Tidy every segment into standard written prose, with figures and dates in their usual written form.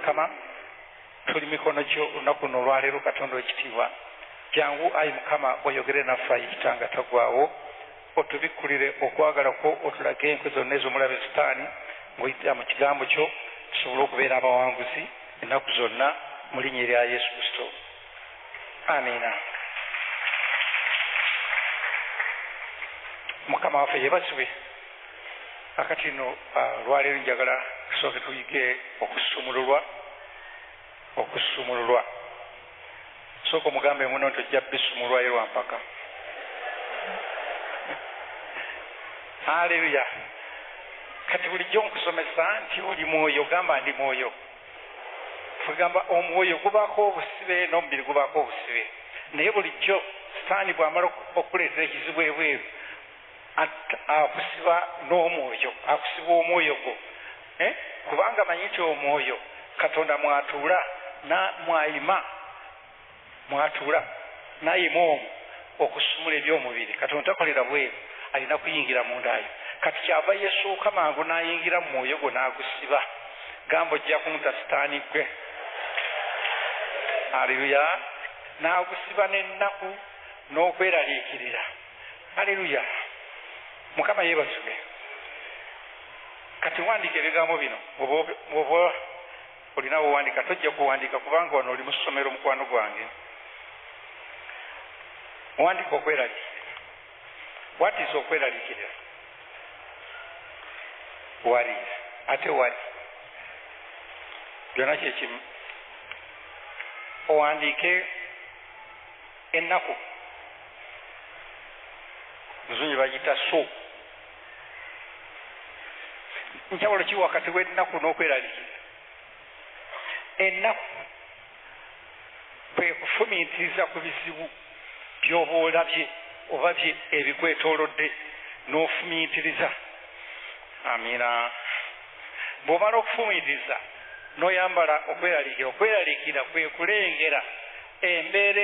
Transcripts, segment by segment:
Mukama, tuli mikono gyo olunaku luno olwaleero. Katonda w'ekitiibwa, jangu ayi Mukama oyogere naffe, ayi Kitanga tagwawo, otubikkulire okwagala kwo, otulage enkwe zonna ez'omulabe Sitaani ng'oyitira mu kigambo kyo, tusobole okubeera abawanguzi ennaku zonna mu linnya erya Yesu Kristo. Amiina. Mukama waffe yeebazibwe. Akati nno olwaleero njagala tusooke tuyige okusumululwa. Okusumululwa, sooka omugambe muno nti ojja bisumulwayo lwa mpaka. Haleluya. Kati bulijjo nkusomesa nti oli mwoyo, gamba ndi mwoyo. Tugamba omwoyo gubaako obusibe n'omubiri gubaako obusibe, naye bulijjo Sitaani bw'amala okuleetera ekizibu ebweru akusiba n'omwoyo, akusiba omwoyo gwo, kubanga manyi nti omwoyo Katonda mwatuula mwayima, mwatuula nayima omwo okusumula ebyomubiri. Katonda takolera bweru, alina kuyingira mundaayo. Kati kyava yesuuka mangu n'ayingira mu mwoyo gwo n'agusiba. Gamba ojja kunta Sitaani gwe. Haleluya. N'agusiba n'ennaku n'okweraliikirira. Haleluya. Mukama yeebazibwe. Kati wandiika ebigambo bino, oba olina wowandiika, tojja kuwandiika kubanga wano oli mu ssomero mukwano gwange. Wandiika okweraliikirira. What is okweraliikirira? Worries. Ate worry byonna kyekimu. Owandiike ennaku, muzungi bagiyita so. Njawulo ki wakati w'ennaku n'okweraliikirira? Ennaku kwe kufumiitiriza ku bizibu by'oba olabye oba bye ebikwetoolodde n'ofumiitiriza. Amiina. Bw'omala okufumiitiriza n'oyambala okweraliikirira. Okweraliikirira kwe kulengera embeera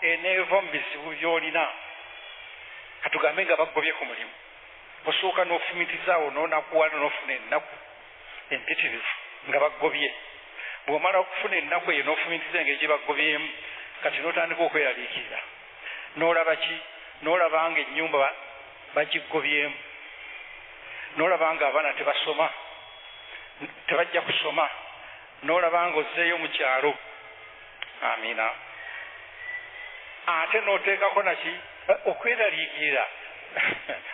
eneeva mu bizibu by'olina. Katugambe nga bagobye ku mulimu, osooka n'ofumiitirizaawo n'onakuwala n'ofuna ennaku empitirivu nga bagobye. Bw'omala okufuna ennaku eyo n'ofumiitiriza engeri gye bagobyemu, kati n'otandika okweraliikirira. N'olaba ki? N'olaba nga ennyumba bagigobyemu, n'olaba nga abaana tebasoma, tebajja kusoma, n'olaba nga ozzeeyo mu kyalo. Amiina. Ate n'oteekako naki? Okweraliikirira.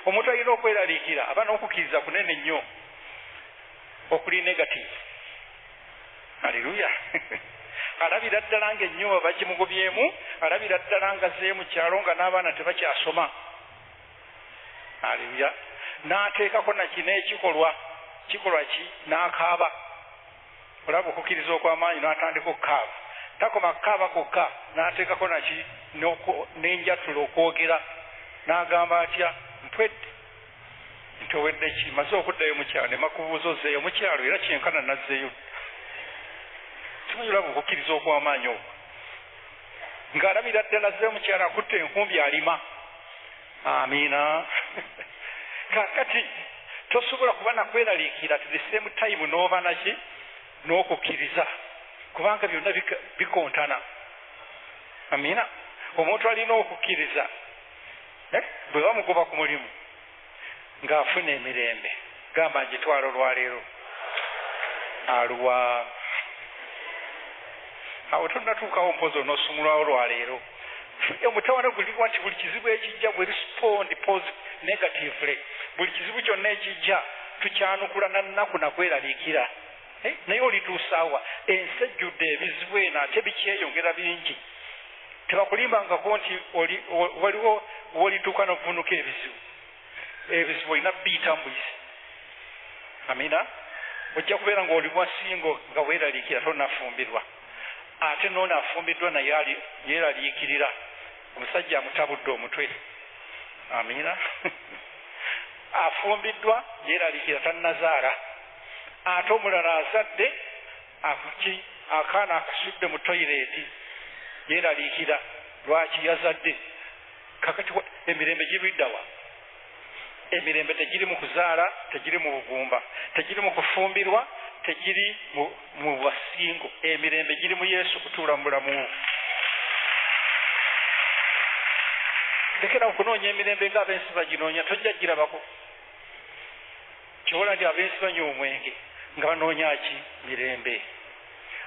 Omuntu alina okweraliikirira aba n'okukkiriza kunene nnyo okuli negative. Haleluya. Alabira ddala ng'ennyumba bagimugobyemu, alabira ddala nga azzeeyo mu kyalo nga n'abaana tebakyasoma. Haleluya. N'ateekako naki n'ekikolwa, kikolwa ki? N'akaaba. Olaba okukkiriza okw'amaanyi, n'atandika okukaaba. Takoma kukaaba kwokka, n'ateekako naki n'enjatula okwogera. N'agamba atya? Mpwedde. Nti owedde ki? Maze okuddayo mu kyalo ne makubuuza ozzeeyo mu kyalo, era kyenkana nazzeeyo. Simanyi olaba okukkiriza okw'amaanyi okwo. Ng'alabira ddala azzeeyo mu kyalo akutte enkumbi alima. Amiina. Kaakati tosobola kuba nakweraliikirira at the same time n'oba naki n'okukkiriza, kubanga byonna bikontana. Amiina. Omuntu alina okukkiriza bwe bamugoba ku mulimu ng'afuna emirembe, gamba ngitwala olwaleero aluwa. Awo tonnatuukawo, mpozi onoosumulwawo olwaleero. Omutawaana guliwa nti buli kizibu ekijja bwe respond negatively, buli kizibu kyonna ekijja tukyanukula na nnaku nakweraliikira. Naye olituusaawa ensi ejjudde ebizibu eno ate bikyeyongera bingi. Tebakulimbangako nti waliwo wolituuka n'okuvunuka ebizibu. Ebizibu olina biyita mu buyisi. Amiina. Ojja kubeera ng'oli bwasingo nga weeraliikira tonnafumbirwa, ate n'ono afumbiddwa naye yeeraliikirira omusajja amutabudde omutwe. Amiina. Afumbiddwa yeeraliikira tannazaala, ate omulala azadde akaana akasudde mu toyireeti yeeraliikira lwaki yazadde. Kakati emirembe giriddawa? Emirembe tegiri mu kuzaala, tegiri mu bugumba, tegiri mu kufumbirwa, tegiri mu basingo, emirembe giri mu Yesu kutuula mu bulamu. Lekera okunoonya emirembe ng'abensi baginoonya, tojja girabako. Kyobola nti abensi banywa omwenge nga banoonya ki? Mirembe.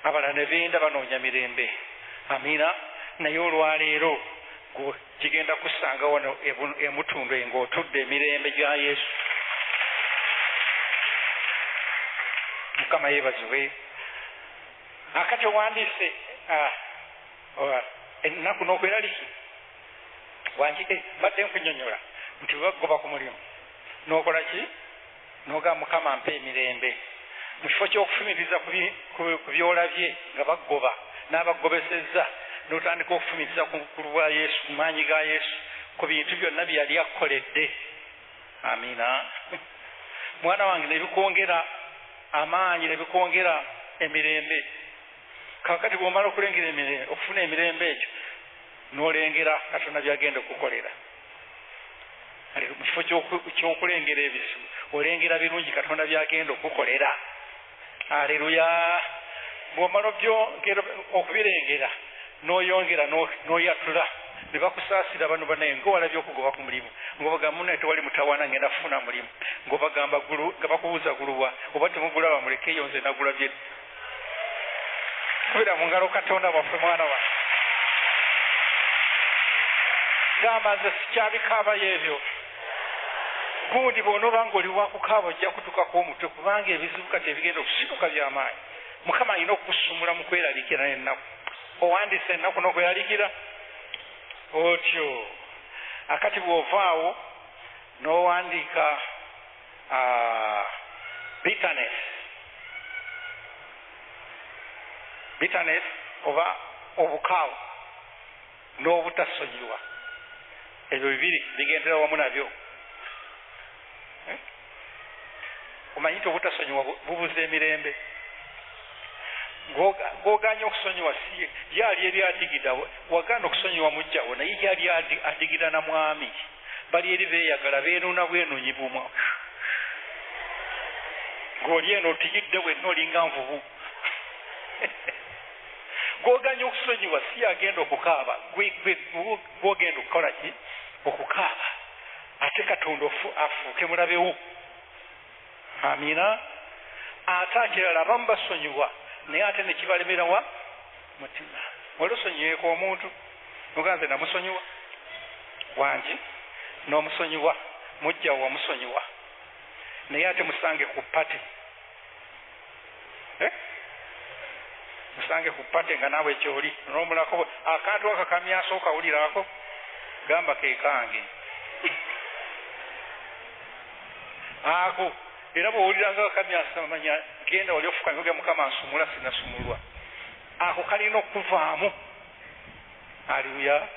Abalala ne benda banoonya mirembe. Amiina. Naye olwaleero gigenda kusanga wano emutundu ng'otudde emirembe gya Yesu. Mukama yeebazibwe. Akati owandiise ennaku n'okweraliikirira. Wangi mbadde nkunnyonnyola nti bagoba ku mulimu n'okola ki? N'ogamba Mukama mpa emirembe. Mu kifo ky'okufumiriza ku by'olabye nga bagoba n'abagobesezza, n'otandika okufumiriza ku bukulu bwa Yesu, ku maanyi ga Yesu, ku bintu byonna bye yali akoledde. Amiina. Mwana wange, ne bikwongera amaanyi, ne bikwongera emirembe. Kaakati bw'omala okulengera emirembe, okufuna emirembe egyo, n'olengera Katonda by'agenda okukolera. Mu kifo ky'okulengera ebizibu, olengera birungi Katonda by'agenda okukolera. Aleluya. Bw'omala okubirengera, n'oyongera n'oyatula, ne bakusaasira bano banaye ng'owalabye okugoba ku mulimu, ng'obagamba munnaye tewali mutawaana ngenda kufuna mulimu, ng'obagamba nga bakubuuza guluwa, oba temugulaba mulekeeyo nze nagulabye. Kubira mu ngalo Katonda waffe mwana wange. Gamba nze sikyabikaabayo ebyo. Gundi bw'onooba ng'oli wakukaaba ojja kutukako omutwe, kubanga ebizibu kati ebigenda okusituka by'amaanyi. Mukama alina okukusumula mu kweraliikira n'ennaku. Owandiise ennaku n'okweraliikira otyo. Akati bw'ovaawo n'owandiika bitterness. Bitterness oba obukaawu n'obutasonyiwa, ebyo bibiri bigendera wamu nabyo. Omanyi nti obutasonyiwa bubuza emirembe. Gw'ogaanye okusonyiwa si yali eri adigida, wagaana okusonyiwa mujjawo, naye yali adigida na mwami. Bali eri beeyagala, beenuuna bwenunyi bumwa. Ng'oli eno otigidde wenna olinga nvubu. Gw'ogaanye okusonyiwa si agenda okukaaba, gw'ogenda okukola ki? Okukaaba. Ate Katonda afuuke mulabewo. Amiina. Ate akirala abamu basonyiwa naye ate ne kibalemerawa mutima. Wali osonyiweeko omuntu ogaa nze namusonyiwa wangi, n'omusonyiwa mujjawo wamusonyiwa, naye ate musange ku pate, musange ku pate nga naawe kyoli n'omulako akantu akakamyasa okawulirako, gamba ke kange ako. Era bw'owulira nga kakamyasa manya genda wali ofukamye oge Mukama nsumula sinasumulwa. Ako kalina okuvaamu. Aleluya.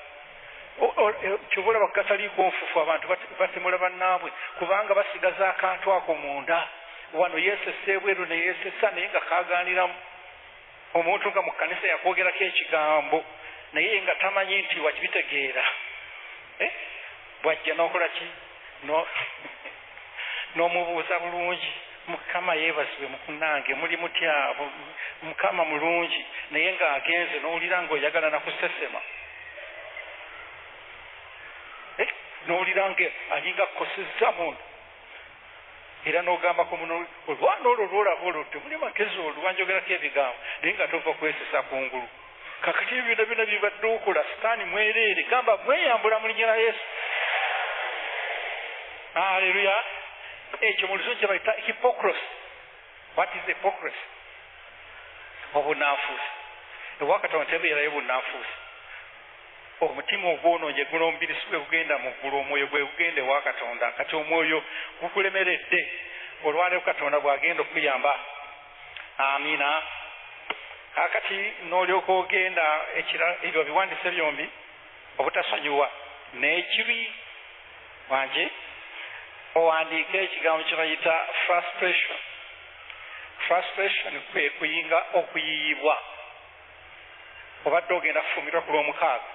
Ky'oba olaba kataliiko nfufu, abantu batemula bannaabwe kubanga basigaza akantu ako munda. Wano yeesesa ebweru ne yeesesa, naye nga kaagaaniramu. Omuntu nga mu kkanisa yakwogerako ekigambo naye nga tamanyi nti wakibitegeera. Bw'ajja n'okola ki? N'omubuuza bulungi, Mukama yeebazibwe mukunnange, muli mutya? Mukama mulungi. Naye ng'agenze n'owulira ng'oyagala na kusesema, n'owulira nga alinga akukosezza munda, era n'ogambako muno olwana olwo lwolaba olwo temuli magezi, olwo lwanjogerako ebigambo, naye nga tova kwesesa kungulu. Kakati ebyo byonna byonna bibadde okola Sitaani mwereere, gamba mweyambula mu linnya lya Yesu. Aleluya. Ekyo mu Luzungu kye bayita hypocrisy. What is hypocrisy? Obunnanfuusi. Ewa Katonda tebeerayo bunnanfuusi. Omutima ogwonoonye guno omubiri si gwe gugenda mu ggulu, omwoyo gwe gugenda ewa Katonda. Kati omwoyo gukulemeredde, olwaleero Katonda bw'agenda okukuyamba. Amiina. Kaakati n'olyoka ogenda ekirala, ebyo biwandiise byombi, obutasonyiwa n'ekibi. Wangi owandiike ekigambo kye bayita frustration. Frustration kwe kuyinga okuyiyibwa. Obadde ogenda kufumbirwa ku Lwomukaaga,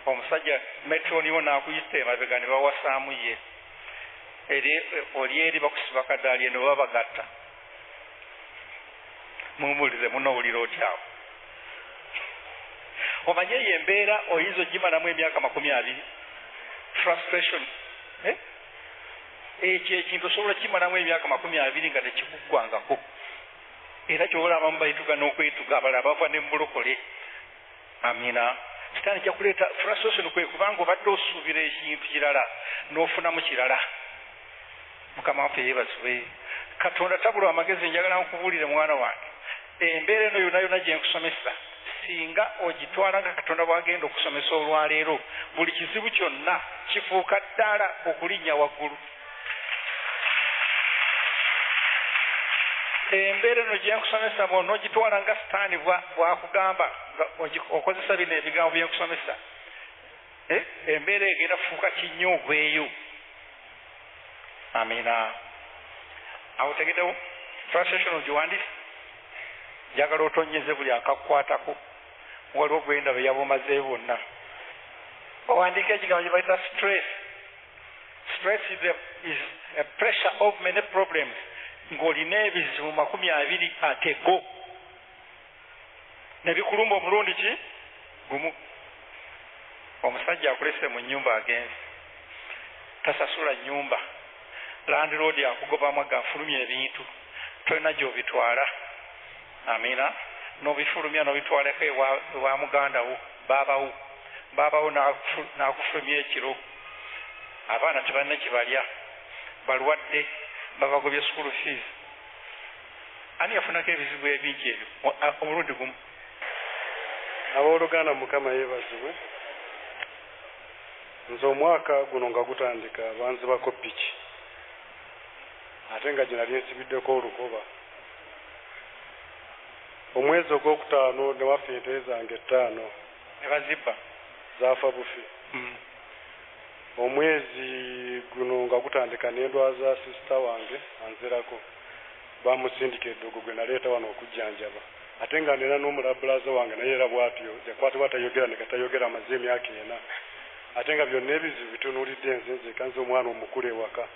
omusajja metroniwo n'akuyita emabega ne bawasaamu ye. Oli eri bakusiba kadaali eno babagatta. Mumuwulire munowulira otyawo. Omanye eyo embeera oyinza ogimalamu emyaka 20. Frustration. Ekyo ekintu osobola kimalamu emyaka 20 nga tekikuggwangako. Era ky'olaba abamu bayituga n'okwetuga, abalala bava ne mu bulokole. Amina. Sitaani ajja kuleeta frustration kwe kubanga obadde osuubira ekintu kirala n'ofunamu kirala. Mukama waffe yeebazibwe. Katonda tabulwa amagezi. Njagala nkubuulire mwana wange, embeera eno yonna yonna gye nkusomesa, singa ogitwala nga Katonda bw'agenda okusomesa olwaleero, buli kizibu kyonna kifuuka ddala okulinnya waggulu. Embeera eno gye nkusomesa bw'onoogitwala nga Sitaani bw'akugamba, okozesa bino ebigambo bye nkusomesa, embeera egenda kufuuka kinnyo ogweyo. Amina. Awo tegeddewo frustration ogiwandiise. Njagala otonyeze buli akakukwatako. Waliwo gwenda be yabumazeeyo bwonna. Owandiika ekigambo kye bayita stress. Stress is a pressure of many problems. Ng'olina ebizibu 20 atego ne bikulumba omulundi ki gumu. Omusajja akulese mu nnyumba agenze, tasasula nnyumba, landlord akugobamu agafulumya ebintu, tolina gy'obitwala. Amina. N'obifulumya n'obitwalako ewa muganda wo, baabawo, baabawo n'akufulumya ekiro. Abaana tebalina kye balya, balwadde, babagobye school fees. Ani yafunako ebizibu ebingi ebyo omulundi gumu? Abooluganda, Mukama yeebazibwe. Nze omwaka guno nga gutandika banzibako piki, ate nga gye nali nsibiddeko olukoba. Omwezi ogwokutaano ne wafa ente zange 5. Ne bazibba. Zaafa bufi. Omwezi guno nga gutandika n'endwaza sisita wange anzirako, bamusindika eddogo gwe naleeta wano okujjanjaba, ate nga nina n'omulabulaza wange naye era bw'atyo yakwatibwa tayogera ne katayogera, amaze emyaka 4, ate nga byonna ebizibu bitunuulidde nze nzeka, nze omwana omukulu ewaka.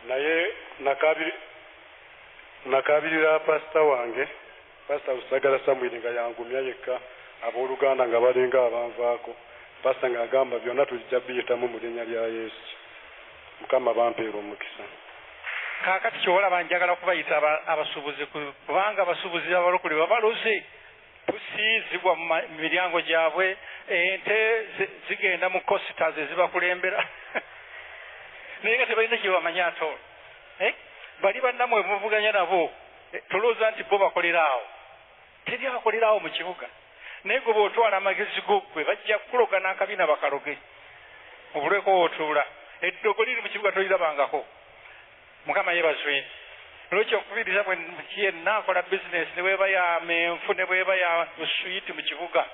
Naye nakaabirira pasita wange, Pasita Lusagala Samwiri, nga yangumya yekka, abooluganda nga balinga abanvaako. Pasita ng'agamba byonna tujja biyitamu mu linnya lya Yesu. Mukama bampeera omukisa. Kaakati kyolaba njagala kubayita abasuubuzi, kubanga abasuubuzi abalokole babaloze. Pusi zigwa mu miryango gyabwe, ente zigenda mu coasters ezibakulembera, naye nga tebalina kye bamanya ate olwo. Bali bannammwe muvuganya nabo, tolowooza nti bo bakolera awo. Teri abakolera awo mu kibuga. Naye gwe bw'otwala amagezi go ggwe, bajja kukuloga n'akabina bakaloge, obulweko w'otuula. Eddogo liri mu kibuga tolirabangako. Mukama yeebazwe. Olwekyo okubiriza bwe yenna akola bizinesi, ne bweba ya menfu ne bweba ya buswiti mu kibuga,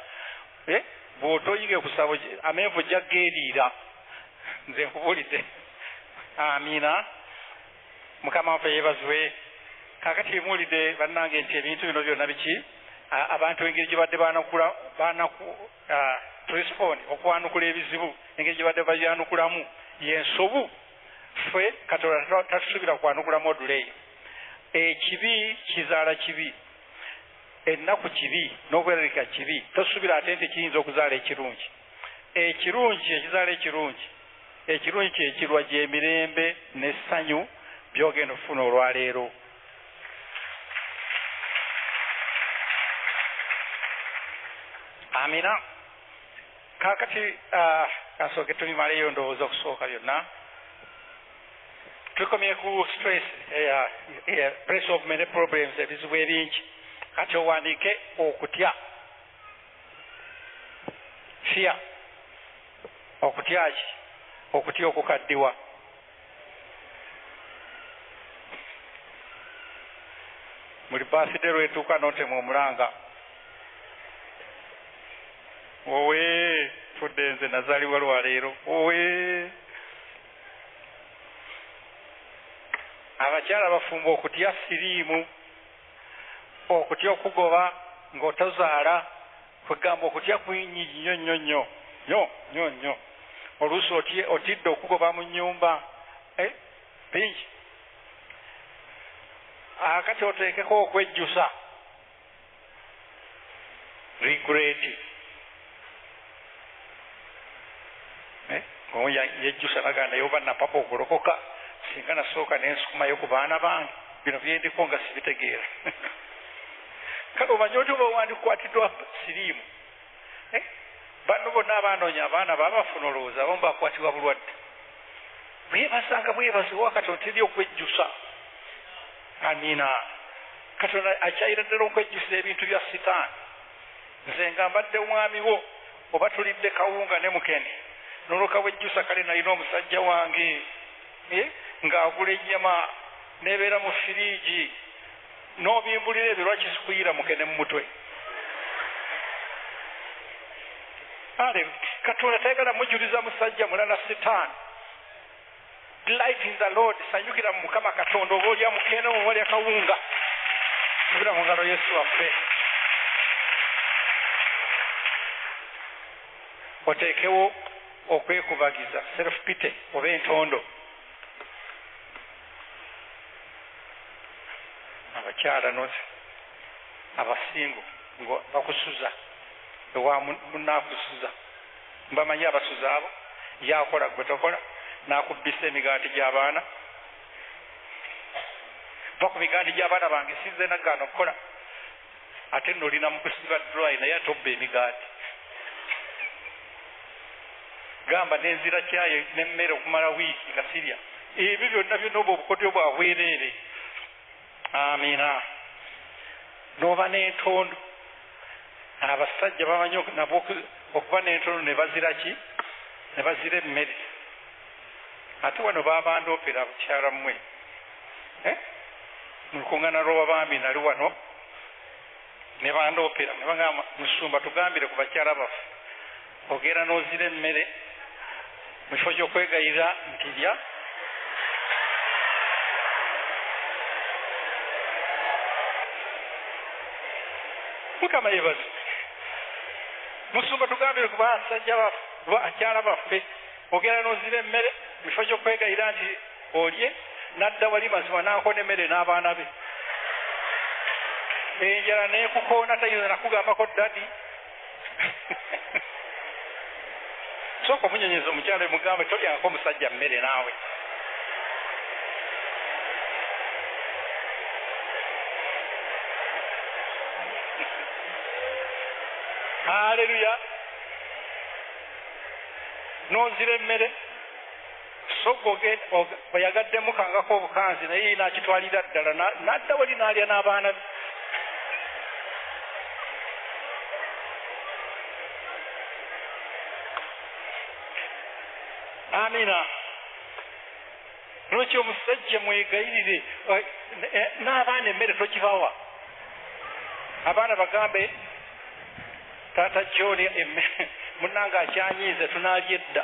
bw'otoyige kusaba amenvu ojja geeriira. Nze nkubuulidde. Amiina. Mukama waffe yeebazwe. Kaakati muwulidde bannange nti ebintu bino byonna biki, abantu engeri gye badde banukula respond, okwanukula ebizibu, engeri gye badde babyanukulamu y'ensobu. Ffe Katonda tatusuubira kwanukula module eyo. Ekibi kizaala kibi, ennaku kibi, n'okweralika kibi. Tosuubira ate nti kiyinza okuzaala ekirungi. Ekirungi ekizaala ekirungi, ekirungi kyekirwa gy'emirembe n'essanyu by'ogenda okufuna olwaleero. Amina. Kaakati kasooke tubimaleyo ndowooza okusooka byonna. Tukomye ku stress, press of many problems, ebizibu ebingi. Kati owandiike okutya, fear. Okutya ki? Okutya okukaddiwa. Buli birthday lwetuuka n'otema omulanga, owe fudde nze nazaalibwa lwaleero, owe. Abakyala bafumba okutya siriimu, okutya okugoba ng'otozaala, kwegamba okutya kwingi nnyo nnyo nnyo nnyo nnyo nnyo. Oluusi otidde okugoba mu nnyumba, Bingi. Akati oteekeko okwejjusa, regret. Yejjusa naga naye oba napapa okulokoka, singa nasooka nensukumayo ku baana bange, bino byendiko nga sibitegeera. Kale omanye oti oba wandikwatiddwa siriimu. Banno bonna abanoonya abaana babafuna olowooza abamu bakwatibwa bulwadde. Bwebasanga bwebaziwa Katonda teri okwejjusa. Amiina. Katonda akyayira ddala okwejjusa ebintu bya sitaani. Nze nga mbadde mwami wo oba tulidde kawunga ne mukene, n'olwoka wejjusa kale nalina omusajja wange ng'agula ennyama n'ebeera mu firiigi, n'obimbulira ebyo lwaki sikuyira mukene mu mutwe. Ale Katonda tayagala mujuliza musajja mulala sitaani. Delight in the Lord, sanyukira mu Mukama Katonda, oba olya mukene oba olya kawunga. Kubira mu ngalo Yesu waffe. Oteekewo okwekubagiza, self pity oba entondo. Abakyala abasingo nga bakusuza ewa munaakusuza, mbamanyi abasuza abo, yakola gwe tokola, n'akubbisa emigaati gy'abaana. Va ku migaati gy'abaana bange, sinze nagaana okukola, ate nno olina mu kusiba dry naye ate obba emigaati. Gamba n'enzira kyayo n'emmere okumala wiiki nga sirya. Ebyo byonna byonna obwo obukodyo bwa bwereere. Amiina. N'oba n'entondo. Abasajja bamanyi nabo okuba n'entondo ne bazira ki? Ne bazira emmere. Ate wano babandoopera bukyala mmwe. Mu lukuŋŋaana lw'abaami nali wano ne bandoopera ne bagamba, musumba tugambire ku bakyala baffe, ogenda n'ozira emmere mu kifo ky'okwegayirira nti lya. Mukama yeebaze. Musumba tugambire ku basajja baffe, bakyala baffe, ogenda n'ozira emmere mu kifo ky'okwegayirira nti olye, n'adda wali mazima n'akona emmere n'abaana be. Enjala n'ekukoona tayinza nakugambako ddadi. Sooka omunyonyeza omukyala mugambe tolyangako omusajja mmere naawe. Haleluya. N'ozira emmere so oyagaddemu kangako obukanzi naye n'akitwalira ddala n'adda wali n'alya n'abaana be. Amina. Lwaki omusajja mwegayirire n'abaana emmere togibawa? Abaana bagambe taata John munnange akyanyiize tunaalya edda.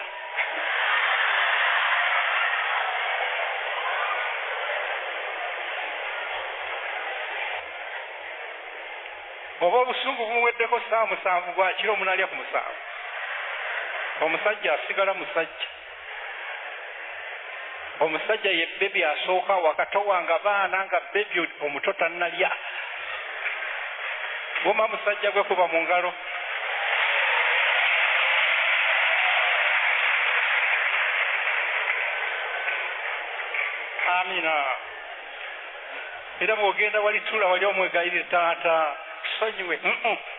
Oba obusungu bumuweddeko ssaawa 7 gwakiro munaalya ku 7. Omusajja asigala musajja. Omusajja ye bebi asooka wakatowanga baana nga bebi omuto tannalya. Guma musajja gwe kuba mu ngalo. Amina. Era bw'ogenda wali tuula wali omwegayirire taata sonyiwe.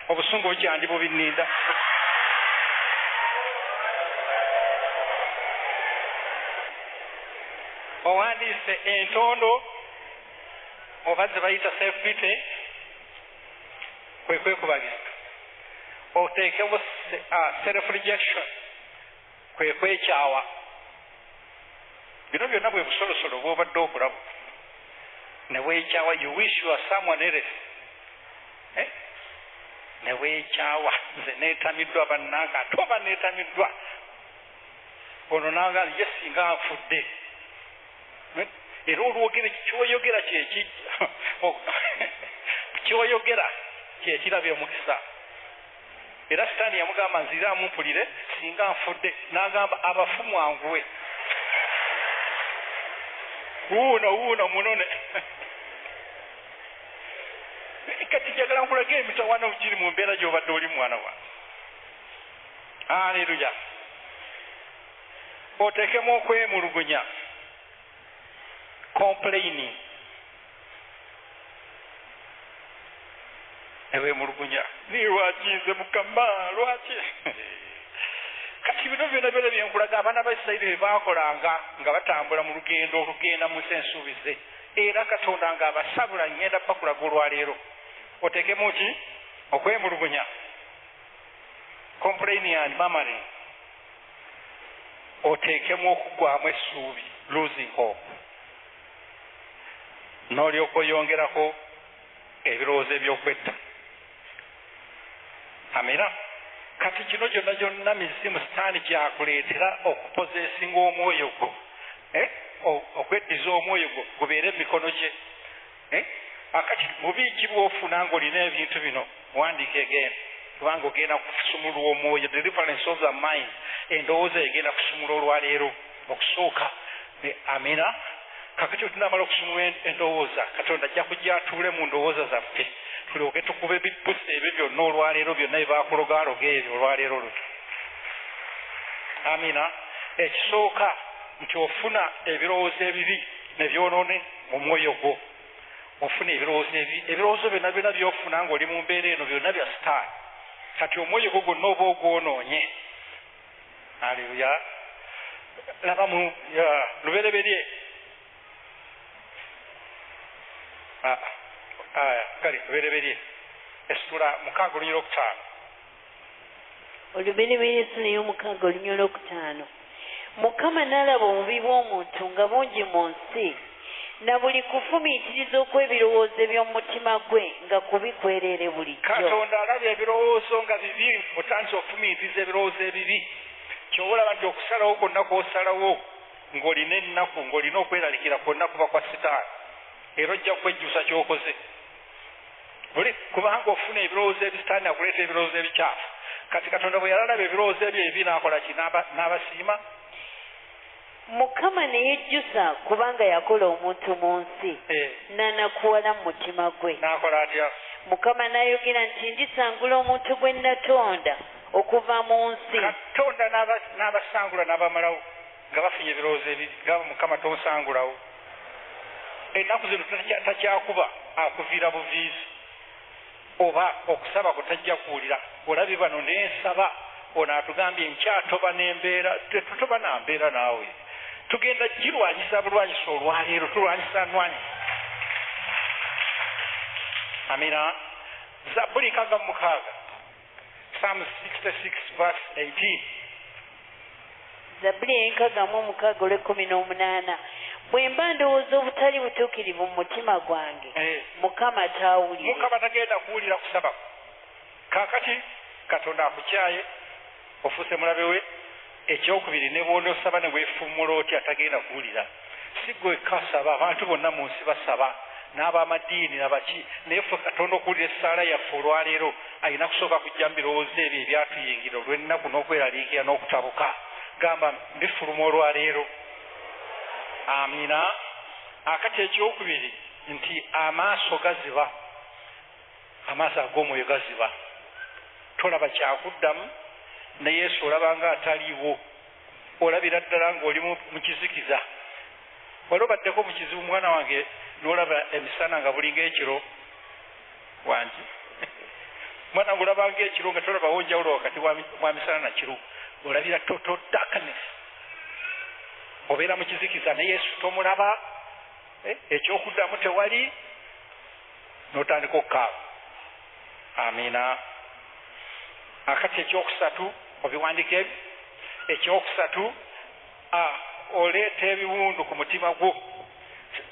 Obusungu bukyandi bubinninda. Owandiise entondo oba ze bayita self pity kwe kwekubagiza. Oteekewo self rejection kwe kwekyawa. Bino byonna bwe busolosolo bw'obadde okulaba. Ne weekyawa, you wish you are someone else. Ne weekyawa, nze neetamiddwa bannange ate oba neetamiddwa. Ono nanga ye singa nfudde. Era olwogere kyoyogera kyekijja. Kyoyogera kyekirabye omukisa. Era Sitaani yamugamba nziraamu mpulire singa nfudde, n'agamba abafu mwanguwe. Wuuno munone. Kati njagala nkulage emitawaana giri mu mbeera gy'obadde oli mwana wange. Aleluya. Oteekemu okwemulugunya, complaining. Ewemulugunya, ni lwaki nze Mukama, lwaki? Kati bino byonna byonna byenkulaga abaana ba Isirayiri bye baakolanga nga batambula mu lugendo olugenda mu nsi ensuubize, era Katonda ng'abasabula. Ngenda bakulaga olwaleero. Oteekemu ki? Okwemulugunya, complaining and murmuring. Oteekemu okuggwamu essuubi, losing hope. N'olyoka oyongerako ebirowoozo ebyokwetta. Amina. Kati kino gyonna gyonna mizimu sitaani gyakuleetera okupozesinga omwoyo gwo, okweddiza omwoyo gwo gubeere mu mikono gye. Akati bubi ki bw'ofuna ng'olina ebintu bino? Wandiika egenda, kubanga ogenda kusumulwa omwoyo, deliverance of the mind. Endowooza egenda kusumula olwaleero okusooka. Amina. Kakati bwe tunaamala okusumulwa endowooza, Katonda ajja kujja atuule mu ndowooza zaffe, tulyoke tukube ebippusi ebyo byonna olwaleero, byonna bye baakulogaaloga ebyo olwaleero luno. Amina. Ekisooka nti ofuna ebirowoozo ebibi ne byonoone mu mwoyo gwo. Ofuna ebirowoozo ebibi, ebirowoozo byonna byonna by'ofuna ng'oli mu mbeera eno byonna bya sitaani. Kati omwoyo gwo gwonna oba ogwonoonye. Aleluya. Laba mu Lubereberye. Kale Lubereberye essula 6 olunyiriri 5. Olubereberye essula ey'omukaaga olunyiriri 5. Mukama n'alaba obubi bw'omuntu nga bungi mu nsi, na buli kufumiitiriza okw'ebirowoozo eby'omutima gwe nga kubi kwereere bulijjo. Katonda alaba ebirowoozo nga bibi, otandise okufumiitiriza ebirowoozo ebibi. Ky'oba olaba nti okusalawo kwonna kw'osalawo ng'olina ennaku, ng'olina okweraliikirira kwonna kuba kwa sitaani, era ojja kwejjusa ky'okoze. Buli kubanga ofuna ebirowoozo ebisitaani akuleeta ebirowoozo ebikyafu. Kati Katonda bwe yalaba ebirowoozo ebyo ebibi n'akola ki? N'abasiima. Mukama ne yejjusa kubanga yakola omuntu mu nsi, n'anakuwala mu mutima gwe. N'akola atya? Mukama n'ayogera nti ndisangula omuntu gwe natonda okuva mu nsi. Katonda n'abasangula n'abamalawo nga bafunye ebirowoozo ebibi. Gamba Mukama tonsangulawo. Ennaku zino takyakuba, akuviira buviizi, oba okusaba kwe tajja kuwulira. Olabye bano nensaba, ono atugambye nkyatoba n'embeera, tetutoba na mbeera naawe. Tugenda girwanyisa bulwanyisa olwaleero, tulwanyisa nwanyi. Amina. Zabbuli 66, Psalm 66 verse 18. Zabbuli 66 olw'18. Bwe mba ndowooza obutali butuukirivu mu mutima gwange, Mukama taawulire. Mukama tagenda kuwulira kusaba. Kaakati Katonda akukyaye, ofuuse mulabe we. Ekyokubiri, ne bw'onoosaba ne weefuumula otya, tagenda kuwulira. Si ggwe kasaba, abantu bonna mu nsi basaba, n'ab'amadiini nabaki, naye ffe Katonda okuwulira essaala yaffe olwaleero alina kusooka kujja mu birowoozo ebyo ebyatuyingira olw'ennaku n'okweraliikirira n'okutabuka. Gamba mbifuluma olwaleero. Amina. Akati ekyokubiri nti amaaso gaziba, amaaso ag'omwoyo gaziba, tolaba kyakuddamu, ne Yesu olaba nga ataliiwo, olabira ddala ng'oli mu kizikiza. Wali obaddeko mu kizibu mwana wange n'olaba emisana nga bulinga ekiro? Wangi mwana wange olaba ng'ekiro nga tolabawo njawulo wakati wa misana na kiro, olabira total darkness, obeera mu kizikiza ne Yesu tomulaba, ekyokuddamu tewali, n'otandika okukaaba. Amina. Akati ekyokusatu, obiwandika ebyo. Ekyokusatu, oleeta ebiwundu ku mutima gwo.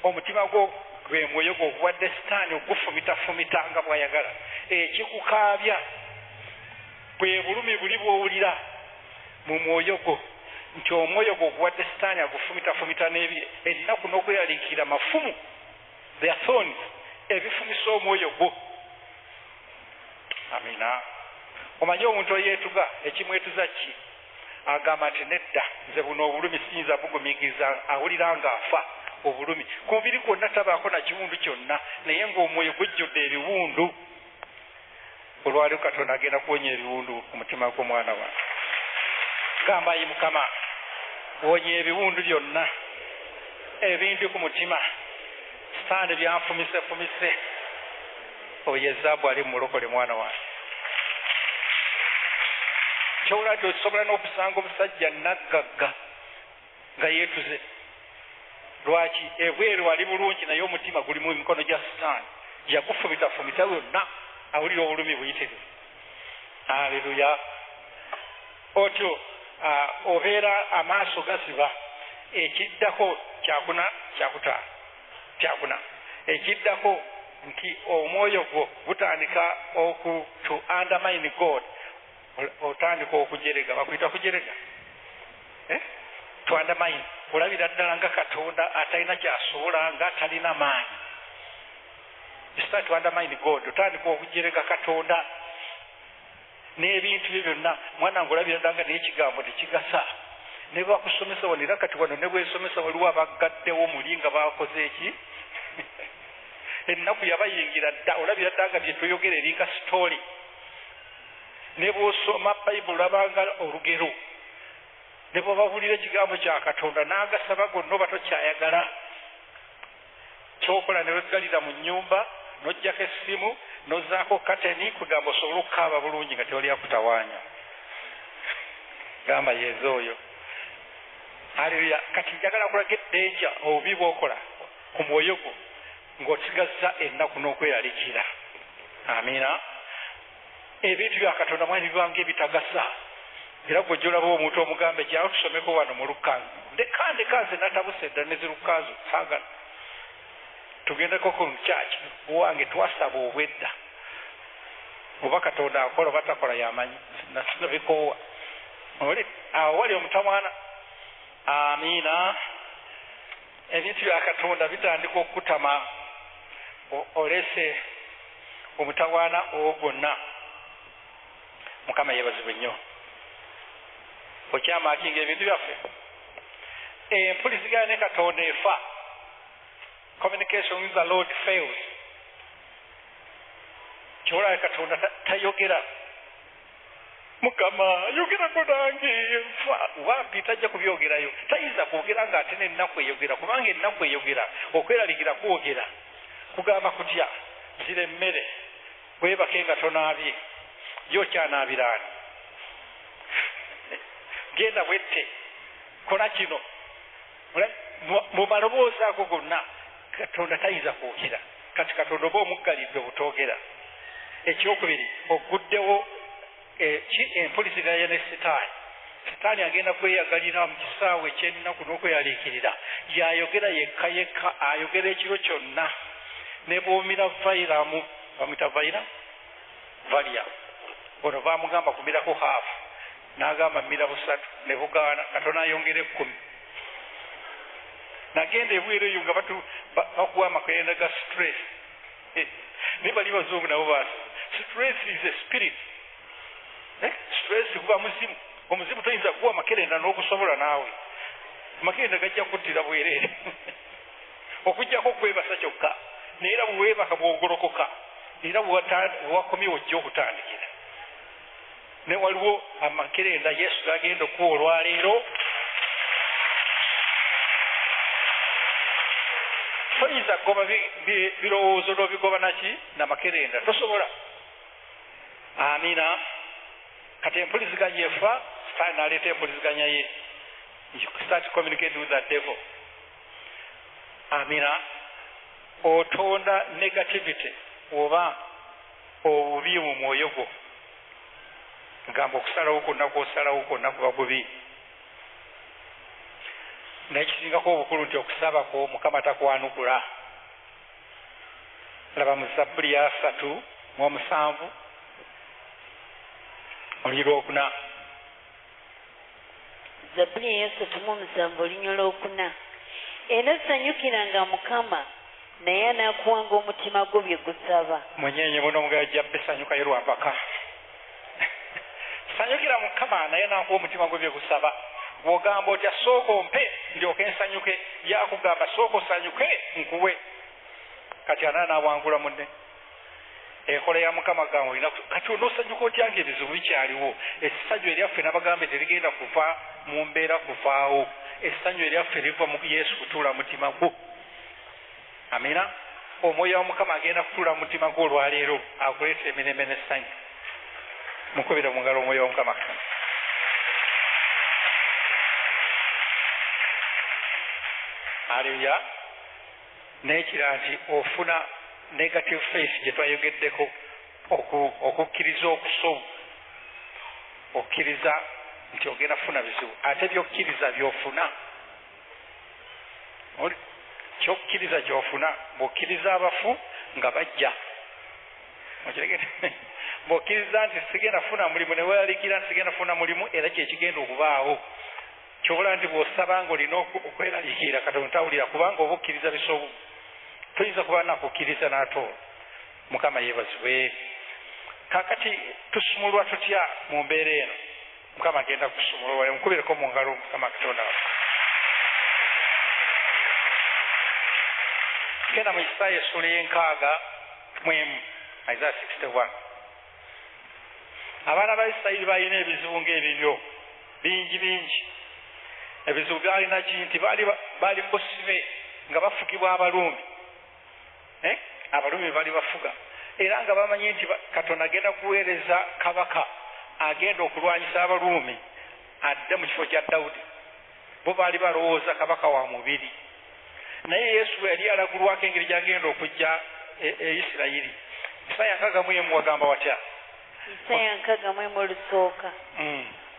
Omutima gwo gwe mwoyo gwo oguwadde sitaani ogufumitafumita nga bw'ayagala. Ekikukaabya bwe bulumi buli bw'owulira mu mwoyo gwo, nti omwoyo gwo oguwadde sitaani agufumitafumita n'ebi ennaku n'okweraliikirira mafumu, the thorns, ebifumisa omwoyo gwo. Amina. Omanyi omuntu oyeetuga, ekimwetuza ki? Agamba nti nedda, nze buno obulumi siyinza bugumiikiriza, awulira ng'afa. obulumi ku mubiri gwonna, tabaako na kiwundu kyonna, naye ng'omwoyo gujjudde ebiwundu. Olwaliwo Katonda agenda kuwonya ebiwundu ku mutima gw'omwana wange. Gamba, ayi Mukama, wonya ebiwundu byonna ebindi ku mutima, Sitaani byanfumisefumise. Oyo ezaabu ali mumulokole mwana wange. Kyolaba nti osobola n'okusanga omusajja naggagga nga yeetuze. Lwaki? Ebweru ali bulungi, naye omutima guli mu mikono gya Sitaani, yagufumitafumita yonna, awulira obulumi buyitirivu. Aleluya. Otyo obeera amaaso gaziba. Ekiddako kyakuna, kyakutaano, kyakuna ekiddako nti omwoyo gwo gutandika oku to undermine God. Otandika okujerega, bakuyita kujerega, to undermine. Olabira ddala nga Katonda atalina kyasobola, nga atalina maanyi. You start to undermine God. Otandika okujerega Katonda n'ebintu bye byonna. Mwana nga olabira ddala nga n'ekigambo tekigasa, ne bakusomesa wano, era kati wano ne bwesomesa waliwo abagaddewo muli nga bakoze eki, ennaku yabayingira dda. Olabira dda nga byetuyogera eringa story, ne bw'osoma Bayibuli olabanga olugero, ne bw'obawulira ekigambo kya Katonda n'agasaba gonna oba tokyayagala. Kyokola ne weggalira mu nnyumba, n'oggyako essimu, n'ozzaako kateni, kugamba osobole okukaaba bulungi nga tewali akutawaanya. Gamba yenze oyo. Haleluya. Kati njagala kulaga eddenja, obubi bw'okola ku mwoyo gwo ng'osigazza ennaku n'okweralikira. Amiina. Ebintu bya Katonda mwani bibanga ebitagasa, era gwe ojja olaba omuntu omugambe kyawo, tusomeko wano mu Lukka. Ndeka ndeka, nze natabuse dda ne zirukkanzo, saagala tugendeko ku kyaki wange. Twasaba obwedda, oba Katonda akola oba takola yamanyi, nasibikoowa. Oli awo wali omutawaana. Amiina. Ebintu bya Katonda bitandika okukutama, olese omutawaana ogwo gwonna. Mukama yeebazibwe nnyo. Okyamakinga ebintu byaffe, empuliziganya ne Katonda efa. Communication with the Lord fails. Kyolaba Katonda tayogera. Mukama yogerako nange, nfa. Wampi tajja kubyogerayo, tayinza kwogera nga ate n'ennaku eyogera, kubanga ennaku eyogera, okweralikira kwogera, kugamba kutya? Zira emmere, weebake nga tonaabye, yo okyanaabiraani, genda bwette, kola kino. Mu maloboozi ago gonna Katonda tayinza kwogera. Kati Katonda oba omuggalidde obutoogera. Ekyokubiri, oguddewo empuliziganya ne Sitaani. Sitaani agenda kweyagalira mu kisaawe ekyennaku n'okweyaliikirira. Yayogera yekka yekka, ayogera ekiro kyonna. Ne bwomira vairamu, bamwita vaira valya, ono bamugamba kumirako half, n'agamba mira busatu, ne bugaana, Katonda ayongera 10. Nagenda ebweru eyo nga bakuwa amakerenda ga stress. Naye bali bazungu nabo basi, stress is a spirit. Stress kuba muzimu. Omuzimu toyinza kuwa makerenda n'okusobola naawe, amakerenda gajja kuttira bwereere, okuggyako okwebasa kyokka. Naye era bweweebaka bwogolokoka, era bwewakomye ojja okutandikira. Ne waliwo amakerenda Yesu gagenda okuwa olwaleero. Toyinza kugoba birowoozo n'obigoba naki namakerenda, tosobola. Amiina. Kati empuliziganya efa, Sitaani n'aleeta empuliziganya ye. You start communicating with the devil. Amiina. Otonda negativity oba obubi mu mwoyo gwo, gamba okusalawo kwonna kwosalawo kwonna kuba kubi. Naye kisingako obukulu nti okusaba kwo Mukama takwanukula. Laba mu Zabbuli ya 37 olunyiriri lwokuna. Zabbuli 37 olunyiriri lwokuna. Era sanyukiranga Mukama, naye anaakuwanga omutima gwo bye gusaba. Munyenye muno mugajja besanyukayo lwampaka. Sanyukira Mukama, naye anaakuwa omutima gwo bye gusaba. Bw'ogamba otya sooka ompe ndyoke nsanyuke, yakugamba sooka osanyuke nkuwe. Kati ana n'awangula munne. Enkola ya Mukama gamba olina kati onoosanyuka otya ng'ebizibu bikyaliwo. Essanyu eryaffe n'abagambe terigenda kuva mu mbeera kuvaawo. Essanyu eryaffe liva mu Yesu kutuula mutima gwo. Amina. Omwoyo wa Mukama agenda kutuula mu mutima gwo olwaleero akuleetera emirembe n'essanyu. Mukubire mu ngalo omwoyo wa Mukama. Aleluya. N'ekirala nti ofuna negative faith gye twayogeddeko, okukkiriza okusobu, okkiriza nti ogenda kufuna bizibu, ate by'okkiriza by'ofuna. Ky'okkiriza ky'ofuna. Bw'okkiriza abafu nga bajja, bw'okkiriza nti sigenda kufuna mulimu ne weeraliikirira nti sigenda kufuna mulimu, era kye kigenda okubaawo. Ky'obola nti bw'osaba ng'olina okweraliikirira, Katonda tawulira kubanga oba okkiriza bisobu. Tuyinza kuba nakukkiriza n'atoola. Mukama yeebazibwe. Kaakati tusumulwa tutya mu mbeera eno? Mukama agenda kusumulwa. Mukubireko mu ngalo Mukama Katonda. Genda mu Isaaya essuula y'e 61, Isaiah 61. Abaana ba Isirayiri balina ebizibu ng'ebibyo bingi bingi. Ebizibu byalina ki? Nti baali mu busibe nga bafugibwa Abaluumi. Abaluumi bali bafuga, era nga bamanyi nti Katonda agenda kuweereza kabaka agenda okulwanyisa Abaluumi adde mu kifo kya Dawudi. Bo baali balowooza kabaka wa mubiri, naye Yesu bwe yali alagulwako engeri gy'agenda okujja e Isirayiri. Isaaya 61 wagamba watya? Isaaya 61 olusooka.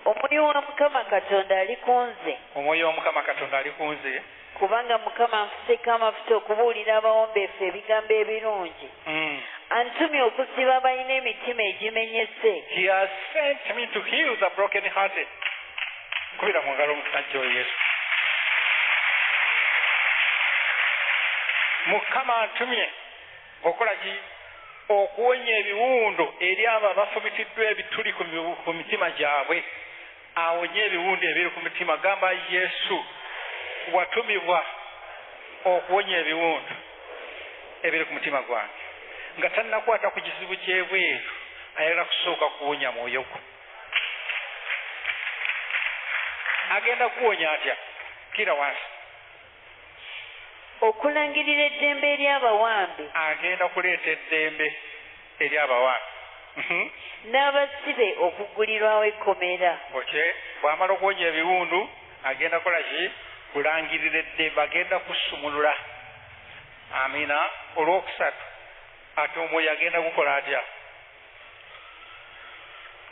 Omwoyo wa Mukama Katonda ali ku nze. Omwoyo wa Mukama Katonda ali ku nze. Kubanga Mukama anfuseeko amafuta okubuulira abawombeefu ebigambo ebirungi. Antumye okusiba abalina emitima egimenyese. He has sent me to heal the broken hearted. Kubira mu ngalo omusajja oyo Yesu. Mukama antumye okola ki? Okuwonya ebiwundu eri abo abafumitiddwa ebituli ku mitima gyabwe. Awonye ebiwundu ebiri ku mitima. Gamba Yesu, watumibwa okuwonya ebiwundu ebiri ku mutima gwange. Nga tannakwata ku kizibu ky'ebweru, ayagala kusooka kuwonya mwoyo gwo. Agenda kuwonya atya? Kira wansi. Okulangirira eddembe eri abawambe. Agenda kuleeta eddembe eri abawambe. N'abasibe okugulirwawo ekkomera. Okay. Bw'amala okuwonya ebiwundu, agenda kukola ki? Kulangirira eddembe, agenda kusumulula. Amina. Olwokusatu, ate omwoyo agenda kukola atya?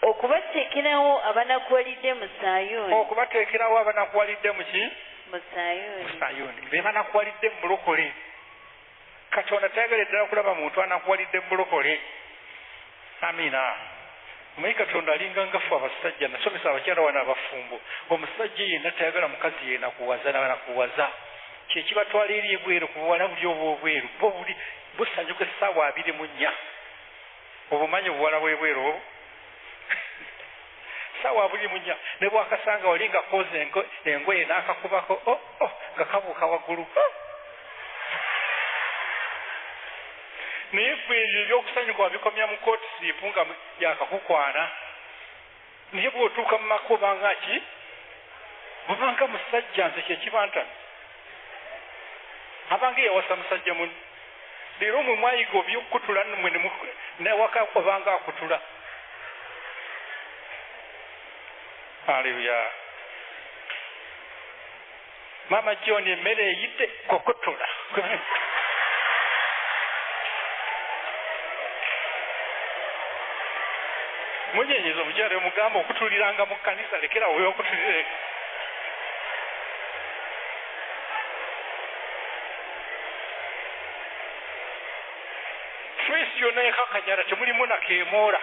Okubateekerawo abanakuwalidde mu Sayuuni. Okubateekerawo abanakuwalidde mu ki? Mu Sayuuni. Mu Sayuuni. Be banakuwalidde mu bulokole. Katonda tayagala ddala kulaba muntu anakuwalidde mu bulokole. Amina. Omanyi Katonda alinga ngaffe abasajja, nasomesa abakyala wano abafumbo. Omusajja yenna tayagala mukazi yenakuwaza n'abanakuwaza. Kye kibatwala eri ebweru ku buwala buli obw'obweru. Bo buli busanyuka essaawa 24. Obumanyi obuwala bw'ebweru obwo? Ssaawa 24 ne bwakasanga wali nga kooza engoye n'akakubako, oh, oh, nga kabuuka waggulu. Naye gwe ebyo ebyokusanyuka wabikomya mu courtship nga yakakukwana. Naye bw'otuuka mu maka obanga ki? Obanga musajja. Nze kye kibantama. Abanga eyawasa musajja munne. Leero mwe mwayiga obyokukutula mmwe newaka obanga akutula. Haleluya. Maama John emmere eyidde kokutula. Munyenyeza omukyala omugamba okutuliranga mu kkanisa, lekera we okutulira. Face yonna ekakanyala temulimu nakeemoola.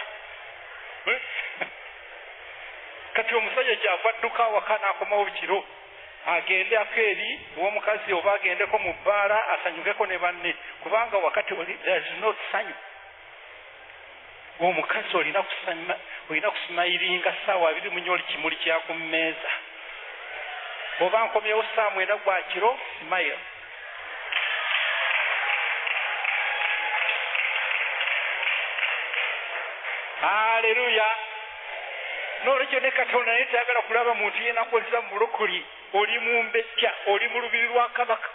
Kati omusajja kyava adduka awaka n'akomawo kiro, agende ako eri ow'omukazi oba agendeko mu bbaala asanyukeko ne banne, kubanga wakati there is no ssanyu. Omukazi olina kusima olina kusimayiringa ssaawa 24 oli kimuli kya ku mmeeza. Bw'oba nkomyewo ssaawa 9 gwa kiro, smile. Haleluya. N'olwekyo ne Katonda naye tayagala kulaba muntu yenakuwaliza mu bulokole. Oli mu mbejja, oli mu lubiri lwa kabaka.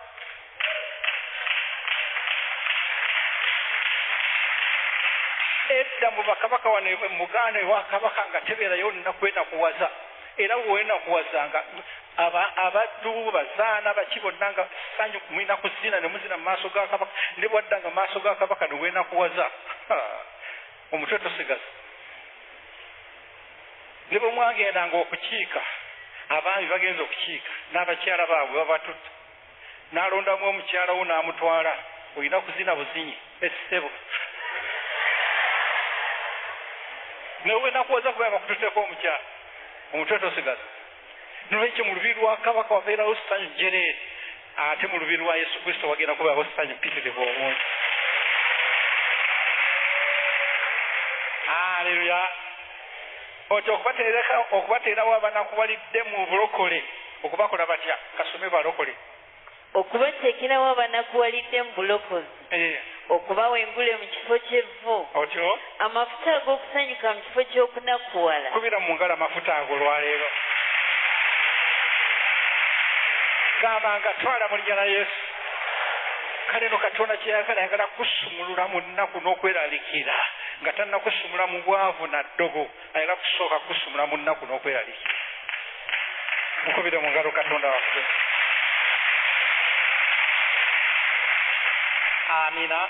Edda mu bakabaka wano muganda ewa kabaka nga tebeerayo nnaku enakuwaza. Era wenakuwazanga abaddu bazaana baki bonna nga ssanyu mulina kuzina ne muzina mu maaso ga kabaka, ne bwaddanga mu maaso ga kabaka ne wenakuwaza. Omutwe tosigaza. Ne bwe mwagendanga okukiika, abaami bagenza okukiika n'abakyala baabwe babatutta, n'alondamu omukyala wo n'amutwala, olina kuzina buzinyi essebo. Naye wenakuwaza kuba bakututteko omukyala, omutwe tosigaza. Nolwekyo mu lubiri lwa kabaka wabeerawo ssanyu jjereere, ate mu lubiri lwa Yesu Kristo wagenda kubeerawo ssanyu mpitirivu obungi. Haleluya. Otyo okubateerawo abanakuwalidde mu bulokole, okubakola batya? Kasome balokole. Okubateekerawo abanakuwalidde mu bulokozi, okubawa engule mu kifo ky'evvu, otyo amafuta ag'okusanyuka mu kifo ky'okunakuwala. Kubira mu ngalo amafuta ago olwaleero. Gamba nga twala mu linnya lya Yesu. Kale no Katonda kyeyagala, ayagala kusumulula mu nnaku n'okweraliikirira, nga tannakusumula mu bwavu na ddogo, ayagala kusooka kusumula mu nnaku n'okweraliikirira. Mukubire mu ngalo Katonda waffe. Amina.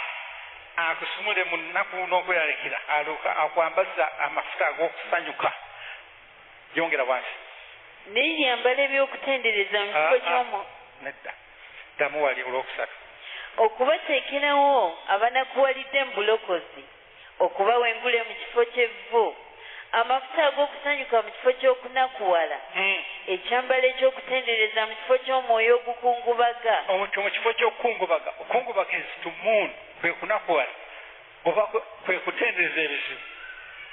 Akusumule mu nnaku n'okweraliikirira, alyoke akwambaza amafuta ag'okusanyuka. Yongera wansi. N'ebyambalo eby'okutendereza mu kifo ky'omwo. Nedda. Ddamu wali olwokusatu. Okubateekerawo abanakuwalidde mu bulokozi, okubawa engule mu kifo ky'evvu, amafuta ag'okusanyuka mu kifo ky'okunakuwala, ekyambalo eky'okutendereza mu kifo ky'omwoyo ogukungubaga. Mu kifo ky'okukungubaga, okungubaga is to mourn, kwe kunakuwala oba kwe kutendereza ebizibu.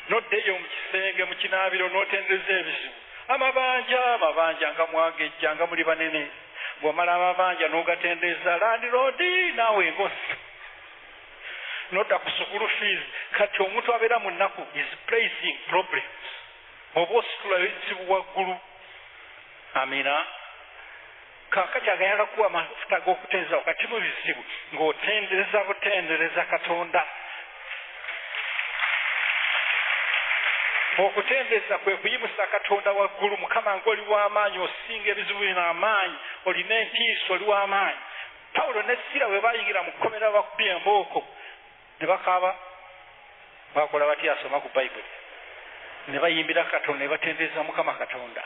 N'oddeyo mu kisenge mu kinaabiro n'otendereza ebizibu. Amabanja, amabanja nga mwagejja nga muli banene. Bw'omala amabanja n'ogatendereza landiroodi naawe engosi. Nodda ku school fees. Kati omuntu abeera mu nnaku is placing problems. Oba ositula ebizibu waggulu. Amina. Kaakati agayala kuwa amafuta ag'okutendereza wakati mu bizibu, ng'otendereza butendereza Katonda. Okutendereza kwe kuyimusa Katonda waggulu. Mukama ng'oli w'amaanyi, osinga ebizibu bino amaanyi, olina entiisa, oli w'amaanyi. Pawulo ne Sira bwe bayingira mu kkomera bakubye embooko ne bakaaba, bakola batya? Asoma ku Bayibuli. Ne bayimbira Katonda, ne batendereza Mukama Katonda.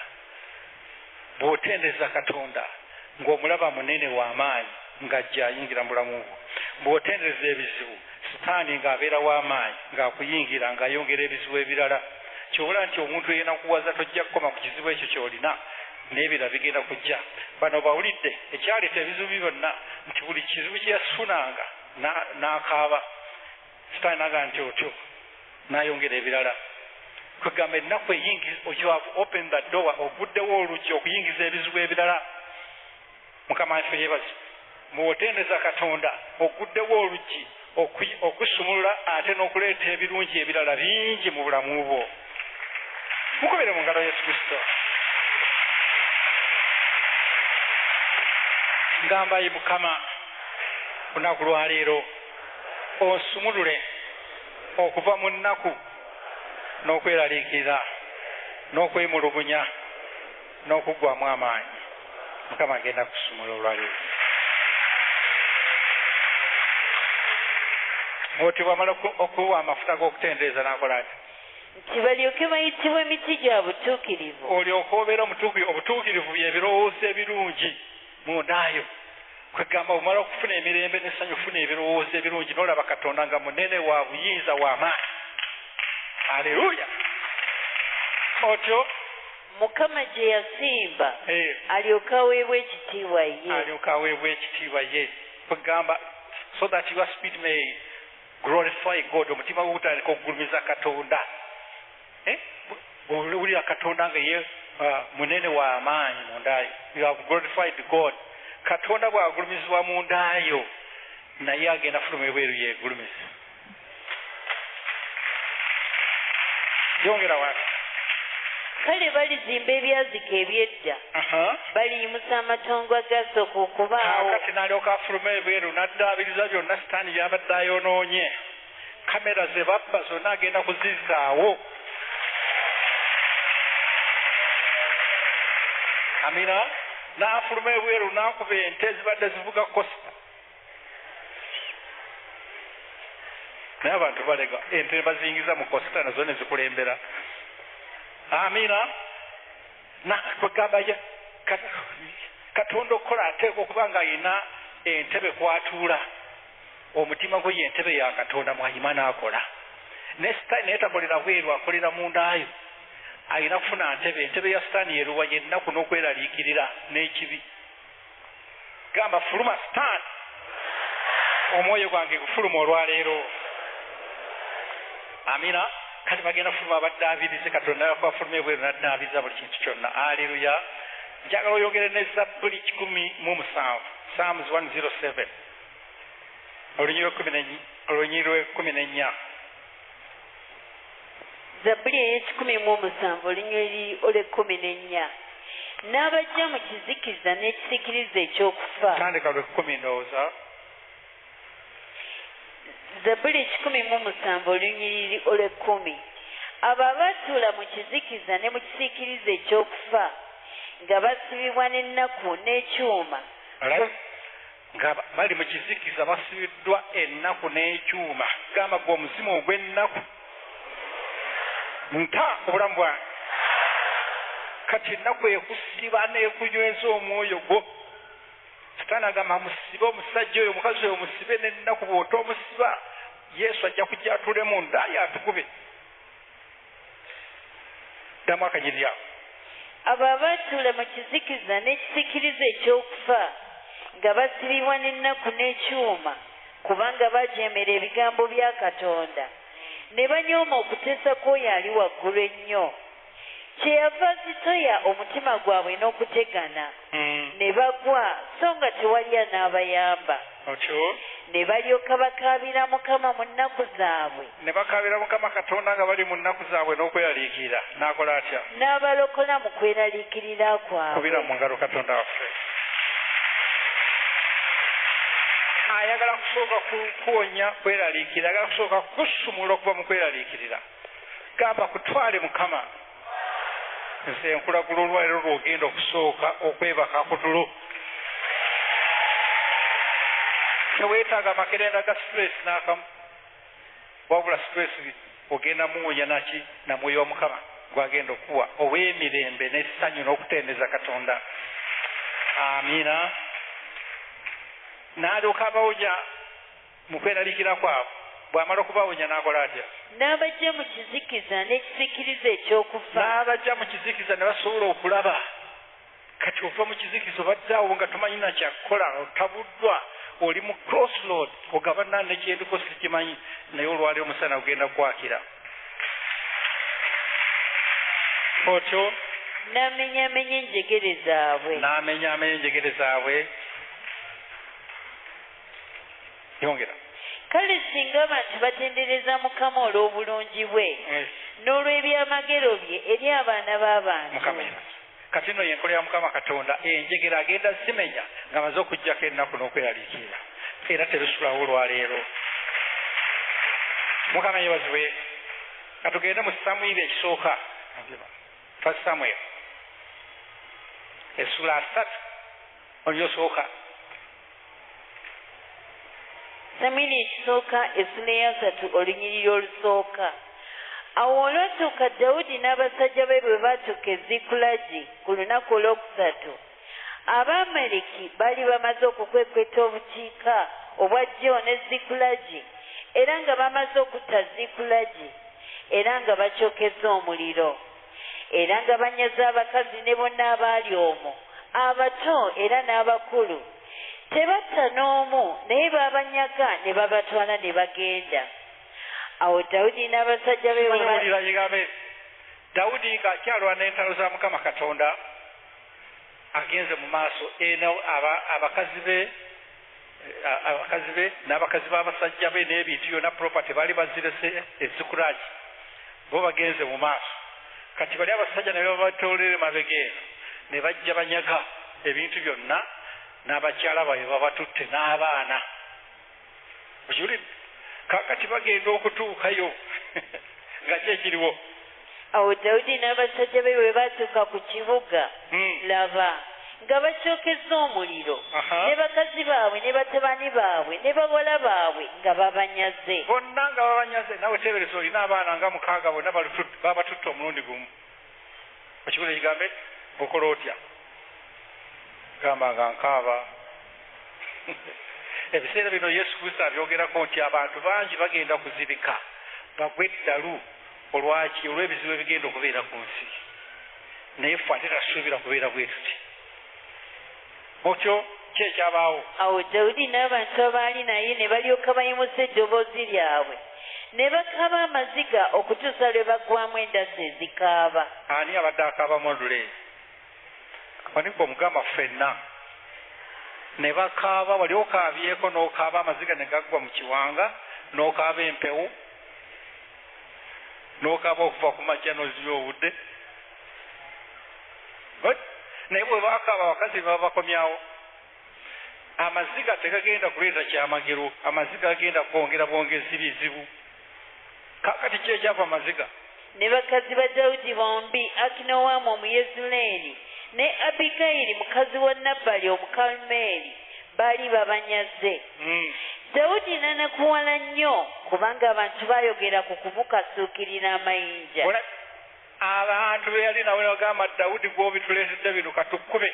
Bw'otendereza Katonda ng'omulaba munene w'amaanyi ng'ajja ayingira mu bulamu bwo. Bw'otendereza ebizibu, Sitaani ng'abeera w'amaanyi ng'akuyingira ng'ayongera ebizibu ebirala. Ky'obola nti omuntu eyenakuwaza tojja kukoma ku kizibu ekyo ky'olina, n'ebirala bigenda kujja. Bano bawulidde ekyaleeta ebizibu byonna nti buli kizibu kye yasunanga n'akaaba, Sitaani n'agamba nti otyo, n'ayongera ebirala. Kwegamba ennaku eyingiza, you have opened the door, oguddewo oluggi okuyingiza ebizibu ebirala. Mukama waffe yeebazibwe. Bw'otendereza Katonda oguddewo oluggi okusumulula ate n'okuleeta ebirungi ebirala bingi mu bulamu bwo. Mukubire mu ngalo Yesu Kristo. Ngamba ye Mukama, lunaku lwaleero onsumulule okuva mu nnaku n'okweraliikirira n'okwemulugunya n'okuggwamu amaanyi. Mukama agenda kusumula olwaleero. Oti bw'amala okuwa amafuta g'okutendereza n'akola ati? Nti balyoke bayitibwe emiti gya butuukirivu. Olyoke obeere omutuukirivu. Obutuukirivu bye birowoozo ebirungi mundaayo. Kwegamba omala okufuna emirembe n'essanyu, ofuna ebirowoozo ebirungi n'olaba Katonda nga munene wa buyinza wa maanyi. Haleluya. Otyo Mukama gye yasimba alyoke aweebwe ekitiibwa ye. Alyoke aweebwe ekitiibwa ye. Kwegamba so that your spirit may glorify God. Omutima gwo gutandika okugulumiza Katonda. Owulira Katonda nga ye Munene wa amaanyi mu ndaayo. You have glorified God. Katonda bw'agulumizibwa mu ndaayo, naye agenda fuluma ebweru yeegulumiza. Yongera wansi. Kale balizimba ebyazika eby'edda, baliyimusa amatongo agasooka okubaawo. Kaakati n'alyoka afuluma ebweru n'addaabiriza byonna sitaani by'abadde ayonoonye. Kamera ze babba zonna agenda kuzizzaawo. Amina. N'afuluma ebweru n'akuba ente ezibadde zivuga costa. Naye abantu balega ente baziyingiza mu costa nazo ne zikulembera. Amina. Nakwegamba Katonda okukola ateekwa okuba nga ayina entebe kw'atuula. Omutima gwe y'entebe ya Katonda mwayima n'akola. Ne sitaani naye takolera bweru, akolera mundaayo. Ayina kufuna ntebe. Entebe ya sitaani yeruwa yennaku n'okweraliikirira n'ekibi. Gamba fuluma sitaani, omwoyo gwange gufuluma olwaleero. Amina. Kati bagenda fuluma abaddaabirize. Katonda afuluma ebweru n'addaabiriza buli kintu kyonna. Aleluya. Njagala oyongere ne Zabbuli 107, Psalms 107, olunyiriri lw'ekkumi n'ennya. Zabbuli ey'e-107, olunyiriri olw'e-14. N'abajja mu kizikiza n'ekisiikirize ekyokufa. Tandika lw'ekkumi ndowooza. Zabbuli 107, olunyiriri olw'e-10. Abo abatuula mu kizikiza ne mu kisiikirize ekyokufa, nga basibibwa n'ennaku n'ekyuma. Nga bali mu kizikiza basibiddwa ennaku n'ekyuma. Gamba gwe omuzimu ogw'ennaku nta obulamu bwange. Kati ennaku ekusiba n'ekunyweza omwoyo gwo. Sitaani agamba musibe omusajja oyo, omukazi oyo musibe n'ennaku. Bw'otoomusiba, Yesu ajja kujja atuule mu ndaayo atukube. Ddamu akanyiriri ako. Abo abatuula mu kizikiza n'ekisiikirize ekyokufa, nga basibibwa n'ennaku n'ekyuma, kubanga bajeemera ebigambo bya Katonda ne banyooma okuteesa kw'oyo ali waggulu ennyo. Kyeyava azitoya omutima gwabwe n'okutegana, ne bagwa so nga tewali anaabayamba. Otyo. Ne balyoka bakaabira Mukama mu nnaku zaabwe. Ne bakaabira Mukama Katonda nga bali mu nnaku zaabwe n'okweraliikirira. N'akola atya? N'abalokola mu kweraliikirira kwabwe. Kubira mu ngalo Katonda waffe. Ayagala kusooka kuwonya kweraliikirira, ayagala kusooka kusumulula okuva mu kweraliikirira. Gamba kutwale Mukama. Nze nkulagula olwaleero lw'ogenda okusooka okwebaka ku tulo. Teweetaaga makerenda ga stress n'akamu, wabula stress ogenda muwonya naki? Na mwoyo wa Mukama gwagenda okuwa ow'emirembe n'essanyu n'okutendeza Katonda. Amiina. N'alyoka abawonya mu kweraliikira kwabwe. Bw'amala okubawonya n'akola atya? N'abajja mu kizikiza n'ekisiikirize ekyokufa. N'abajja mu kizikiza ne basobola okulaba. Kati ova mu kizikiza obadde awo nga tomanyi na kyakukola, otabuddwa, oli mu crossroad, ogabana nekyendiko sikimanyi, naye olwaleero omusana gugenda kukwakira. Otyo. N'amenyaamenya enjegere zaabwe. N'amenyaamenya enjegere zaabwe. Yongera. Kale singa abantu batendereza Mukama olw'obulungi bwe n'olw'ebyamagero bye eri abaana b'abantu. Mukama yeebazibwe. Kati nno yenkola ya Mukama Katonda, enjegere agenda zimenya ng'amaze okuggyako ennaku n'okweraliikirira, era terusulawo olwaleero. Mukama yeebazibwe. Katugende mu Samwiri ekisooka, First Samuel essula 30 olunyiriri. Samwiri ekisooka, essula eya 30, olunyiriri olusooka. Awo olwatuuka Dawudi n'abasajja be bwe baatuuka e Zikulagi ku lunaku olwokusatu, Abamaleki baali bamaze okukwekweta obukiika obwa ddyo ne Zikulagi, era nga bamaze okutta Zikulagi, era nga bakyokeza omuliro, era nga banyaze abakazi ne bonna abaali omwo, abato era n'abakulu. Tebatta n'omu, naye baabanyaga ne babatwala ne bagenda. Awo Dawudi n'abasajja be wulira yigambe. Dawudi ng'akyalwana entalo za Mukama Katonda, agenze mu maaso eno abakazi be n'abakazi b'abasajja be n'ebintu byonna property baali bazirese ezikuraki, bo bagenze mu maaso. Kati bali abasajja ne babatoolera mabega eno ne bajja banyaga ebintu byonna n'abakyala baabwe babatutte n'abaana. Okiwulidde? Kaakati bagenda okutuukayo nga ki ekiriwo? Awo Dawudi n'abasajja be bwe baatuuka ku kibuga, laba nga bakyokezza omuliro, ne bakazi baabwe ne batabani baabwe ne bawala baabwe nga babanyaze. Bonna nga babanyaze. Nawe teebereza olina abaana nga 6 bonna babatutte omulundi gumu. Okiwulira ekigambo? Okola otya? Gamba nga nkaaba. Ebiseera bino Yesu Kristo abyogerako nti abantu bangi bagenda kuzibika bagwe eddalu olwaki? Olw'ebizibu ebigenda okubeera ku nsi. Naye ffe ate tasuubira kubeera bwe tuti. Otyo ki ekyabaawo? Awo Dawudi n'abantu abaali naye ne balyoka bayimusa eddoboozi lyabwe ne bakaaba amaziga okutuusa lwe baggwamu endasi ezikaaba. Ani abadde akaabamu olule? Wanigwa omugamba ffenna ne bakaaba. Wali okaabyeko n'okaaba amaziga ne gaggwa mu kiwanga, n'okaaba empewo, n'okaaba okuva ku makya n'ozibya obudde. Naye bwe bakaaba abakazi babakomyawo. Amaziga tegagenda kuleeta kyamagero, amaziga gagenda kwongera bwongezi bizibu. Kaakati ki ekyava amaziga? Ne bakazi ba Dawudi bombi, Akinowamu Omuyezuleeri ne Abigayiri mukazi wa Nabali Omukalumeeri, baali babanyaze. Dawudi n'anakuwala nnyo kubanga abantu baayogera ku kumukasuukirira amayinja. Abantu be yali nawe bagamba Dawudi gw'obituleetedde bino katukkube.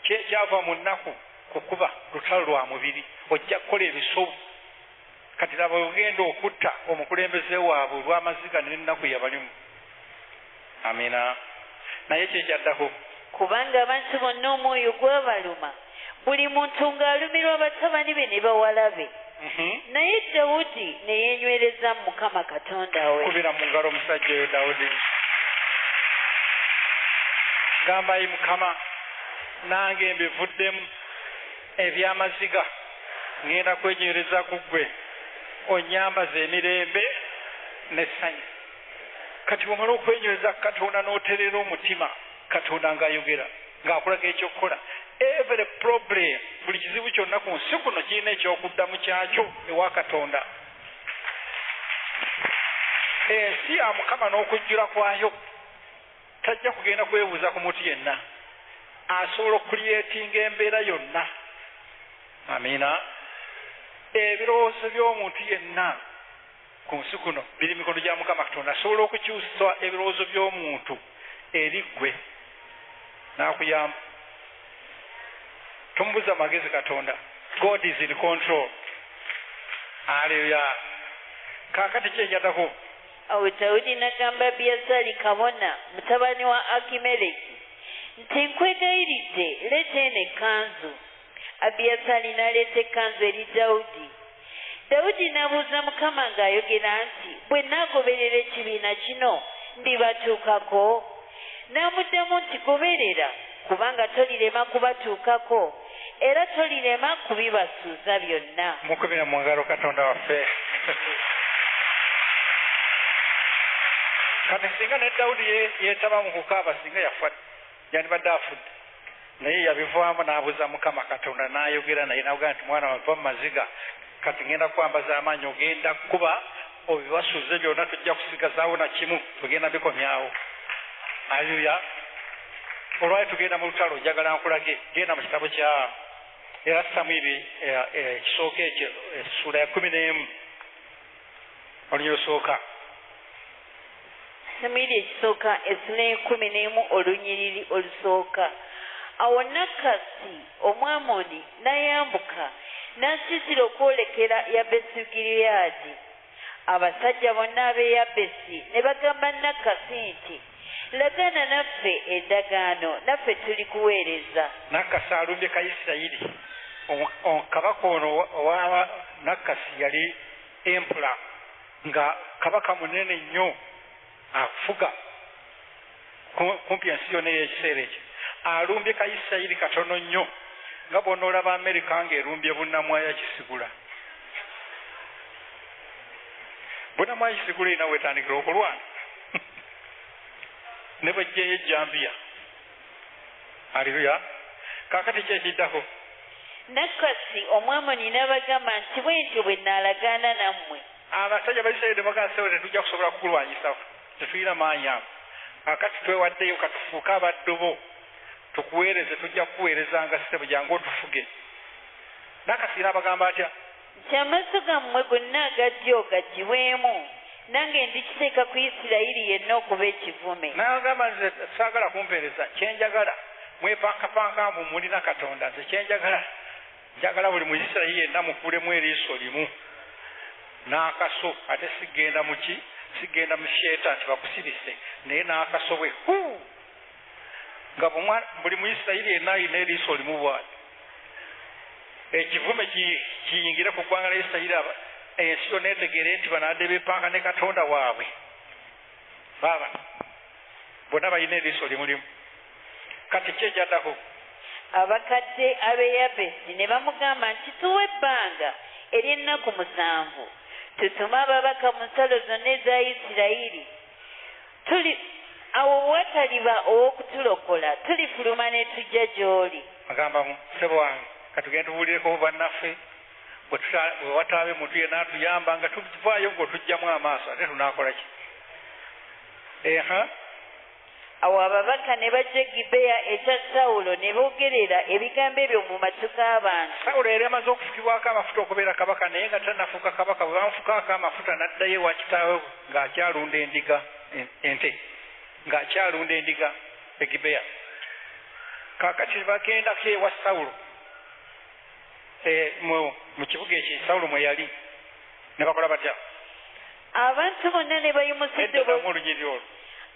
Ki ekyava mu nnaku? Kukuba lutalo lwa mubiri, ojja kukola ebisobu. Kati laba ogenda okutta omukulembeze waabwe olw'amaziga n'ennaku yabalimu. Amina. Naye ki ekyaddako? Kubanga abantu bonna omwoyo gwabaluma, buli muntu ng'alumirwa batabani be ne bawala be. Naye Dawudi ne yeenywereza mu Mukama Katonda we. Kubira mu ngalo omusajja oyo Dawudi. Gamba ayi Mukama, nange mbivuddemu eby'amaziga, ŋŋenda kwenywereza ku ggwe, onnyambaze emirembe n'essanyu. Kati bw'omala okwenyweza Katonda n'oterera omutima, Katonda ng'ayogera, ng'akulaga ekyokukola. Every problem, buli kizibu kyonna ku nsi kuno kirina ekyokuddamu kyakyo ewa Katonda. Ensi ya Mukama n'okujjula kwayo, tajja kugenda kwebuuza ku muntu yenna. Asobola okuliyeetinga embeera yonna. Amiina. Ebirowoozo by'omuntu yenna ku nsi kuno biri mikono gya Mukama Katonda. Asobola okukyusa ebirowoozo by'omuntu eri ggwe n'akuyamba. Tomubuza magezi Katonda. God is in control. Haleluya. Kaakati ki ekyaddako? Awo Dawudi n'agamba Abiyasaali kabona mutabani wa Akimeleki nti nkwegayiridde leeta eno ekkanzu. Abiyasaali n'aleeta ekkanzu eri Dawudi. Dawudi n'abuuza Mukama ng'ayogera nti bwe naagoberera ekibiina kino ndibatuukako? N'amuddamu nti goberera, kubanga tolirema kubatuukako era tolirema kubibasuuza byonna. Mukubira mu ngalo Katonda waffe. Kati singa ne Dawudi yeetaba mu kukaaba, singa yafa, yandibadde afudde. Naye yabivaamu n'abuuza Mukama Katonda n'ayogera naye n'agamba nti mwana wange va mu maziga, kati ngenda kwambaza amaanyi, ogenda kuba obibasuuze byonna, tujja kusigazaawo na kimu, tugenda bikomyawo. Haleluya. Olwali tugenda mu lutalo, njagala nkulage. Genda mu kitabo kya era Samwiri ekisooka ekyo essula ya 11 olunyiriri olusooka. Samwiri ekisooka essula ya 11 olunyiriri olusooka. Awo Nakasi Omwamoni n'ayambuka n'asiisira okwolekera Yabesugireyaadi. Abasajja bonna ab'e Yabesi ne bagamba Nakasi nti lagaana naffe endagaano, naffe tuli kuweereza. Nakasi alumbye Kayisirayiri. Kabaka ono owa Nakasi yali empula, nga kabaka munene nnyo afuga. Kumpi ensi yonna ey'ekiseera ekyo. Alumbye ka Isirayiri katono nnyo, nga bw'onoolaba Amerika ng'erumbye Bunnamwaya Kisigula. Bunnamwaya Kisigula erina weetandikira okulwana ne bw'eggyeyo ejjambiya. Haleluya. Kaakati ki ekiddako? Nakasi Omwamoni n'abagamba nti bwe ntyo bwe nnaalagaana nammwe. Abasajja ba Isirayiri ne bagamba, ssebo tetujja kusobola kukulwanyisa, tetulina maanyi ago. Kaakati twewaddeyo, katufuuke abaddu bo, tukuweereze, tujja kukuweerezanga ssebo, jangu otufuge. Nakasi n'abagamba atya? Nti amaaso gammwe gonna aga ddyo gaggyibwemu, nange ndikiteeka ku Isirayiri yenna okuba ekivume. N'agamba nze saagala kumpeereza, kye njagala mwepankapanka mbu mulina Katonda, nze kye njagala, njagala buli Muyisirayiri yenna mukuulemu eriiso limu n'akaso, ate sigenda mu ki, sigenda mu theatre nti bakusirise, naye n'akaso bwe hu nga buli Muyisirayiri yenna alina eriiso limu bw'ati. Ekivume kiyingire ku ggwanga lya Isirayiri, ensi yonna etegeere nti banaadde beepanka ne Katonda waabwe. Baaba bonna balina eriiso limu limu. Kati ki ekyaddako? Abakadde ab'e Yabesi ne bamugamba nti tuwe ebbanga ery'ennaku 7, tutume ababaka mu nsalo zonna eza Isirayiri. Tuli awo wataliba ow'okutulokola, tulifuluma ne tujja gy'oli. Agamba ssebo wange, katugende tubuulireko bannaffe, bwe wataabe muntu yenna atuyamba nga tuvaayo ng'otugyamu amaaso, ate tunaakola ki? Awo ababaka ne bajja Gibeya ekya Sawulo ne boogerera ebigambo ebyo mu matu g'abantu. Sawulo yali amaze okufukibwako amafuta okubeera kabaka, naye nga tannafuuka kabaka. Bwe bamufukaako amafuta n'addayo ewa kitaawe ng'akyalunda endiga, ente, ng'akyalunda endiga e Gibeya. Kaakati bagendako ewa Sawulo mu kibuga ekyo Sawulo mwe yali, ne bakola batya? Abantu bonna ne bayimusa eddoboozi olunyiriri olwo.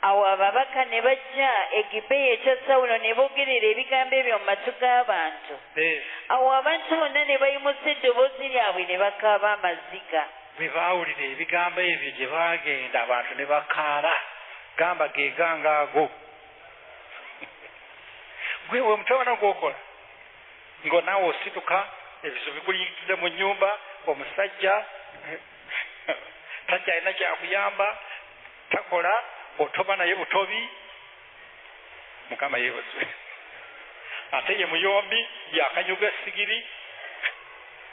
Awo ababaka ne bajja e Gibeya ekya Sawulo ne boogerera ebigambo ebyo mu matu g'abantu. Awo abantu bonna ne bayimusa eddoboozi lyabwe ne bakaaba amaziga. Bwe baawulira ebigambo ebyo gye baagenda abantu ne bakaaba, gamba ge ganga ago. Gwe we mutawana gw'okola ngo naawe osituka, ebizibu bikuyingidde mu nnyumba, omusajja takyalina kyakuyamba, takola, otoba naye butobi. Mukama yeebazibwe. Ate ye muyombi, yakanyuga essigiri.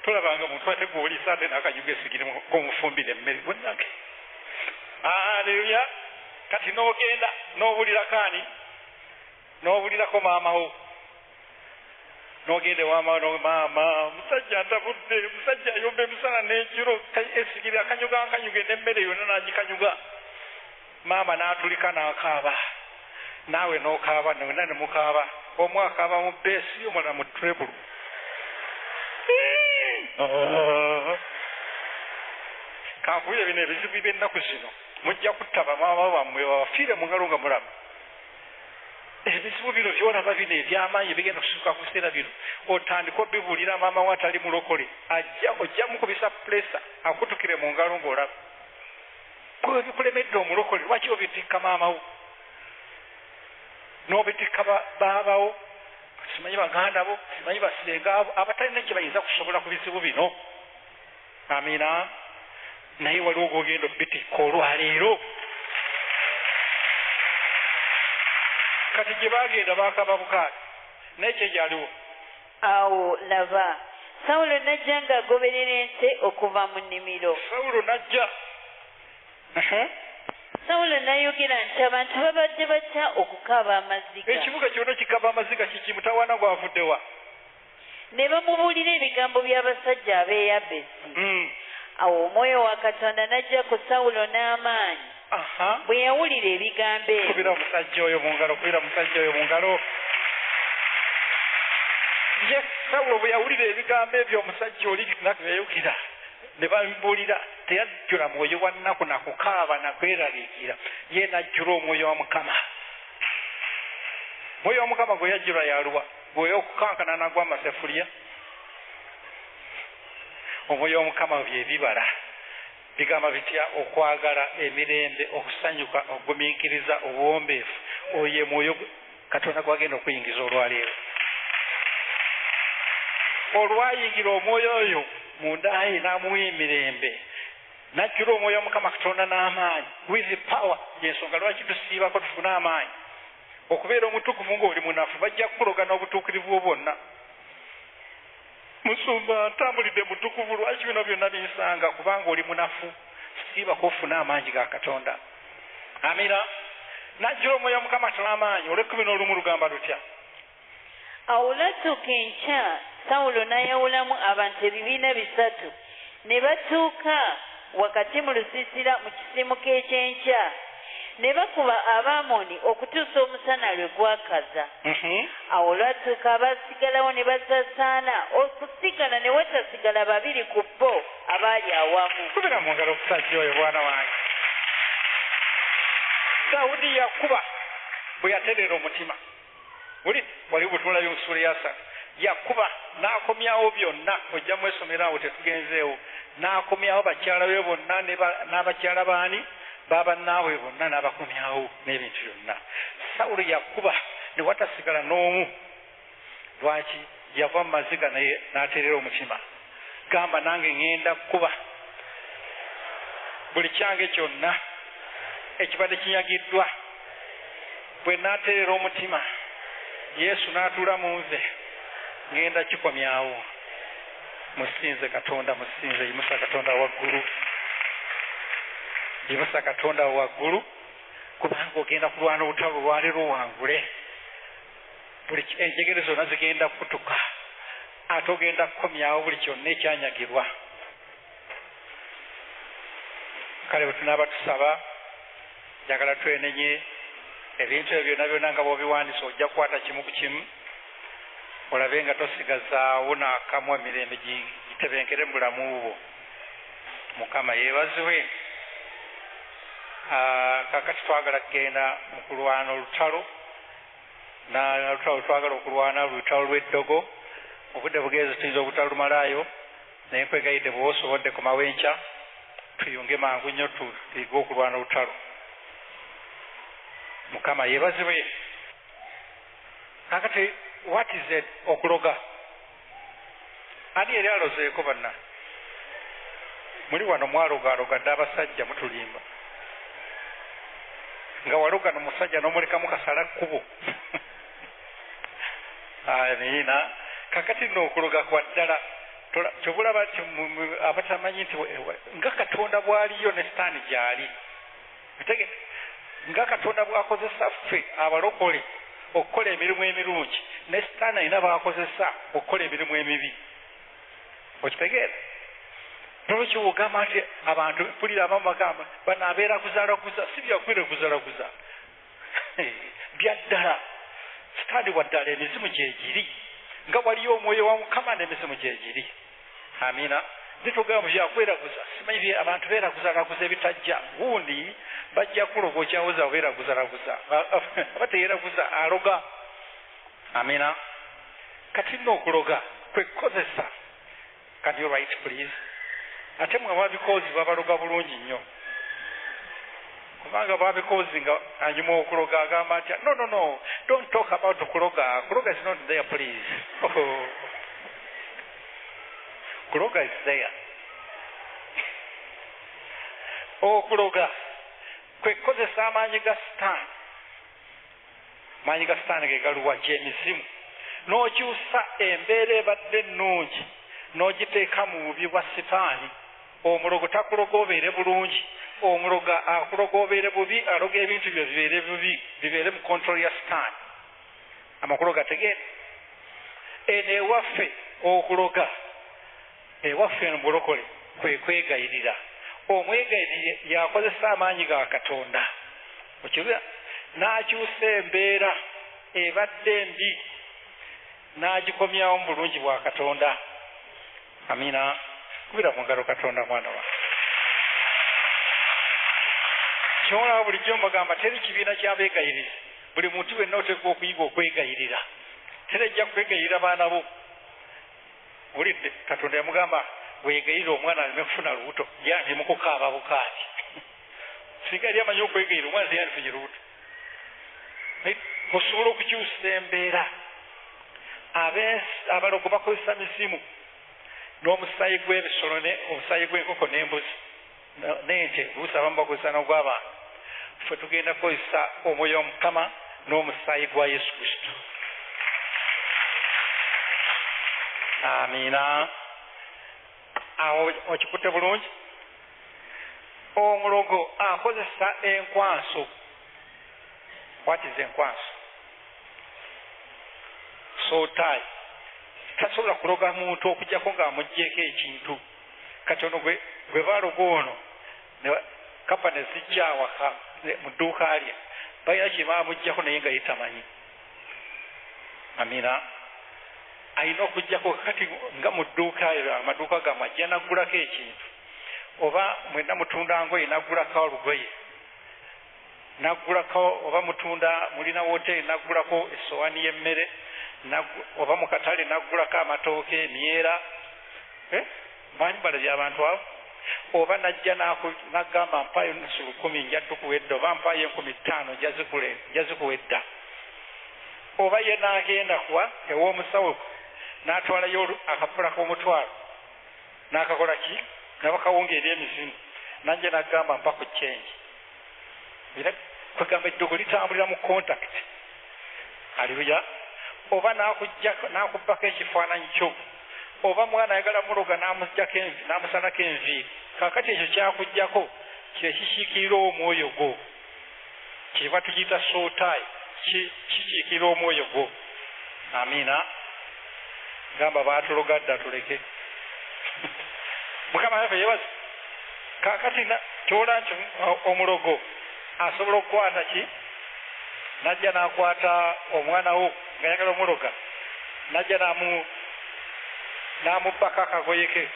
Tolabanga muntu ate gw'oliisa ate n'akanyuga essigiri k'omufumbira emmere bwennange. Haleluya. Kati n'ogenda n'obulirako ani? N'obulirako maama wo. N'ogenda ewa maama, maama omusajja ntabudde, omusajja ayomba emisana n'ekiro, essigiri akanyuga akanyuge n'emmere yonna n'agikanyuga. Maama n'atulika n'akaaba, naawe n'okaaba, nonna ne mukaaba. Omu akaaba mu beesi, omulala mu trebulu. Kankuwulire bino ebizibu by'ennaku zino, mujja kutta bamaama bammwe babafiire mu ngalo nga mulaba. Ebizibu bino by'olaba bino eby'amaanyi bigenda kusuka ku biseera bino, otandika obibuulira maama wo atali mulokole, ajja ojja mukubisa pulesa akutukire mu ngalo ng'olaba. Gwe bikulemedde omulokole, lwaki obitikka maama wo n'obitikka baabawo, simanyi baganda bo, simanyi basenga abo abatalina kye bayinza kusobola ku bizibu bino. Amiina. Naye waliwo gw'ogenda obitikka olwaleero. Kati gye baagenda baakaba bukaabi, naye kyekyaliwo. Awo laba, Sawulo n'ajja ng'agoberera ente okuva mu nnimiro. Sawulo n'ajja. Sawulo n'ayogera nti abantu babadde batya okukaaba amaziga. Ekibuga kyonna kikaaba amaziga, kiki mutawaana gwavudde wa? Ne bamubuulira ebigambo by'abasajja ab'e Yabesi. Awo omwoyo wa Katonda n'ajja ku Sawulo n'amaanyi. Bwe yawulira ebigambo ebyo. Kubira omusajja oyo mu ngalo, kubira omusajja oyo mu ngalo. Ye Sawulo bwe yawulira ebigambo ebyo omusajja oli yayogera, ne bamubuulira, teyajjula mwoyo wa nnaku na kukaaba na kweraliikirira, ye n'ajjula omwoyo wa Mukama. Mwoyo wa Mukama gwe yajjula yaluwa? Gwe okukankana n'agwa amasefulya. Omwoyo wa Mukama bye bibala bigamba bitya? Okwagala, emirembe, okusanyuka, okugumiikiriza, obuwombeefu, Oyo ye mwoyo Katonda gwagenda okuyingiza olwaleero. Olwayingira omwoyo oyo munda ye n'amuwa emirembe, n'ajjula omwoyo wa Mukama Katonda n'amaanyi, with power. Yensonga lwaki tusiibako tufune amaanyi. Okubeera omutukuvu ng'oli munafu, bajja kukuloga n'obutuukirivu bwo bwonna. Musumba, ntambulidde mutukuvu, lwaki bino byonna binsanga? Kubanga oli munafu. Siibako ofune amaanyi ga Katonda. Amina. N'ajjula omwoyo wa Mukama Katonda n'amaanyi. Olw'ekkumi n'olumu lugamba lutya? Awo olwatuuka enkya, Sawulo n'ayawulamu abantu ebibiina bisatu, ne batuuka wakati mu lusiisira mu kisiimuko eky'enkya, ne bakuba Abaamoni okutuusa omusana lwe gwakaza. Awo olwatuuka abaasigalawo ne basaasaana, okusigala ne watasigala babiri ku bo abaali awamu. Kubira mu ngalo omusajja oyo, bwana wange. Dawudi yakuba bwe yatereera omutima. Uli wali bwe tumulabye mu ssuula eyasatu, yakuba n'akomyawo byonna. Ojja mwesomera awo, tetugenzeewo. N'akomyawo bakyala be bonna n'abakyala baani babannaabwe bonna, n'abakomyawo n'ebintu byonna. Sawulo yakuba ne watasigala n'omu. Lwaki? Yava mu maziga naye n'ateerera omutima. Gamba, nange ŋŋenda kukuba buli kyange kyonna ekibadde kinyagiddwa. Bwe naateerera omutima, Yesu n'atuula mu nze, ŋŋenda kikomyawo. Musinze Katonda, musinze. Yimusa Katonda waggulu, yimusa Katonda waggulu, kubanga ogenda kulwana olutalo olwaleero owangule. Buli enjegere zonna zigenda kukutuka, ate ogenda kukomyawo buli kyonna ekyanyagibwa. Kale bwe tunaaba tusaba, njagala twenenye ebintu ebyo byonna byonna nga bw'obiwandiisa. Ojja kukwata kimu ku kimu olabe nga tosigazaawo n'akamu, emirembe gitebenkere mu bulamu bwo. Mukama yeebazibwe. Kakati twagala kugenda mu kulwana olutalo, n'olutalo twagala okulwana lutalo lw'eddogo. Obudde bugenze, tuyinza obutalumalaayo, naye nkwegayidde, bw'oba osobodde komawo enkya, tuyunge mangu nnyo tuyige okulwana olutalo. Mukama yeebazibwe. Kakati what is it okuloga? Ani eri alozeeko? Banna muli wano mwalogaaloga dde abasajja, mutulimba. Nga waloga nomusajja n'omulekamu kasala kkubo. Amiina. Kakati nno okuloga kwa ddala. Kyobulaba nti abatamanyi nti nga Katonda bw'aliyo ne Sitaani gy'ali. Nga Katonda bw'akozesa ffe abalokole okukola emirimu emirungi, ne Sitaani alina b'akozesa okukola emirimu emibi. Okitegeera? Nolwekyo ogamba nti abantu, mpulira abamu bagamba bano abeeraguzalaguza. Si byakweraguza bya ddala. Sitaani wa ddala, emizimu gyegiri. Nga waliyo omwoyo wa Mukama, n'emizimu gyegiri. Amiina. Nitugamba byakweraguza, simanyi abantu beeraguzalaguza ebitajja. Gundi bajja kuloga, okyawoza beeraguzalaguza, aba teyeraguza, aloga. Amiina. Kati nno okuloga kwe kukozesa. Can you write, please? Ate mwe ababikoozi babaloga bulungi nnyo, kubanga babikoozi nga anyuma okuloga agamba nti, "No, no, no, don't talk about kuloga. Kuloga is not there, please." Oh. Kuloga is there. Okuloga kwe kukozesa amaanyi ga Sitaani. Maanyi ga Sitaani ge galuwa? Gy'emizimu. N'okyusa embeera ebadde ennungi n'ogiteeka mu bubi bwa Sitaani. Omulogo takuloga obeere bulungi, omuloga akuloga obeere bubi, aloga ebintu byo bibeere bubi, bibeere mu control ya Sitaani. Amakulu gategeera? Eno ewaffe okuloga, ewaffe eno bulokole kwe kwegayirira. Omwegayirire yakozesa amaanyi ga Katonda okibira n'akyusa embeera ebadde embi n'agikomyawo mu bulungi bwa Katonda. Amiina. Kubira mu ngalo Katonda, mwana wa kyolaba. Bulijjo mbagamba, teri kibiina ky'abeegayirizi. Buli muntu wenna oteekwa okuyiga okwegayirira. Terejja kwegayirira baana bo. Wulidde Katonda yamugamba, weegayirira omwana aleme kufuna lubuto. Yandi mukukaaba bukaabi. Singa yali amanyi okwegayirira, omwana teyandifunye lubuto. Osobola okukyusa embeera. Abalogo bakozesa mizimu n'omusaayi gw'ebisolo, omusaayi gw'enkoko n'embuzi n'ente, oluusi abamu bakozesa n'ogw'abantu. Ffe tugenda kukozesa omwoyo wa Mukama n'omusaayi gwa Yesu Kristo. Amiina. Awo okikutte bulungi. Omulogo akozesa enkwanso. What is enkwanso? Sotai. Tasobola kuloga muntu okuggyako ng'amuggyeko ekintu. Kati ono gwe baloga ono kapa ne zijja awaka mu dduuka lye, balina kye baamuggyako naye nga ye tamanyi. Amiina. Alina okuggyako kati nga mu dduuka eryo, amaduuka gammwe ajja n'aggulako ekintu, oba mwenna mutunda ngoye n'aggulako olugoye, n'aggulako, oba mutunda mulina woteeri n'aggulako essowaani y'emmere, oba mu katale n'aggulako amatooke, emyera, manyi balabye abantu abo, oba najja n'agamba mpaayo 1,000 nja tukuwa edda, oba mpaayo 5,000 nja zikuwa edda, oba ye n'agenda kuwa ew'omusawo n'atwalayo akapapula k'omutwalo n'akakola ki, n'abakawunga eri emizimu, najja n'agamba mpa ku change. Era kwegamba eddogo litambulira mu contact. Aleluya. Oba n'akubbako ekifaananyi kyo, oba mwana ayagala muloga n'amuggyako envi, n'amusalako enviiri. Kaakati ekyo kyakuggyako kye kikiikirira omwoyo gwo, kyeva tukiyita sotai, kikiikirira omwoyo gwo. Amiina. Gamba baatuloga dda tuleke. Mukama waffe yeebaze. Kaakati kyola nti omulogo asobola okukwata ki, najja n'akwata omwana wo ng'ayagala omuloga, najja n'amubbako akagoye ke,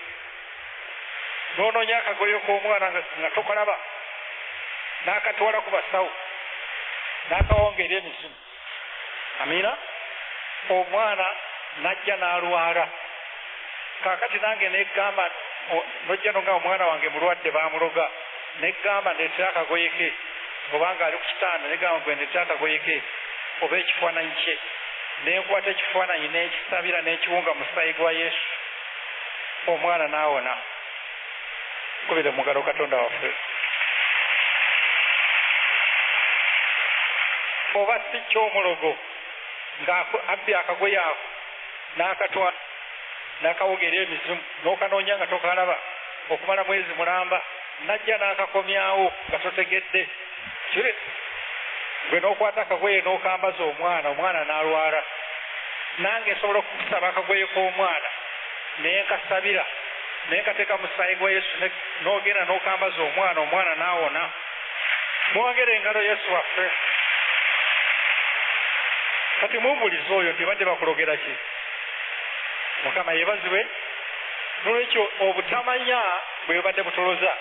n'onoonya akagoye k'omwana nga tokalaba, n'akatwala ku basawo, n'akawonga eri emizimu. Amiina. Omwana najja n'alwala. Kaakati nange negamba, nojja nonga omwana wange mulwadde baamuloga, negamba ndeetera akagoye ke, obanga ali ku kitanda negamba gwe ndeetera akagoye ke oba ekifaananyi kye, nenkwata ekifaananyi n'ekisabira n'ekiwunga musaayi gwa Yesu, omwana n'awona. Kubira mu ngalo Katonda waffe. Oba si ky'omulogo ng'abbye akagoye ako n'akatwala n'akawuga eri emizimu, n'okanoonya nga tokalaba okumala mwezi mulamba, najja n'akakomyawo nga totegedde. Kiri gwe n'okwata akagoye n'okambaza omwana, omwana n'alwala. Nange nsobola okukusaba akagoye k'omwana naye nkasabira, naye nkateeka musaayi gwa Yesu, n'ogenda n'okambaza omwana, omwana n'awona. Mwongere engalo Yesu waffe. Kati mumbulize oyo nti badde bakulogera ki? Mukama yeebazibwe. Nolwekyo obutamanya bwe bubadde butuloza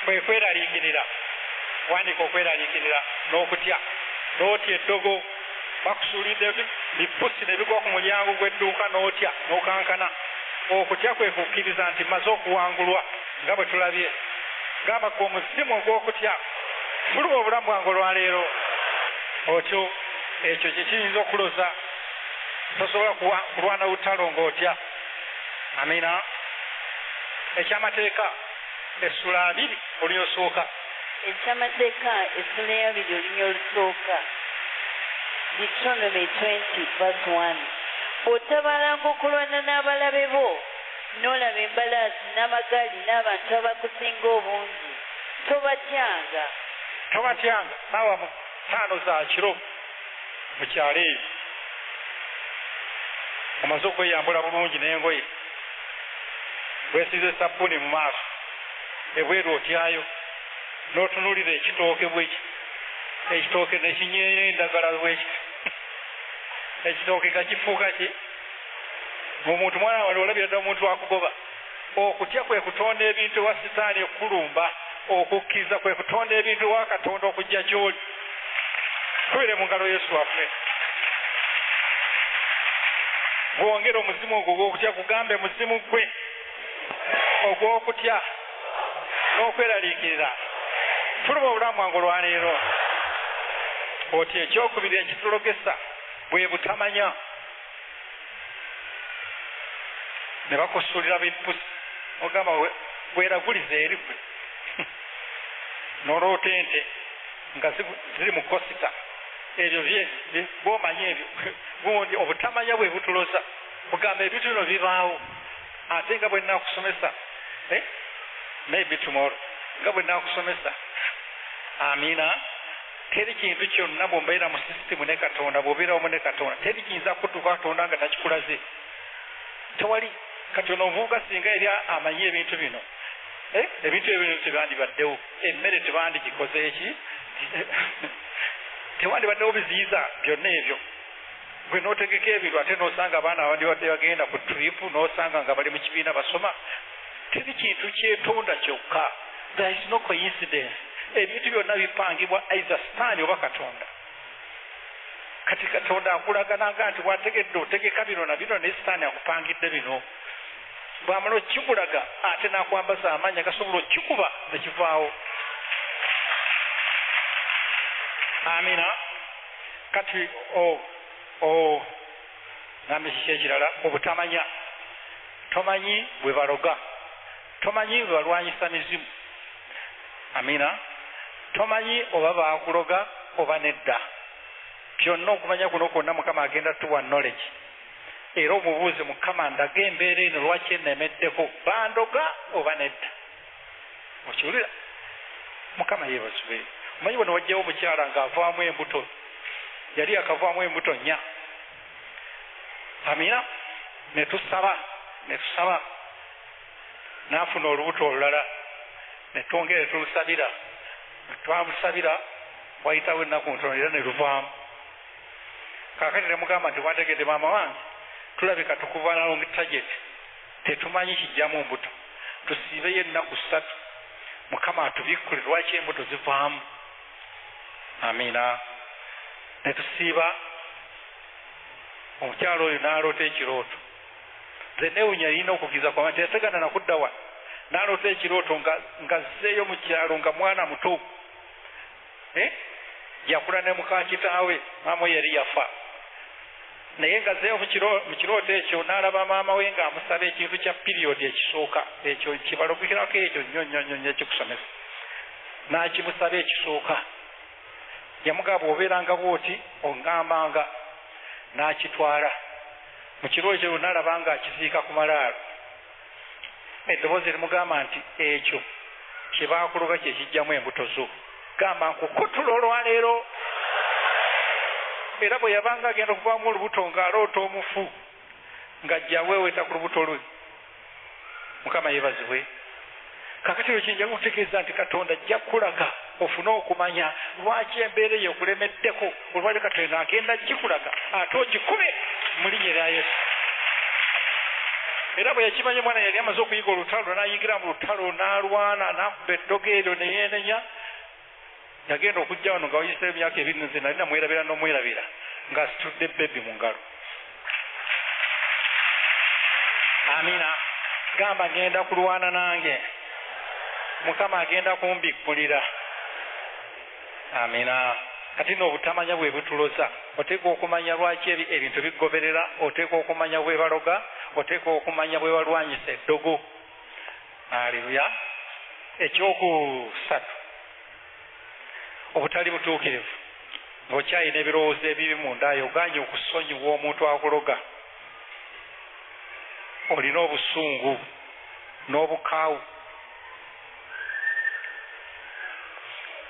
kwe kweraliikirira. Wandika okweraliikirira n'okutya, n'otya eddogo, bakusuulidde bipusi ne bigwa ku mulyango gw'edduuka n'otya n'okankana. Okutya kwe kukkiriza nti mmaze okuwangulwa nga bwe tulabye. Gamba gwe omuzimu ogw'okutya, fuluma obulamu bwange olwaleero. Otyo ekyo kye kiyinza okuloza. Tosobola kulwana lutalo ng'otya. Amiina. Ekyamateeka essula 2 olunyosooka. Ekyamateeka essula 2 olunyosooka. Deuteronomy 20 verse 1. Bw'otabalanga okulwana n'abalabe bo, n'olaba embalaasi n'amagaali n'abantu abakusinga obungi, tobatyanga. Tobatyanga. Ssaawa 5 za kiro mu kyalo eyo, omaze okweyambula bulungi n'engoye, weesiize sabbuuni mu maaso, ebweru otyayo, n'otunuulira ekitooke bweki, ekitooke ne kinyeenya endagala bweki, ekitooke nga kifuuka ki? Omuntu mwana wali olabira ddala omuntu akugoba. Okutya kwe kutonda ebintu ewa Sitaani okukulumba, okukkiriza kwe kutonda ebintu ewa Katonda okujja gy'oli. Kubire mu ngalo Yesu waffe. Bwongera omuzimu ogwo ogw'okutya, kugambe muzimu gwe ogw'okutya n'okweraliikirira, fuluma obulamu bwange olwaleero. Oti ekyokubiri ekitulogesa bwe butamanya. Ne bakusuulira bipusi, ogamba weeraguliza eri gwe. N'oloota ente nga ziri mu kosita. Ebyo bw'omanyi ebyo gundi obutamanya bwe butuloza. Kugamba ebintu bino bibaawo, ate nga bwe nnaakusomesa, maybe tomorrow, nga bwe nnaakusomesa. Amiina. Teri kintu kyonna bw'obeera mu sisitimu ne Katonda, bw'obeera wamu ne Katonda, teri kiyinza kutuuka Katonda nga takikulaze. Tewali. Kati ono omuvubuka singa yali amanyi ebintu bino, ebintu ebyo tebandibaddewo, emmere tebandigikoze eki, tewandibaddewo biziyiza byonna ebyo. Gwe n'otegeka ebiro ate n'osanga abaana abandibadde bagenda ku trip, n'osanga nga bali mu kibiina basoma. Teri kintu kyetonda kyokka. There is no coincidence. Ebintu byonna bipangibwa either Sitaani oba Katonda. Kati Katonda akulagananga nti bw'ategedde otegeka bino na bino, naye Sitaani akupangidde bino. Bw'amala okikulaga ate n'akwambaza amaanyi agasobola okikuba ne kivaawo. Amiina. Kati ngambe kiki ekirala? Obutamanya. Tomanyi bwe baloga, tomanyi bwe balwanyisa mizimu. Amiina. Tomanyi oba baakuloga oba nedda. Byonna okumanya kuno kwonna Mukama agenda tuwa knowledge. Era omubuuze, Mukama ndaga embeera eno lwaki ennemeddeko, bandoga oba nedda. Okiwulira? Mukama yeebazibwe. Omanyi bwe wajjawo omukyala ng'avaamu embuto, yali akavaamu embuto 4. Amiina. Ne tusaba, n'afuna olubuto olulala, ne twongera ne tulusabira, ne twamusabira, wayitawo ennaku ntono era ne luvaamu. Kaakati ne mugamba nti wantegedde maama wange, tulabika tukuva long target, tetumanyi kijjamu mbuto, tusiibeyo ennaku 3, Mukama atubikkule lwaki embuto zivaamu. Amiina. Ne tusiiba, omukyalo oyo n'aloota ekirooto. Nze neewunya yalina okukkiriza kwa nti yategana na kudda wano. N'aloota ekirooto nga azzeeyo mu kyalo nga mwana muto. Yakula ne muka kitaawe, maama we yali yafa. Naye nga azzeeyo mu kirooto ekyo n'alaba maama we ng'amusaba ekintu kya piriyodi ekisooka. Ekyo kibalogekirako ekyo nnyo nnyo nnyo nnyo ekikusomesa. N'akimusaba ekisooka. Yamugamba bw'obeeranga bw'oti oŋŋambanga, n'akitwala. Mu kiro ekyo n'alaba ng'akiziika ku malaalo. Eddoboozi limugamba nti ekyo kye baakuloga kye kijjamu embuto zo. Gamba nkukutula olwaleero. Era bwe yabanga agenda okuvaamu olubuto ng'aloota omufu, ng'ajja aweeweeta ku lubuto lwe. Mukama yeebazibwe. Kaakati ekyo kinjagala okutegeeza nti Katonda ajja kukulaga ofune okumanya lwaki embeera eyo ekulemeddeko. Olwali Katonda agenda gikulaga ate ogikube mu linnya lya Yesu. Era bwe yakimanya omwana yali amaze okuyiga olutalo, n'ayingira mu lutalo n'alwana, n'akuba eddogo eryo ne yeenenya. Yagenda okujja wano nga wayiseewo emyaka 2, nze nali namwerabira n'omwerabira, ng'asitudde bebi mu ngalo. Amiina. Gamba ngenda kulwana nange, Mukama agenda kumbikkulira. Amiina. Kati n'obutamanya bwe butuloza. Oteekwa okumanya lwaki ebintu bigoberera, oteekwa okumanya bwe baloga, oteekwa okumanya bwe balwanyisa eddogo. Aleluya. Ekyokusatu, obutali butuukirivu. Ng'okyalina ebirowoozo ebibi munda yo, ogaanye okusonyiwa omuntu akuloga. Olina obusungu n'obukaawu.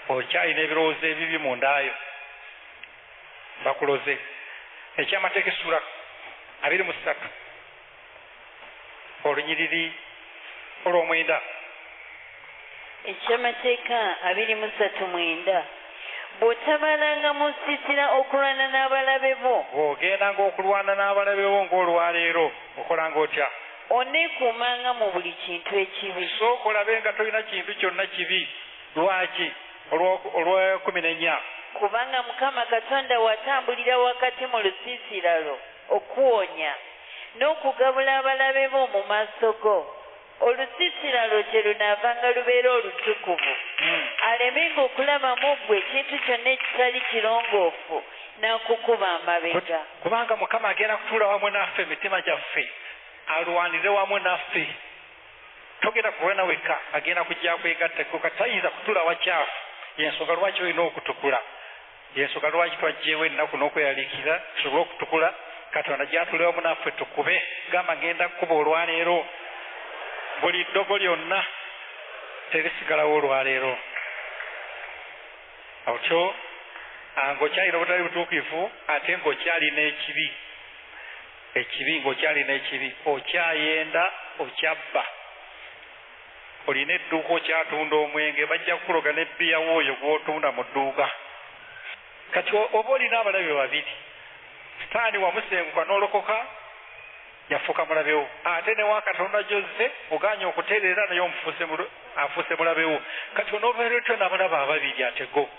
Okyalina ebirowoozo ebibi munda yo, bakuloze. Ekyamateeka essula 23 olunyiriri olw'omwenda. Ekyamateeka 23:9. Bw'otabalanga mu nsiisira okulwana n'abalabe bo. Bw'ogendanga okulwana n'abalabe bo ng'olwaleero, okolanga otya? Oneekuumanga mu buli kintu ekibi. Sooka olabe nga tolina kintu kyonna kibi. Lwaki? Olwa 14. Kubanga Mukama Katonda watambulira wakati mu lusiisira lwo okuwonya n'okugabula abalabe bo mu maaso go. Olusiisira lwo kye lunaavanga lubeera olutukuvu. Alemenga okulaba mu ggwe ekintu kyonna ekitali kirongoofu n'akukuba amabega. Kubanga Mukama agenda kutuula wamu naffe emitima gyaffe, alwanire wamu naffe. Togenda kulwana wekka, agenda kujja kwegattako. Kati tayinza kutuula wakyafu. Yensonga lwaki olina okutukula, yensonga lwaki twajjeewo ennaku n'okweyaliikira tusobole okutukula. Katonda gy'atuule wamu naffe tukube. Gamba ngenda kukuba olwaleero, buli ddogo lyonna terisigalawo olwaleero. Otyo ng'okyalina obutali butuukivu, ate ng'okyalina ekibi, ekibi ng'okyalina ekibi, okyayenda, okyabba, olina edduuka okyatunda omwenge, bajja kukuloga n'ebbiya w'oyo gw'otunda mu dduuka. Kati oba olina abalabe babiri, Sitaani wamusenguka n'olokoka, yafuuka mulabewo, ate ne wa Katonda gy'ozze ogaanye okutereera naye afuuse mulabewo. Kati onoobeera otyo n'abalaba ababiri ate go.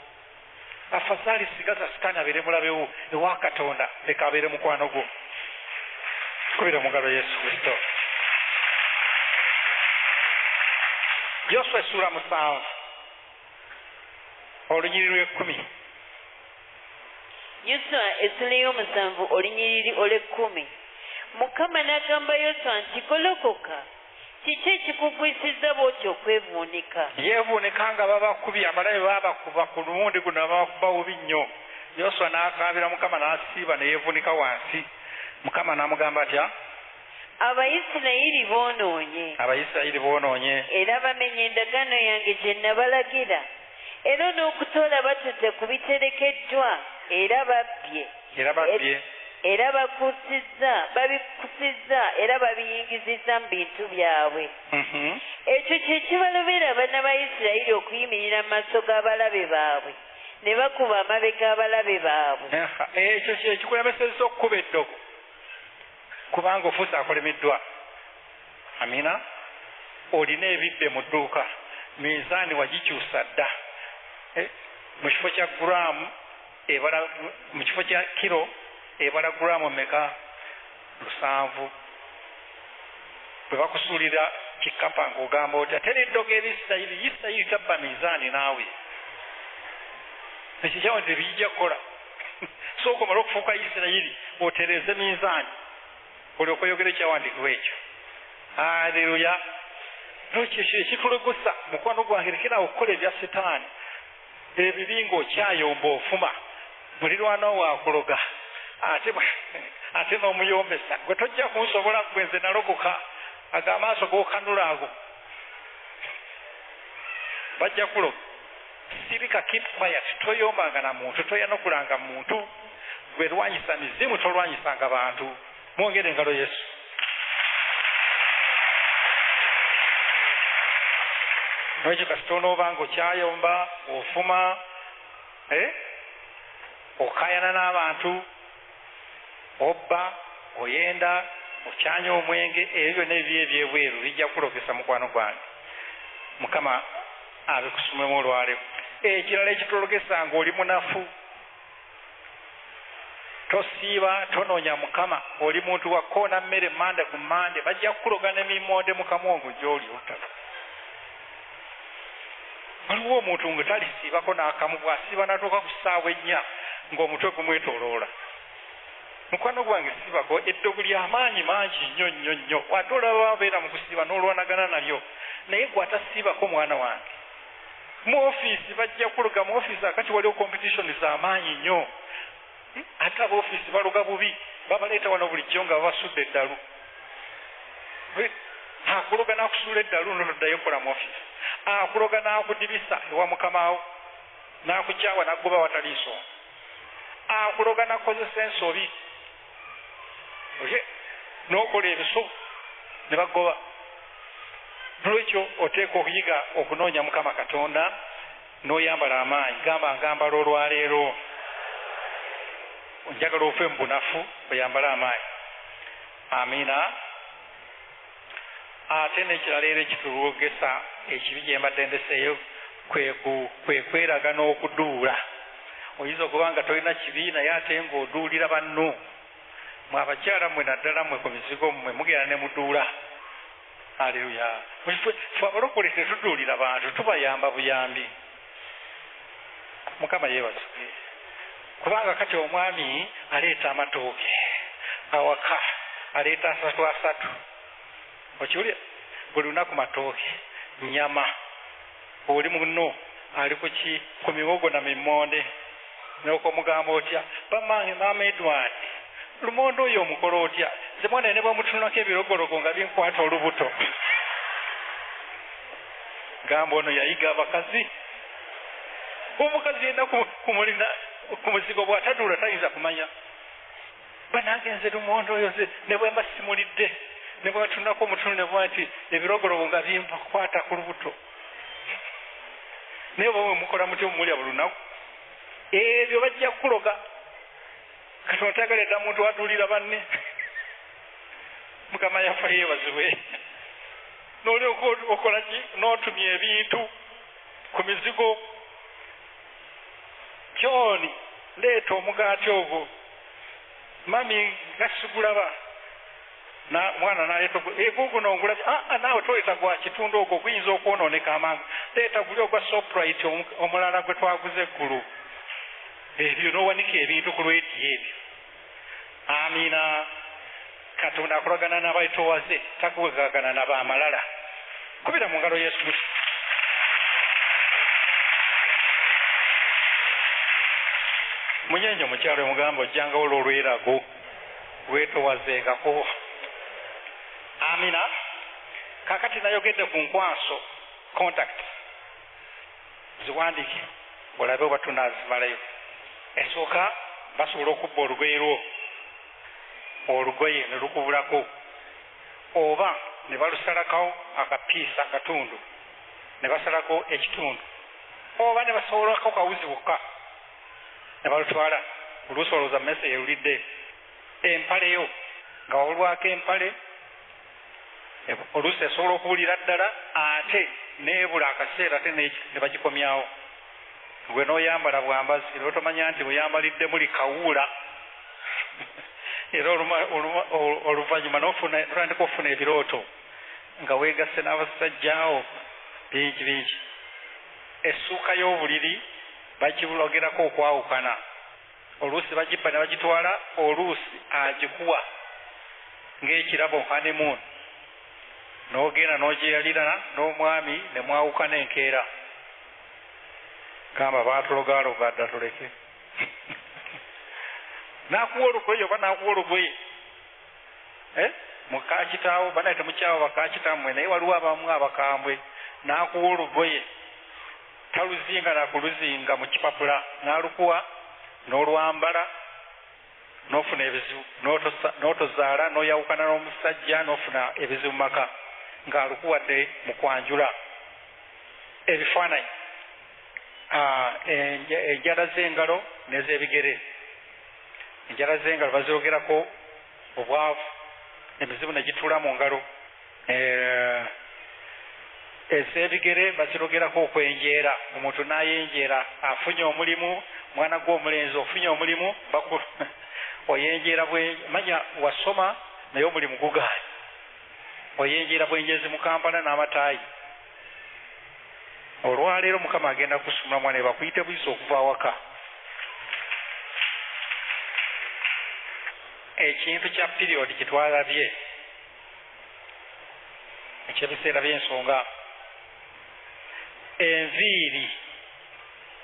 Afazaali sigaza Sitaani abeere mulabewo, ewa Katonda leka abeere mukwano gwo. Kubira mu ngalo Yesu Kristo. Yoswa essula 7 olunyiriri lw'ekumi. Yoswa essula ey'omusanvu olunyiriri olw'ekkumi. Mukama n'agamba Yoswa nti golokoka, kiki ekikugwisizza bw'otyo okwevuunika? Yeevuunika nga babakubye, abalabe baabakuba ku luwundi guno babakuba bubi nnyo. Yoswa n'akaabira Mukama n'asiiba ne yeevuunika wansi. Mukama n'amugamba atya? Abayisirayiri boonoonye. Abayisirayiri boonoonye. Era bamenye endagaano yange gye nabalagira. Era n'okutoola batudde ku biterekeddwa, era babbye. Era babbye. Era babikusizza era babiyingizizza mu bintu byabwe. Ekyo kye kibalobera abaana ba Isirayiri okuyimirira mu maaso g'abalabe baabwe, ne bakuba amabega abalabe baabwe. Ekyo kye kikulemesezza okukuba eddogo, kubanga ofuuse akolemeddwa. Amina. Olina ebibbe mu dduuka, minzaani wagikyusa dda. Mu kifo kya guraamu ebala, mu kifo kya kiro ebala guraamu mmeka? 7. Bwe bakusuulira kikapa ng'ogamba otya? Teri ddogo eri Isirayiri, Isirayiri tabba minzaani naawe. Ekyo kyawa nti tebijja kukola. Sooka omale okufuuka Isirayiri otereeze minzaani, olyoke oyogere ekyawandiikibwa ekyo. Haleluya. Ekyo ekitulogosa mukwano gwange, lekera okukola ebya Sitaani ebibi ng'okyayomba ofuma. Mulirwana waakuloga ate n'omuyombesa, gwe tojja kunsobola, gwe nze nalokoka. Ago amaaso g'okanula ago bajja kuloga. Sirika, keep quiet, toyombanga na muntu, toyanokulanga muntu, gwe lwanyisa mizimu, tolwanyisanga bantu. Mwongere engalo Yesu. N'ekyo kasita onooba ng'okyayomba, ofuma, okaayana n'abantu, obba, oyenda, okyanya omwenge, ebyo byonna ebibi ebyebweru bijja kukulogesa mukwano gwange. Mukama abikusumemu olwaleero. Ekirala ekitulogesa ng'oli munafu, tosiiba, tonoonya Mukama, oli muntu wa kkoona mmere mande ku mande, bajja kukuloga n'emimonde mu kamwongo gy'oli olutalo. Waliwo omuntu nga talisiibako n'akamu, bw'asiiba n'atuuka ku ssaawa 4 ng'omutwe gumwetooloola. Mukwano gwange siibako, eddogo ly'amaanyi mangi nnyo nnyo nnyo, ate olaba babeera mu kusiiba n'olwanagana nalyo, naye gwe atasiibako mwana wange. Mu ofiisi bajja kuloga, mu ofiisi akati waliwo competition z'amaanyi nnyo, ate ab'ofiisi baloga bubi, babaleeta wano bulijjo nga babasudde eddalu. Akuloga n'akusuula eddalu n'oddayo okukola mu ofiisi. Akuloga n'akudibisa ewa mukamaawo, n'akukyawa n'akugoba awatali nsonga. Akuloga n'akukozesa ensobi, n'okola ebiso ne bagoba. N'olwekyo oteekwa okuyiga okunoonya Mukama Katonda n'oyambala amaanyi. Gamba ngambala olwaleero, njagala ofe mu bunafu, oyambale amaanyi. Amiina. Ate n'ekirala era ekitulwogesa ekibi gye mbadde ndeseeyo kwe kweraga n'okuduula. Oyinza okuba nga tolina kibi naye ate ng'oduulira banno. Mwe abakyala mmwe naddala mmwe ku mizigo mmwe mugenda ne muduula. Haleluya. Ffe abalokole tetuduulira bantu, tubayamba buyambi. Mukama yeebazibwe. Kubanga kati omwami aleeta amatooke awaka, aleeta asatu asatu, okiwulira? Buli lunaku matooke, nyama, oli muno ali kuki ku miwogo na mimonde. N'okumugamba otya, bamange maama Edward, lumonde oyo omukola otya? Nze mwana ne bwemutunulako ebirogologo nga binkwata olubuto. Gamba ono yayiga abakazi. Omukazi yenna kumulina ku muzigo bw'atatuula tayinza kumanya. Banange nze lumonde oyo nze ne bwe mba simulidde, ne bwe batunulako omutunu ne bwa nti ebirogologo nga binkwata ku lubuto. Naye oba bwe mukola mutyo mumulya buli lunaku, ebyo bajja kukuloga. Katonda tayagala dda muntu atuulira banne. Mukama yaffe yeebazibwe. N'olyoka okola ki? N'otumya ebintu ku mizigo. Kyoni leeta omugaati ogwo, mami nga sigulaba. Mwana n'aleeta guguno ngulabye. Naawe toleeta gwa kitundu ogwo, guyinza okwonooneka amangu. Leeta guli ogwa Soprite omulala gwe twaguze eggulu. Ebyo n'owanika ebintu ku lweti ebyo. Amiina. Katonda akolagana n'abaetowaze, takuwegagana n'abamalala. Kubira mu ngalo Yesu Kristo. Munyenye omukyalo omugamba ojjangawo olwerago, weetowazengako. Amina. Kaakati nayogedde ku nkwaso, contact ziwandiike olabe oba tunaazimalayo. Esooka basobola okubba olugoye lwo, olugoye ne lukubulako, oba ne balusalako akapiisa akatundu, ne basalako ekitundu, oba ne basobolako kawuzi bokka ne balutwala. Oluusi olowooza mmese yerulidde. Empale yo nga wawulwako empale, oluusi esobola okuwulira ddala ate neebula akaseera ate ne bagikomyawo. Gwe n'oyambala bwambazi n'otomanya nti bweyambalidde muli kawuula. Era oluvannyuma n'otandika okufuna ebirooto nga weegasse n'abasajja awo bingi bingi. Essuuka y'obuliri bagilogerako okwawukana. Oluusi bagibba ne bagitwala, oluusi agikuwa ng'ekirabo honeymoon, n'ogenda n'ogyeyalira n'omwami ne mwawukana enkeera. Gamba baatulogaloga dda tuleke. N'akuwa olugoye oba n'akuwa olugoye mukakitaawo, banaye temukyawo bakakitammwe, naye waliwo abamu abakambwe. N'akuwa olugoye, taluzinga nakuluzinga mu kipapula, n'alukuwa n'olwambala, n'ofuna ebizibu, n'otozaala, n'oyawukana n'omusajja, n'ofuna ebizibu mu maka ng'alukuwadde mu kwanjula. Ebifaananyi, enjala z'engalo n'ez'ebigere. Enjala z'engalo bazirogerako obwavu, emizibu ne gituula mu ngalo. Ez'ebigere bazirogerako okwenjeera, omuntu n'ayenjeera afunye omulimu, mwana gw'omulenzi ofunye omulimu, oyenjeera manya wasoma naye omulimu gugaanye, oyenjeera bwenjeezi mu Kampala n'amataayi. Olwaleero Mukama agenda kusumula mwana bakuyite buyisa okuva awaka. Ekintu kya period kye twalabye ekyebiseera by'ensonga, enviiri,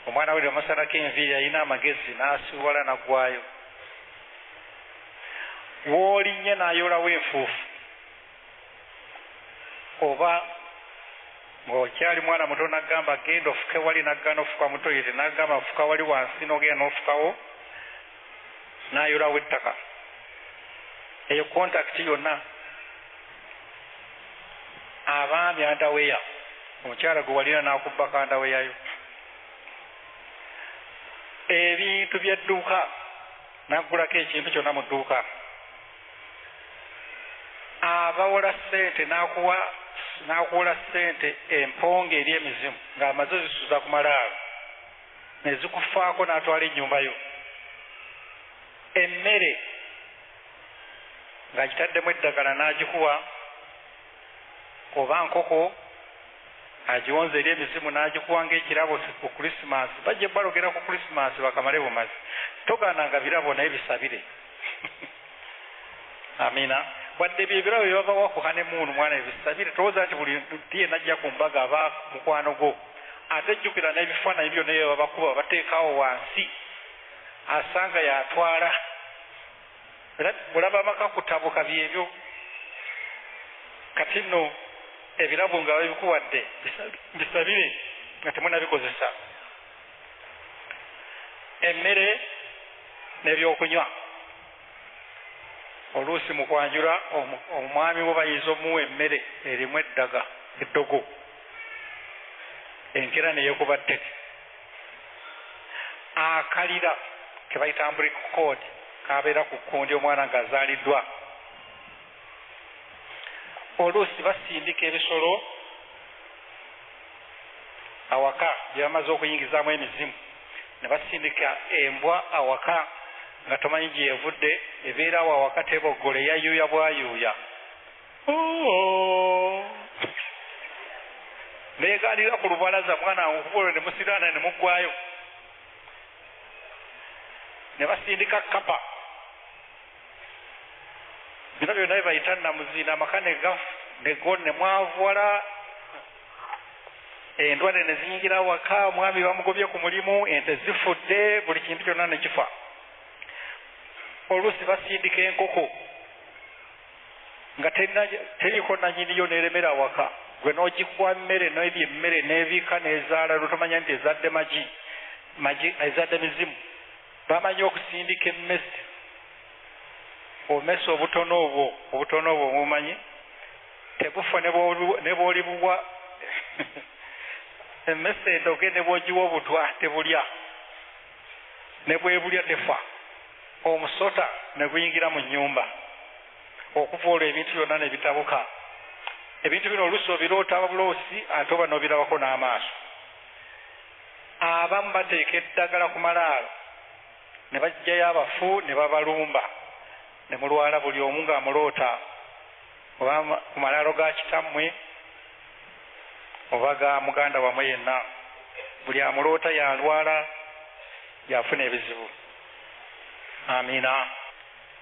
omwana we bamusalako enviiri alina amagezi n'asiwala n'aggwayo. W'olinnye n'ayolawo enfuufu, oba ng'okyali mwana muto n'agamba genda ofuke wali, n'aggaana ofuka mu toyireti, n'agamba fuka wali wansi, n'ogenda n'ofukawo, n'ayolawo ettaka. Eyo kontakiti yonna. Abaami andaweya, omukyala gwe walina n'akubbako andaweyayo. Ebintu by'edduuka, n'aggulako ekintu kyonna mu dduuka. Abawola ssente n'akuwola ssente emponge eri emizimu ng'amaze ozisuza ku malaalo, ne zikufaako n'atwala ennyumba yo. Emmere ng'agitaddemu eddagala n'agikuwa, Oba nkoko agiwonze eri emizimu n'agikuwa ng'ekirabo ku Krisimansi. Bajje balogera ku Krisimansi bakamale bumazi. Togaananga birabo naye bisabire. Amina. Wadde ebyo ebirabo bye babawa ku honeymoon mwana ebisabire, tolowooza nti buli yenna ajja ku mbaga aba mukwano gwo. Ate jjukira n'ebifaananyi byonna ebyo babakuba bateekawo wansi, asanga yatwala. Era olaba amaka kutabuka byebyo. Kati nno ebirabo nga babikuwadde bisabire nga temunnabikozesa. Emmere n'ebyokunywa. Oluusi mu kwanjula omwami wo bayinza omuwa emmere erimu eddaga eddogo, enkeera ne yeekuba tteke. Akalira ke bayita umbilical cord kabeera ku kkundi omwana ng'azaaliddwa. Oluusi basindika ebisolo awaka gye bamaze okuyingizaamu emizimu, ne basindika embwa awaka nga tomanyi gye yevudde, ebeerawo awaka teboggola, eyayuuya bwayuuya. Neegaanira ku lubalaza mwana wange okuba olwo ne musiraana ne muggwayo. Ne basindika kkapa. Bino byonna bye bayita nnamuziina, amaka ne mwavuwala, endwadde ne ziyingira awaka, omwami bamugobye ku mulimu, ente zifudde, buli kintu kyonna ne kifa. Oluusi basindika enkoko nga teriko nannyiniyo n'eremera awaka, gwe n'ogikuwa mmere n'ebyo emmere n'ebiika n'ezaala, lwotomanya nti ezadde magi ezadde mizimu. Bamanyi okusindika emmese, obumese obutono obwo mumanyi tebufa ne bw'olibuwa. Emmese endoge ne bw'ogiwa obutwa tebulya, ne bwebulya tefa. Omusota ne guyingira mu nnyumba, okuva olwo ebintu byonna ne bitabuka. Ebintu bino oluusi obiroota buloosi ate oba n'obirabako n'amaaso. Abamu bateeka eddagala ku malaalo ne baggyayo abafu ne babalumba, ne mulwala buli omu ng'amuloota, oba ku malaalo ga kitammwe oba ga muganda wammwe yenna, buli amuloota yalwala yafuna ebizibu. Amina.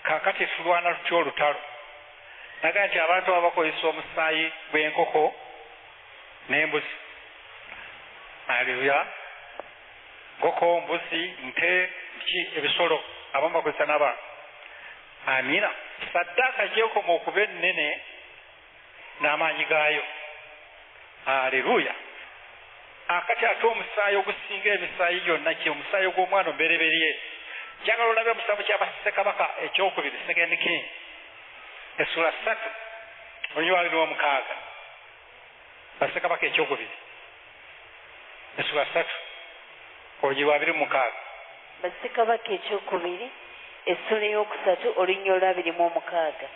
Kaakati tulwana tutya olutalo? Naga nti abantu abo bakozesa omusaayi gw'enkoko n'embuzi. Aleluya. Nkoko, mbuzi, nte, ki ebisolo abamu bakozesa n'abantu. Amina. Saddaaka gyekoma okuba ennene n'amaanyi gaayo. Aleluya. Akati ate omusaayi ogusinga emisaayi gyonna kye omusaayi ogw'omwana omubereberye. Njagala olabe mu kitabo kya Bassekabaka ekyokubiri, Second King, essula 3 olunyiriri 26. Bassekabaka ekyokubiri essula 3 olunyiriri 26. Bassekabaka ekyokubiri essula 3 olunyiriri 26.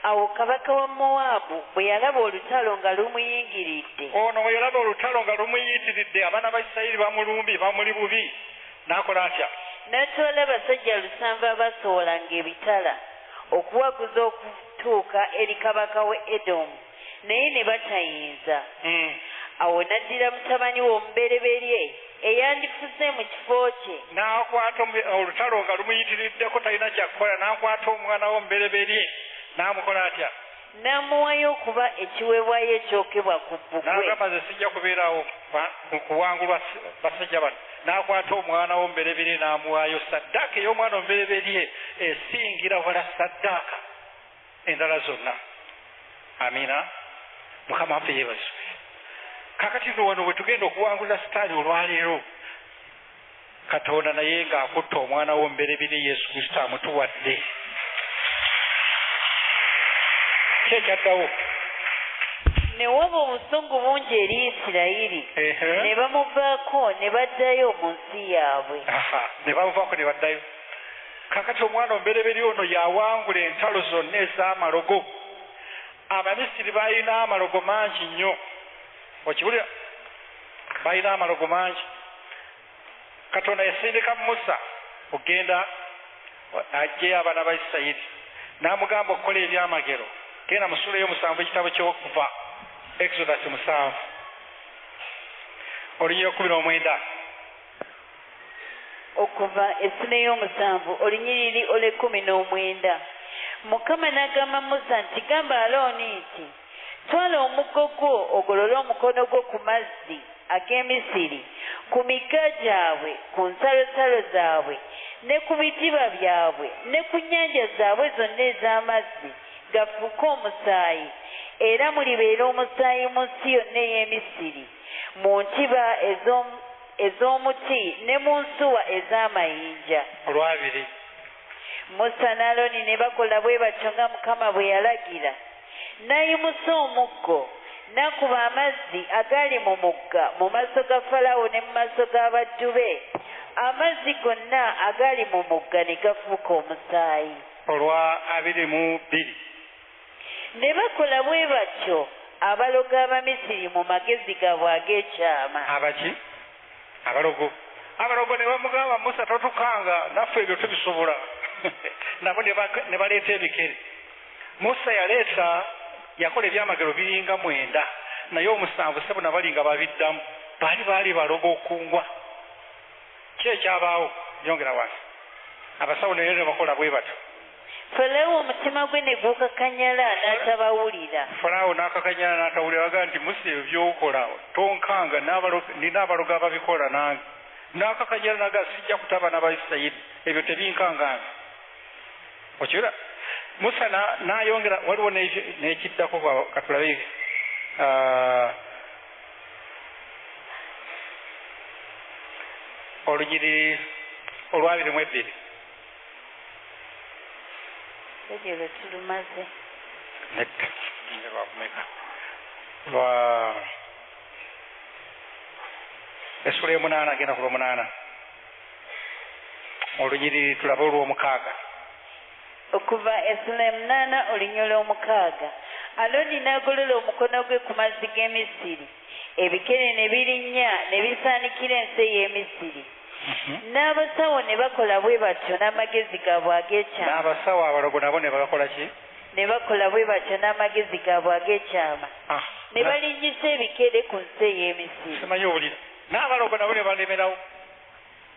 Awo kabaka wa Mowaabu bwe yalaba olutalo nga lumuyingiridde. Ono bwe yalaba olutalo nga lumuyitiridde, abaana ba Isirayiri bamulumbi, bamuli bubi, n'akola atya? N'atwala abasajja 7 abaasowolanga ebitala okuwaguza okutuuka eri kabaka w'e Edomu, naye ne batayinza. Awo n'addira mutabani we omubereberye eyandifuse mu kifo kye. N'akwata olutalo nga lumuyitiriddeko, talina kyakukola, n'akwata omwana we omubereberye n'amukola atya? N'amuwaayo okuba ekiweebwayo ekyokebwa ku bbugwe. N'agamba nze sijja kubeerawo kuwangulwa basajja bano. N'akwata omwana we omubereberye n'amuwaayo saddaaka. Ey'omwana omubereberye esingira wala saddaaka endala zonna. Amina. Mukama waffe yeebazibwe. Kaakati nno wano bwe tugenda okuwangula Sitaani olwaleero, Katonda naye ng'akutta omwana we omubereberye Yesu Kristo amutuwadde. Ki ekyaddawo? Ne waba obusungu bungi eri Isirayiri, ne bamuvaako ne baddayo mu nsi yaabwe. Ne bamuvaako ne baddayo. Kaakati omwana omubereberye ono yawangula entalo zonna ez'amalogo. Abamisiri balina amalogo mangi nnyo. Okiwulira? Balina amalogo mangi. Katonda yasindika Musa okugenda aggyeyo abaana ba Isirayiri, n'amugamba okukola ebyamagero. Genda mu ssuula ey'omusanvu ekitabo ky'Okuva. Exodus 7 olunyiriri 19. Okuva essula ey'omusanvu olunyiriri olw'e19. Mukama n'agamba Musa nti, gamba Alooni nti, twala omuggo gwo ogolole omukono gwo ku mazzi ag'e Misiri, ku migga gyabwe, ku nsalosalo zaabwe, ne ku bidiba byabwe, ne ku nnyanja zaabwe zonna ez'amazzi, gafuuke omusaayi, era mulibeera omusaayi mu nsi yonna ey'e Misiri, mu ntiba ez'omuti ne mu nsuwa ez'amayinja. Olwabiri. Musa ne Alooni ne bakola bwe batyo nga Mukama bwe yalagira. N'ayimusa omuggo, n'akuba amazzi agaali mu mugga mu maaso ga Falaawo ne mu maaso g'abaddu be. Amazzi gonna agaali mu mugga ne gafuuka omusaayi. Olwa 22. Ne bakola bwe batyo abalogo Abamisiri mu magezi gaabwe ag'ekyama. Abaki? Abalogo. Abalogo ne bamugamba, Musa totukanga, naffe ebyo tubisobola. Nabo ne baleeta ebikere. Musa yaleeta, yakola ebyamagero biringa 9, naye omusanvu sebo nabalinga babiddamu. Baali balogo okungwa. Ki ekyabaawo? Yongera wansi. Abasawo naye ne bakola bwe batyo. Falaawo omutima gwe ne gukakanyala n'atabawulira. Falaawo n'akakanyala n'atawulira, agamba nti Musa ebyo by'okola tonkanga, nina abalogo ababikola nange. N'akakanyala n'agamba sijja kutaba n'Abayisirayiri, ebyo tebinkanga nze. Okiraba? Musa n'ayongera, waliwo n'ekiddako katulabe. Olunyiriri olwabiri mu ebbiri. Eryo lwe tulumaze. Nedda, lwakumeka? Lwa essula 8, agenda ku lw'omunaana. Olunyiriri tulabe olw'omukaaga. Okuva essula 8 olunyiriri olw'omukaaga. Alooni n'agolola omukono gwe ku mazzi g'e Misiri. Ebikere ne birinnya ne bisaanikira ensi ey'e Misiri. N'abasawo ne bakola bwe batyo n'amagezi gaabwe ag'ekyama. N'abasawo abalogo nabo ne bakola ki? Ne bakola bwe batyo n'amagezi gaabwe ag'ekyama. Ne balinnyisa ebikere ku nsi ey'e Misiri. Simanyi owulira. N'abalogo nabo ne balemerawo.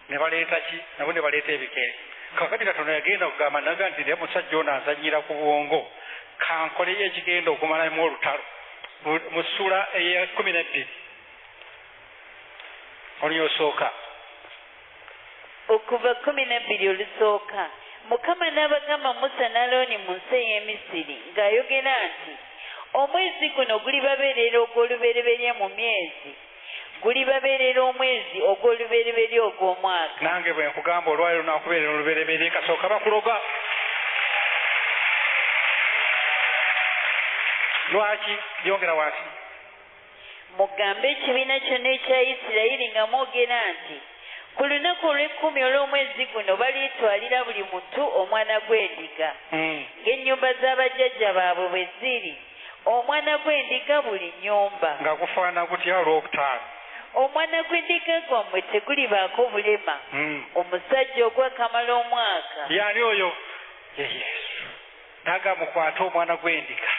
Ne baleeta ki? Nabo ne baleeta ebikere. Kakati Katonda yagenda okugamba naga nti naye musajja ono anzannyira ku bwongo, kankoleyo ekigenda okumalamu olutalo. Mu ssuula eya 12 olunyosooka. Okuva 12 olusooka. Mukama n'abagamba Musa ne Alooni mu nsi ey'e Misiri ng'ayogera nti, omwezi guno gulibabeerera ogw'olubereberye mu myezi, gulibabeerera omwezi ogw'olubereberye ogw'omwaka. Nange bwe nkugamba olwaleero lunakubeerera olubereberye, kasooka bakuloga. Lwaki? Yongera wansi. Mugambe ekibiina kyonna ekya Isirayiri nga mwogera nti, ku lunaku olw'ekkumi olw'omwezi guno balitwalira buli muntu omwana gw'endiga, ng'ennyumba z'abajjajja baabwe bwe ziri, omwana gw'endiga buli nnyumba. Nga gufaanana gutya? Olwokutaano. Omwana gw'endiga gwammwe tegulibaako bulema, omusajja ogwakamala omwaka. Yani oyo? Ye Yesu. Naga mukwate omwana gw'endiga,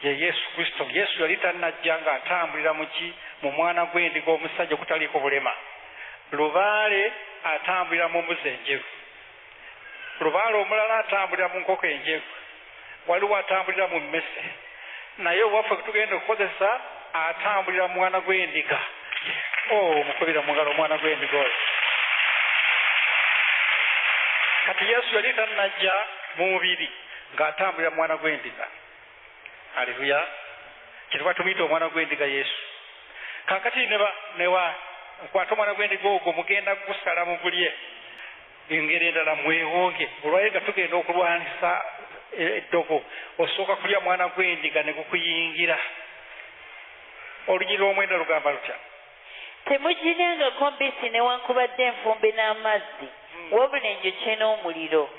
ye Yesu Kristo. Yesu yali tannajja ng'atambulira muki? Mu mwana gw'endiga omusajja okutaliiko bulema. Lubaale atambulira mu mbuzi enjeru, lubaale omulala atambulira mu nkoko enjeru, waliwo atambulira mu mmese, naye owaffe tugenda okukozesa atambulira mu mwana gw'endiga. Mukubira mu ngalo omwana gw'endiga oyo. Kati Yesu yali tannajja mu mubiri ng'atambulira mu mwana gw'endiga. Aleluya. Kyetuba tumuyita omwana gw'endiga Yesu. Kakati newa nkwata omwana gw'endiga ogwo, mugenda gusala mugulye. Engeri endala mwewonge, olwaye nga tugenda okulwanisa eddogo, osooka kulya mwana gw'endiga ne gukuyingira. Olunyiriri 9 lugamba lutya? Temugiryangako mbisi newankubadde enfumbe n'amazzi, wabula enjokye n'omuliro,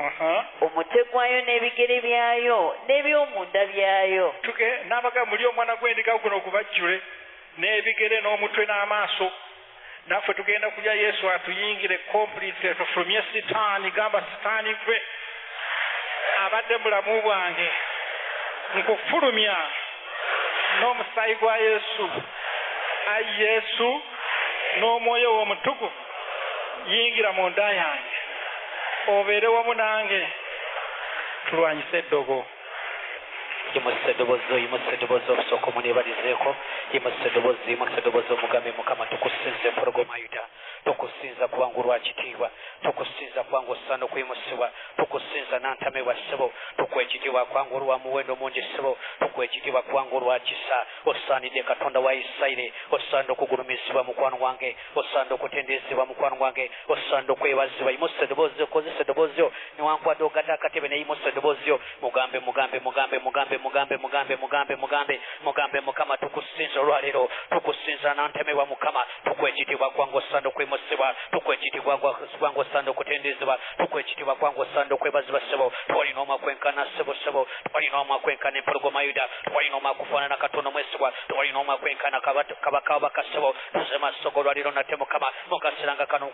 omutwe gwayo n'ebigere byayo n'ebyomunda byayo. N'abagamba muli omwana gw'endiga guno gubajjule n'ebigere n'omutwe n'amaaso. Naffe tugenda kulya Yesu atuyingire complete, tufulumye Sitaani. Gamba Sitaani, gwe abadde mulamu bwange, nkufulumya N'omusaayi gwa Yesu, ayi Yesu, n'omwoyo wo omutukuvu, yingira mu nda yange, obeere wamu nange, tulwanyise eddogo. Yimusa eddoboozi, yimusa eddoboozi, okusooka omuneebalizeeko. Yimusa eddoboozi, yimusa eddoboozi, omugambe Mukama tukusinza empologoma Yuda, tukusinza kubanga olwa kitiibwa, tukusinza kubanga osaana okuyimusibwa, tukusinza nantamebwa ssebo, tukuwa ekitiibwa kubanga olwa muwendo mungi ssebo, tukuwa ekitiibwa kubanga olwa kisa, osaanidde Katonda wa Isirayiri, osaanidde okugulumizibwa mukwano gwange, osaanidde okutenderezebwa mukwano gwange, osaanidde okwebazibwa. Yimusa eddoboozi, okozesa eddoboozi newankubadde ogatta akatebe, naye yimusa eddoboozi mugambe, mugambe, mugambe, mugambe, mugambe, mugambe, mugambe, mugambe, mugambe Mukama tukusinza olwaleero, tukusinza nantemebwa Mukama, tukuwa ekitiibwa kubanga osaanidde okuyimusibwa, tukuwa ekitiibwa kubanga osaanidde okutenderezebwa, tukuwa ekitiibwa kubanga osaanidde okwebazibwa ssebo. Twalina omu akwenkana ssebo, ssebo, twalina omu akwenkana empologoma Yuda, twalina omu akufaanana Katonda omwesigwa, twalina omu akwenkana kabaka wabaka ssebo. Tuze maaso go olwaleero nate Mukama mu kaseera nga kano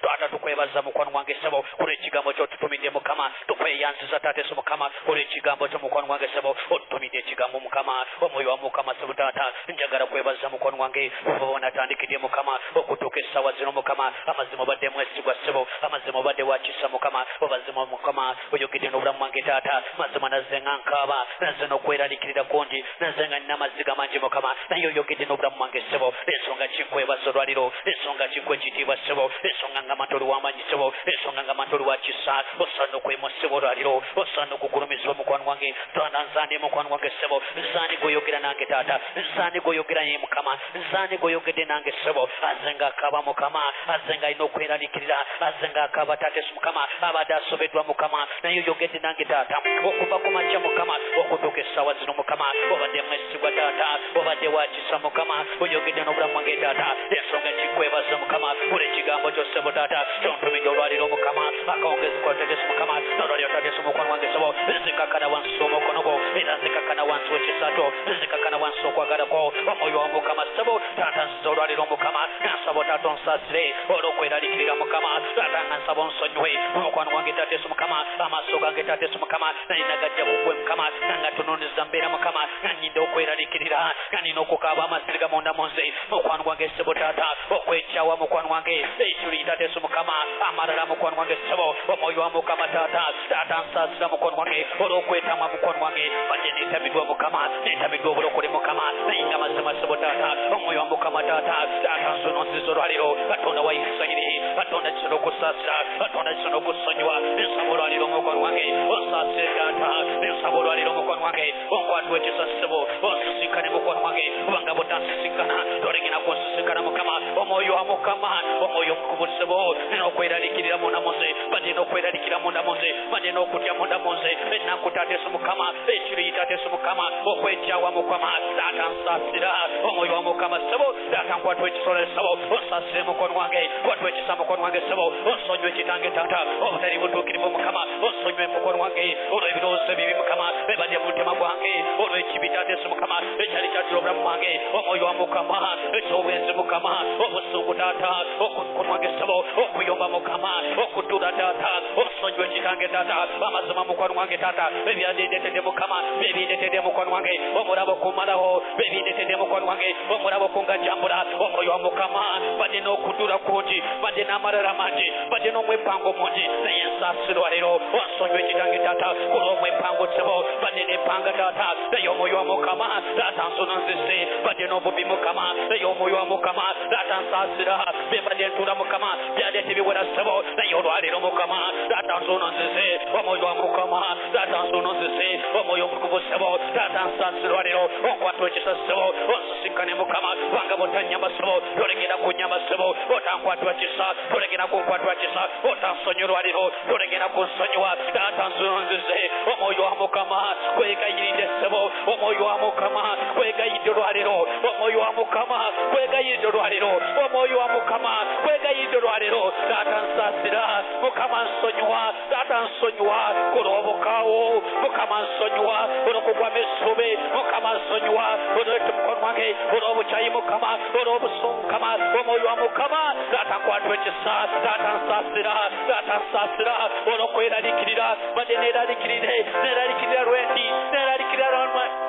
taata tukwebaza mukwano gwange ssebo olw'ekigambo ky'otutumidde Mukama, tukweyanziza taata Yesu Mukama olw'ekigambo kyo mukwano gwange ssebo, otutumidde ekigambo Mukama, omwoyo wa Mukama ssebo. Taata njagala kwebaza mukwano gwange kuva wonatandikidde Mukama okutuuka essaawa zino Mukama, amazima obadde mwesigwa ssebo, amazima obadde wa kisa Mukama, obazima Mukama oyogedde n'obulamu bwange taata, mazima nazze nga nkaaba, nazze n'okweraliikirira kungi, nazze nga nina amaziga mangi Mukama, naye oyogedde n'obulamu bwange ssebo. Ensonga kinkwebaza olwaleero, ensonga kinkuwa ekitiibwa ssebo, ensonga ngamba nti oli w'amaanyi ssebo, ensonga ngamba nti oli wa kisa, osaana okwemusibwa olwaleero, osaana okugulumizibwa mukwano gwange. Taata nzande mukwano gwange ssebo, nzaani gw'oyogera nange taata, nzaani gw'oyogera naye Mukama, nzaani gw'oyogedde nange ssebo, azze ng'akaaba Mukama, azze ng'alina okweraliikirira, azze ng'akaaba taata Yesu Mukama, abadde asobeddwa Mukama, naye oyogedde nange taata okuva ku makya Mukama okutuuka essaawa zino Mukama, obadde mwesigwa taata, obadde wa kisa Mukama, oyogedde n'obulamu bwange taata, ensonga kikwebaza Mukama olw'ekigambo kyo ssebo taata kyontumidde olwaleero Mukama, akawungezi kwa taata Yesu Mukama, n'olwaleero taata Yesu mukwano gwange ssebo, nzikakkana wansi w'omukono gwo, era nzikakkana wansi w'ekisa kyo, nzikakkana wansi w'okwagala kwo, omwoyo wa Mukama ssebo taata nziza olwaleero Mukama, nsaba taata onsaasire olw'okweraliikirira Mukama, taata nga nsaba onsonyiwe mukwano gwange taata Yesu Mukama, amaaso gange taata Yesu Mukama naye nagajja ku ggwe Mukama, nga tunuuliza mbeera Mukama, nga nnyinda okweraliikirira, nga nina okukaaba amasiriga munda mu nze mukwano gwange ssebo taata, okwekyawa mukwano gwange, ekirungi taata Yesu Mukama, amalala mukwano gwange ssebo, omwoyo wa Mukama taata, taata nsaasira mukwano gwange olw'okwetamwa mukwano gwange, badde neetamiddwa Mukama, neetamiddwa obulokole Mukama, naye nga mazima ssebo taata, omwoyo wa Mukama taata, taata nzononziza olwaleero, Katonda wa Isirayiri, Katonda kisobola okusaasira, Katonda kisobola okusonyiwa, nsaba olwaleero mukwano gwange onsaasire taata, nsaba olwaleero mukwano wange onkwatibwa ekisa ssebo, onsisinkane mukwano wange, kubanga bw'otansisinkana tolegenda kunsisinkana Mukama, omwoyo wa Mukama, omwoyo omukubu ssebo, nina okweraliikirira munda mu nze, badde n'okweraliikirira munda mu nze, badde n'okutya munda mu nze, ennaku taata Yesu Mukama, ekiruyi taata Yesu Mukama, okwekyawa Mukama, taata nsaasira, omwoyo wa Mukama ssebo, taata nkwatibwa ekisa ssebo, onsaasire mukwano wange, nkwatibwa ekisa mukwano wange ssebo, onsonyiwe kitange taata, obutali butuukirivu Mukama, onsonyiwe mukwano wange olw'ebirowoozo ebibi Mukama ebadde mu mutima gwange, olw'ekibi taata Yesu Mukama ekyali kyatira obulamu bwange, omwoyo wa Mukama eky'obwenzi Mukama, obusungu taata, okukwano wange ssebo, okuyomba Mukama, okutula taata, onsonyiwe kitange taata, amazima mukwano wange taata, ebyandindeetedde Mukama, byebindetedde mukwano wange, omulabo okumalawo, byebindetedde mukwano wange, omulabo okungajambula, omwoyo wa Mukama, badde n'okudula kungi, badde n'amalala mangi, badde n'omwepango mungi, naye nsaasirwa leero, onsonyiwe kitange taata, olw'omwepango ssebo, badde n'empanga taata, naye omwoyo wa Mukama taata nsononzise, badde n'obubi Mukama, naye omwoyo wa Mukama taata nsaasira, bye mbadde ntuula Mukama byaleeta ebiwera ssebo, naye olwaleero Mukama taata nsononzise, omwoyo wa Mukama taata nsononzise, omwoyo omutukuvu ssebo taata nsaasirwa leero, onkwatwa ekisa ssebo, onsisinkane Mukama, kubanga bw'otannyamba ssebo tolegenda kunnyamba ssebo, otankwatwa kisa tolegenda kunkwatwa kisa, otansonyiwa leero tolegenda kunsonyiwa, taata nsononzise, omwoyo wa Mukama kwegayiridde ssebo, omwoyo wa Mukama kwegayiridde olwaleero, omwoyo wa Mukama kwegayiridde olwaleero, omwoyo wa Mukama kwegayiridde olwaleero, taata nsaasira Mukama nsonyiwa, taata nsonyiwa olw'obukaawo Mukama nsonyiwa olw'okugwamu essuubi Mukama nsonyiwa olw'omukono gwange olw'obukyayi Mukama olw'obusungu Mukama, omwoyo wa Mukama taata nkwatwa ekisa, taata nsaasira, taata nsaasira olw'okweraliikirira, badde neeraliikirire, neeraliikirira lwenti, neeraliikirira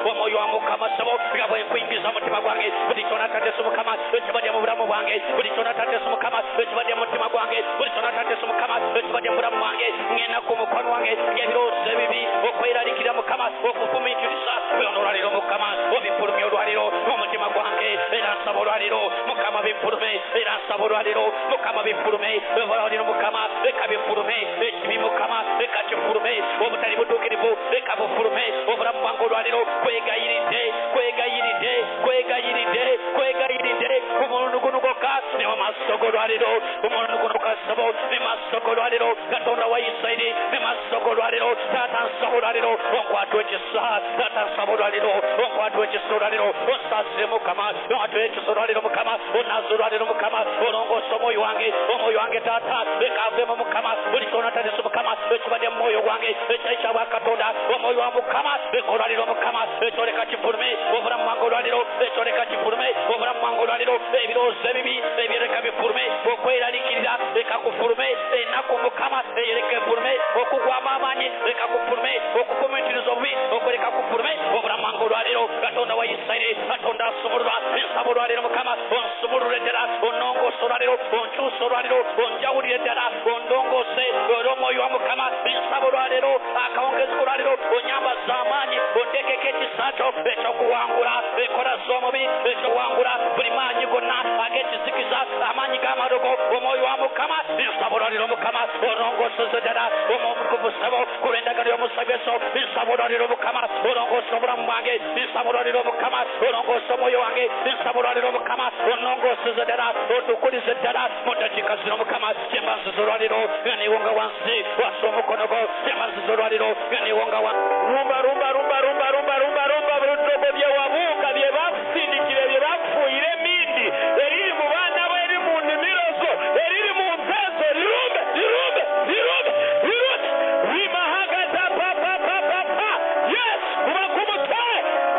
Omwoyo wa Mukama ssebo nga bwe nkuyingiza omutima gwange, buli kyonna Taata Yesu Mukama ekibadde mu bulamu bwange, buli kyonna Taata Yesu Mukama ekibadde mu mutima gwange, buli kyonna Taata Yesu Mukama ekibadde mu bulamu bwange, ng'ennaku ku mukono wange, ng'ebirowoozo ebibi, okweraliikirira Mukama, okufumiitiriza, byonna olwaleero Mukama obifulumye olwaleero mu mutima gwange, era nsaba olwaleero Mukama bifulume, era nsaba olwaleero Mukama bifulume, olwaleero Mukama leka bifulume, ekibi Mukama leka kifulume, obutali butuukirivu leka bufulume, obulamu bwange olwaleero kwegayiridde, kwegayiridde, kwegayiridde, kwegayiridde ku mulundi guno gwokka, ne mu maaso g'olwaleero, omulundi guno gwokka ssebo, ne maaso g'olwaleero Katonda wa Isirayiri, ne maaso g'olwaleero Taata nsaba olwaleero onkwatwe ekisa, Taata nsaba olwaleero onkwatwe ekisa olwaleero, onsaasire Mukama, onkwatwe ekisa olwaleero Mukama, onaaze olwaleero Mukama, olongoose omwoyo wange, omwoyo wange Taata leka aveemu Mukama, buli kyonna Taata Yesu Mukama ekibadde mu mwoyo gwange ekyali kya Bwakatonda, omwoyo wa Mukama leka olwaleero Mukama ekyo leka kifulume, obulamu bwange olwaleero ekyo leka kifulume, obulamu bwange olwaleero ebirowoozo ebibi ebyo leka bifulume, okweraliikirira leka kufulume, ennaku Mukama eyo leka efulume, okugwamu amaanyi leka kufulume, okufumiitiriza obubi okwo leka kufulume, obulamu bwange olwaleero Katonda wa Isirayiri, Katonda asumulula, nsaba olwaleero Mukama onsumulule ddala, onnongoose olwaleero, onkyuse olwaleero, onjawulire ddala, ondongoose era omwoyo wa Mukama nsaba olwaleero akawungezi olwaleero onyambaze amaanyi, onteekeko ekisa kyo ekyokuwangula enkola z'omubi, ekyokuwangula buli maanyi gonna ag'ekizikiza, amaanyi g'amalogo, omwoyo wa Mukama nsaba olwaleero Mukama olongooseze ddala, omwomutukuvu ssebo ku lw'endagaano y'omusaayi Yesu nsaba olwaleero Mukama olongoose obulamu bwange, nsaba olwaleero Mukama olongoose omwoyo wange, nsaba olwaleero Mukama onnongooseze ddala, otukulize ddala mu ddakiika zino Mukama kyemba nziza olwaleero nga neewonga wansi wassa omukono gwo, kyemba nziza olwaleero nga neewonga wansi. Rumba, rumba, rumba, rumba, rumba, rumba, rumba, buli ddogo bye wabuuka, bye bakusindikira, bye bakufuuyira emindi, eriri mu baana bo, eri mu nnimiro zo, eriri mu nteeso, lirumbe, lirumbe, lirumbe, lirumbe. Rimahagata pa pa pa pa pa. Yes, kuba ku mutwe,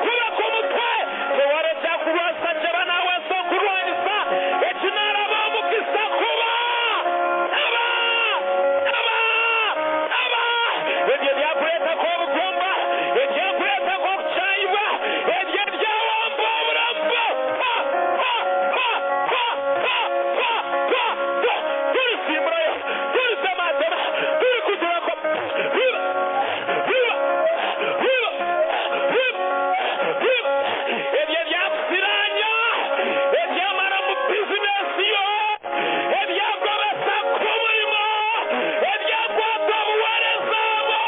kuba ku mutwe. Tewali kyakulwasa kye banaaweesa okulwanyisa, ekinaalaba omukisa kuba. Aba, aba, aba. Ebyo byakuleetako obugumba, ekyakuleetako okukyayibwa, ebyo ebyawamba obulamu bwo. Pa, pa, pa, pa, pa, pa, pa, pa. Tulisimbulayo, tulisemaasema, tulikutulako. Riba, riba, riba, riba, riba. Ebyo ebyakusiranya, ebyamala mu bizinesi yo, ebyagobesa ku mulimu, ebyakwata obuweereza bwo,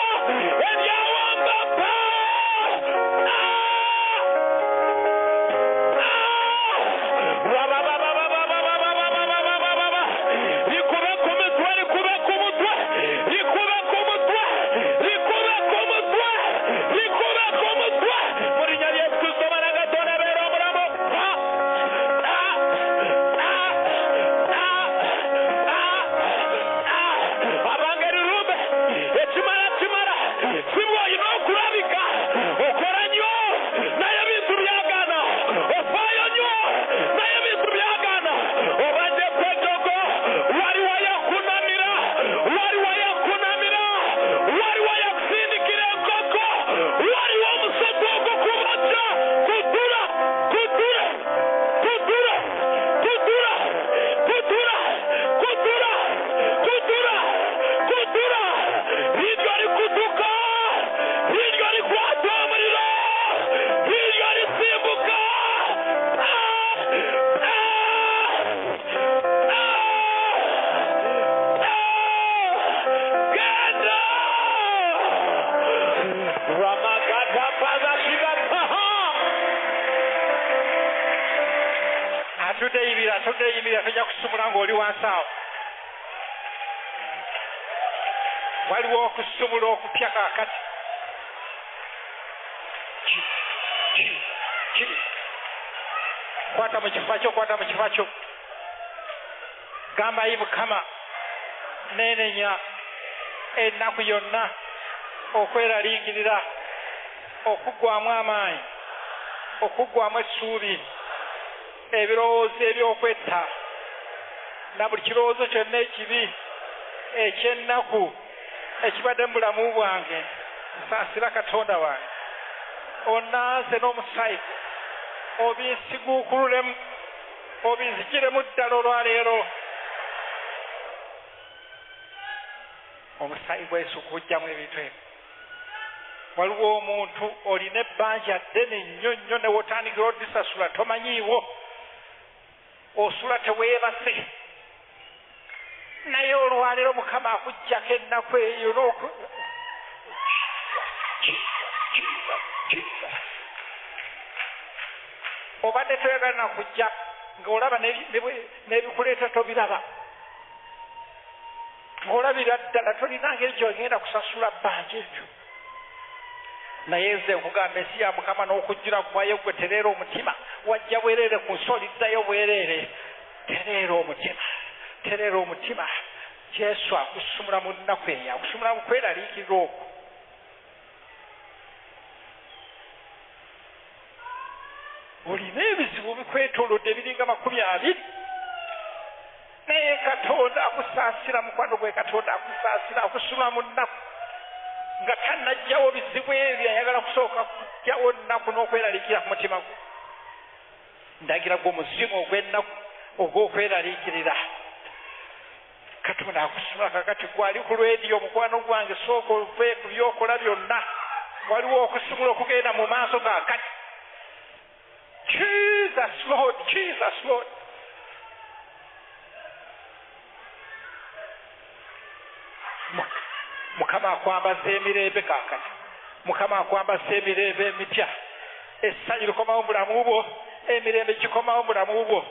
ebyawamba pa. Rabababababababababababababa. Likube ku mutwe, likube ku mutwe, likube ku mutwe, likube ku mutwe, likube ku mutwe. Mu linnya lya Yesu Kristo Omwana wa Katonda abeera omulamu. Pa, pa, pa, pa, pa, pa. Abange lirumbe, ekimala kimala, si bw'olina okulabika, okola nnyo, naye ebintu byagaana, ofaayo nnyo, naye ebintu byagaana. Obadde ku eddogo, waliwo yakunamira, waliwo yakunamira, waliwo yakusindikira enkoko, waliwo omusota ogukubajja, kutula, kutula, kutula, kutula, kutula, kutula, kutula, kutula. Hirya rikutuka, hirya rikwata umuriro, hirya risimbuka. Ah! Ah! Ah! Ah! Genda! Ramagatapazasigataha. Atudde yimirira, atudde yimirira, tojja kusumula ng'oli wansi awo. Waliwo okusumula okupya kaakati. Ki, ki, ki. Kwata mu kifo kyo, kwata mu kifo kyo. Gamba, ayi Mukama, neenenya ennaku yonna, okweraliikirira, okuggwamu amaanyi, okuggwamu essuubi, ebirowoozo eby'okwetta, na buli kirowoozo kyonna ekibi eky'ennaku ekibadde mu bulamu bwange. Nsaasira Katonda wange, Onaaze n'omusaayi gwo, obinsiguukululemu, obinzigiremu ddala olwaleero. Omusaayi gwa Yesu gujjamu ebintu ebyo. Waliwo omuntu olina ebbanja ddene nnyo nnyo, ne wotandikira odisasula tomanyiiwo, osula teweebase, naye olwaleero Mukama akuggyako ennaku eyo n'oku obadde toyagala nakujja, ng'olaba n'ebikuleeta tobiraba, ng'olabira ddala tolina ngeri gy'ogenda kusasula bbanja eryo. Naye nze nkugamba, ensi ya Mukama n'okujjula kwayo, gwe tereera omutima. Wajja bwereere ku nsi, oliddayo bwereere. Tereera omutima, tereera omutima. Yesu akusumula mu nnaku eyo, akusumula mu kweraliikirira okwo. Olina ebizibu bikwetoolodde ebiringa 20, naye Katonda akusaasira. Mukwano gwe, Katonda akusaasira, akusumula mu nnaku nga tannajjawo bizibu ebyo. Ayagala kusooka kujjawo nnaku n'okweraliikirira ku mutima gwo. Ndagira gwe omuzimu ogw'ennaku ogw'okweraliikirira, Katonda akusumula kakati. Gwali ku lwediyo, omukwano gwange, sooka ove ku byokola byonna, waliwo okusumula okugenda mu maaso kaakati. Jesus Lord, Jesus Lord. Mukama akwambaza emirembe kaakati. Mukama akwambaza emirembe emipya. Essanyu likomawo mulamu bwo, emirembe gikomawo mulamu bwo,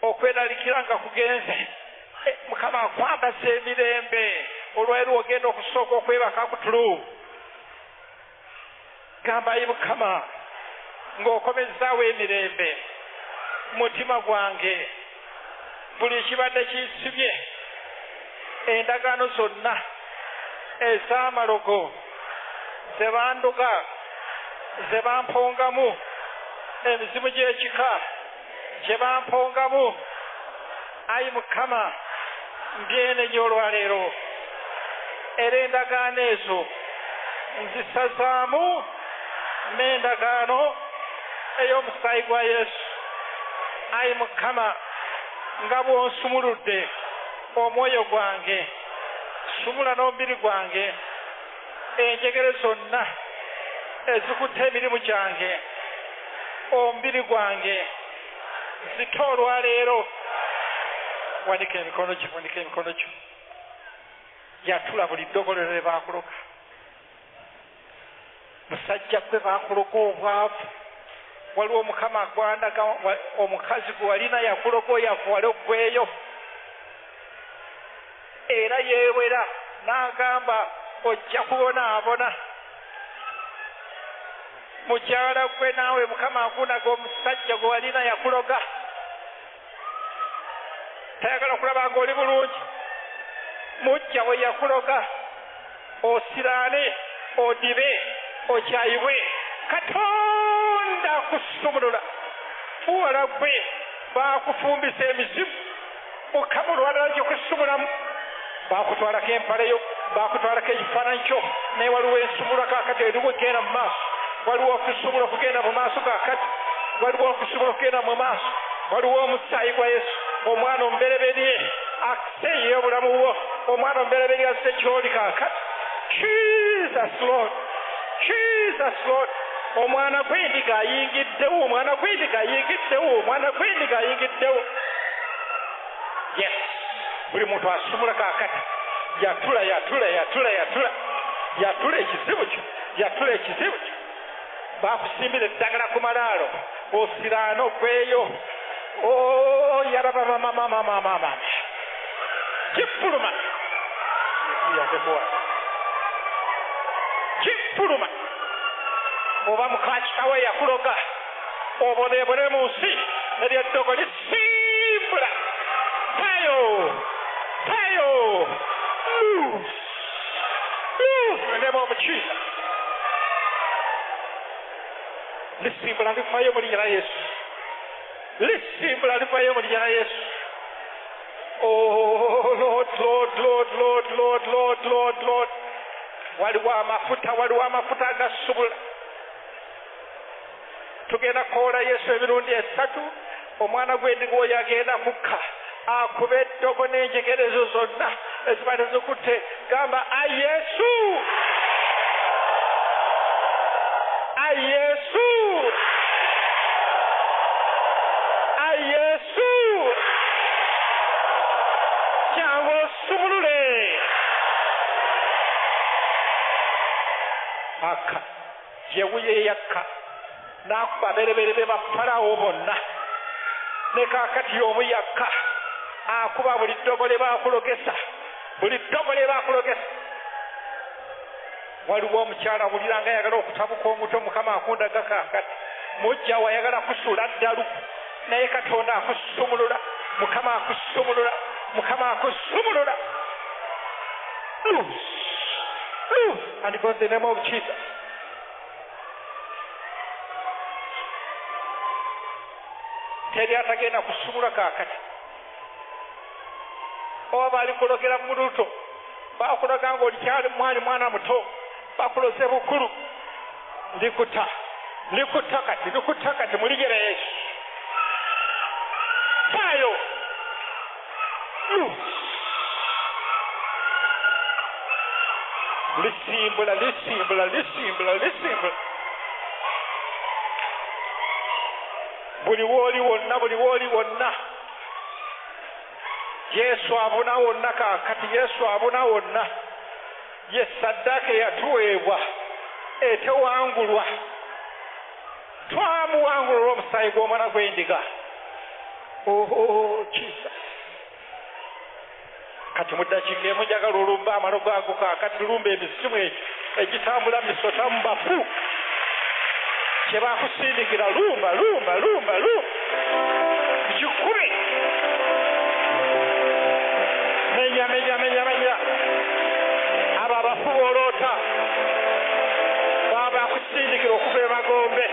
okweraliikira nga kugenze. Mukama akwambaza emirembe. Olwaleero ogenda okusooka okwebaka ku tulu, gamba, ayi Mukama, ng'okomezaawo emirembe mutima gwange, buli kibadde kinsibye, endagaano zonna ez'amalogo ze bandoga, ze bampongamu, emizimu gy'ekika gye bampongamu, ayi Mukama, mbyenenya olwaleero, era endagaano ezo nzisazaamu n'endagaano ey'omusaayi gwa Yesu. Ayi Mukama, nga bw'onsumuludde omwoyo gwange, sumula n'omubiri gwange, enjegere zonna ezikutte emirimu gyange, omubiri gwange, zite olwaleero. Wanika emikono gyo, wanika emikono gyo. Yatula buli ddogolero lye baakuloga. Musajja gwe, baakuloga obwavu. Waliwo Mukama agwandaga omukazi gwe walina yakuloga oyavuwale oggweyo, era yeewera n'agamba ojja kubonaabona. Mukyala gwe naawe, Mukama akunaga omusajja gwe walina yakuloga, tayagala kulaba ng'oli bulungi. Mujja we yakuloga osiraane, odibe, okyayibwe. Katonda akusumulula. Muwala gwe, baakufumbisa emizimu, Mukama olwalala gikusumulamu. Baakutwalako empaleyo, baakutwalako ekifaananyi kyo, naye waliwo ensumulwa kaakati eriwo egenda mu maaso. Waliwo okusumula okugenda mu maaso kaakati, waliwo okusumula okugenda mu maaso. Waliwo omusaayi gwa Yesu, omwana omubereberye akuseeyo obulamu bwo, omwana omubereberye azze gy'oli kaakati. Jesus Lord, Jesus Lord. Omwana gw'endiga ayingiddewo, omwana gw'endiga ayingiddewo, omwana gw'endiga ayingiddewo. Yes, buli muntu asumula kaakati. Yatula, yatula, yatula, yatula, yatula ekizibu kyo, yatula ekizibu kyo. Bakusimbira eddagala ku malaalo, osiraane ogweyo. Yarabamamamamamama, kifuluma, kifuluma. Oba mukakitawe yakuloga oboneebone mu nsi, eryo eddogo lisimbula. Tayo, tayo, loose, loose in the name of Jesus. Lisimbula livayo mu linnya lya Yesu, lisimbula livayo mu linnya lya Yesu. Oh Lord, Lord, Lord, Lord, Lord, Lord, Lord, Lord. Waliwo amafuta, waliwo amafuta agasubula. Tugenda kukoola Yesu emirundi esatu. Omwana gw'endiga oyo agenda kukka akuba eddogo n'enjegerezo zonna ezibadde zikutte. Gamba ayi Yesu, ayi Yesu, ayi Yesu, jangu osumulule. Aka yewuye yakka n'akuba abereberebe ba Falaawo bonna, ne kaakati y'omu yakka akuba buli ddogo lye baakulogesa, buli ddogo lye baakulogesa. Waliwo omukyala awulira nga ayagala okutabuka omuto, Mukama akundaga kaakati. Mujja we ayagala kusuula ddalu, naye Katonda akusumulula. Mukama akusumulula, Mukama akusumulula. Loose, loose, and go in the name of Jesus. Teri atagenda kusumula kaakati. Oba bali kulogera mu luto, bakuloga ng'olikyali mwali mwana muto, bakuloze bukulu. Ndikuta, ndikuta kati, ndikuta kati mu linnya lya Yesu. Faayo. Lisimbula, lisimbula, lisimbula, lisimbula. Buli wooli wonna, buli wooli wonna. Yesu abuna wonna kaakati, Yesu abuna wonna. Ye ssaddaaka eyatuweebwa etewangulwa. Twamuwangulwa olw'omusaayi gw'omwana gw'endiga. Oh, Jesus. Kati mu ddakiika emu njagala olumba amalogo ago kaakati, lumba emizimu egyo egitambula misota mu bafu kye bakusindikira. Lumba, lumba, lumba, lumba, gikube. Menya, menya, menya, menya. Abo abafu b'oloota baba bakusindikira okuva emagombe,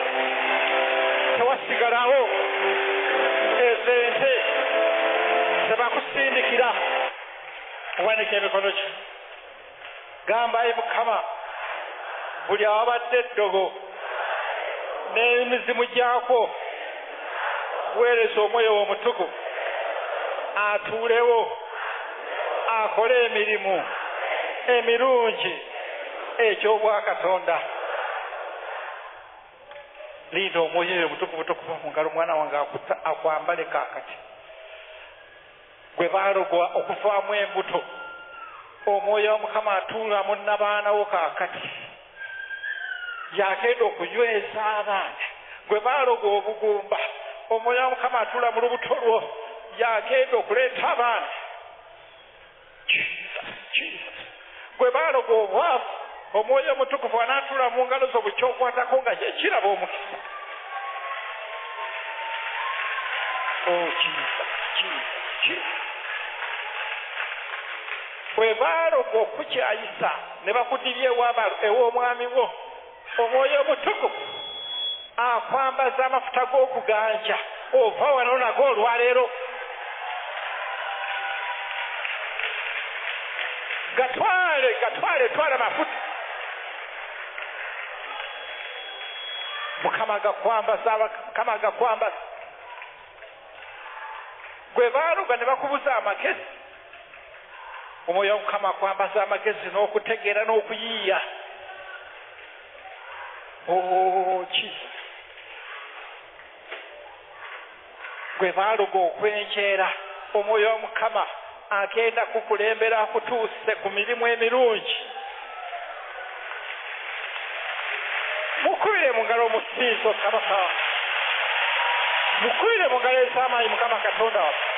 tewasigalawo. Ezo ente zebakusindikira. Owanike emikono gyo, gamba ayi Mukama, buli awabadde eddogo n'emizimu gyakwo, weereza omwoyo omutukuvu atuulewo akole emirimu emirungi egy'obwakatonda. Linda omwoyo omutukuvu tokuva mu ngalo, mwana wange akwambale kaakati. Gwe baalogwa okuvaamu embuto, omwoyo wa Mukama atuula mu nnabaana wo kaakati, yagenda okunyweza abaana. Gwe baaloga obugumba, omwoyo wa Mukama atuula mu lubuto lwo, yagenda okuleeta abaana. Jesus, Jesus. Gwe baaloga obwavu, omwoyo omutukuvu anaatuula mu ngalo zo, buli ky'okwatako nga kyekiraba omukisa. Oh, Jesus, Jesus, Jesus. Bwe baaloga okukyayisa ne bakudibya ew'omwami wo, omwoyo omutukuvu akwambaza amafuta g'okuganja, ova wano nago olwaleero. Gatwale, gatwale, twala mafuta. Mukama gakwambaza, Mukama gakwambaza. Gwe baaluga ne bakubuza amagezi, omwoyo wa Mukama akwambaza amagezi n'okutegeera n'okuyiiya. Oh, Jesus. Gwe baaluga okwenjeera, omwoyo wa Mukama agenda kukulembera akutuuse ku mirimu emirungi. Mukubire mu ngalo omusinzo Kabaka, mukubire mu ngalo ez'amaanyi Mukama Katonda waffe.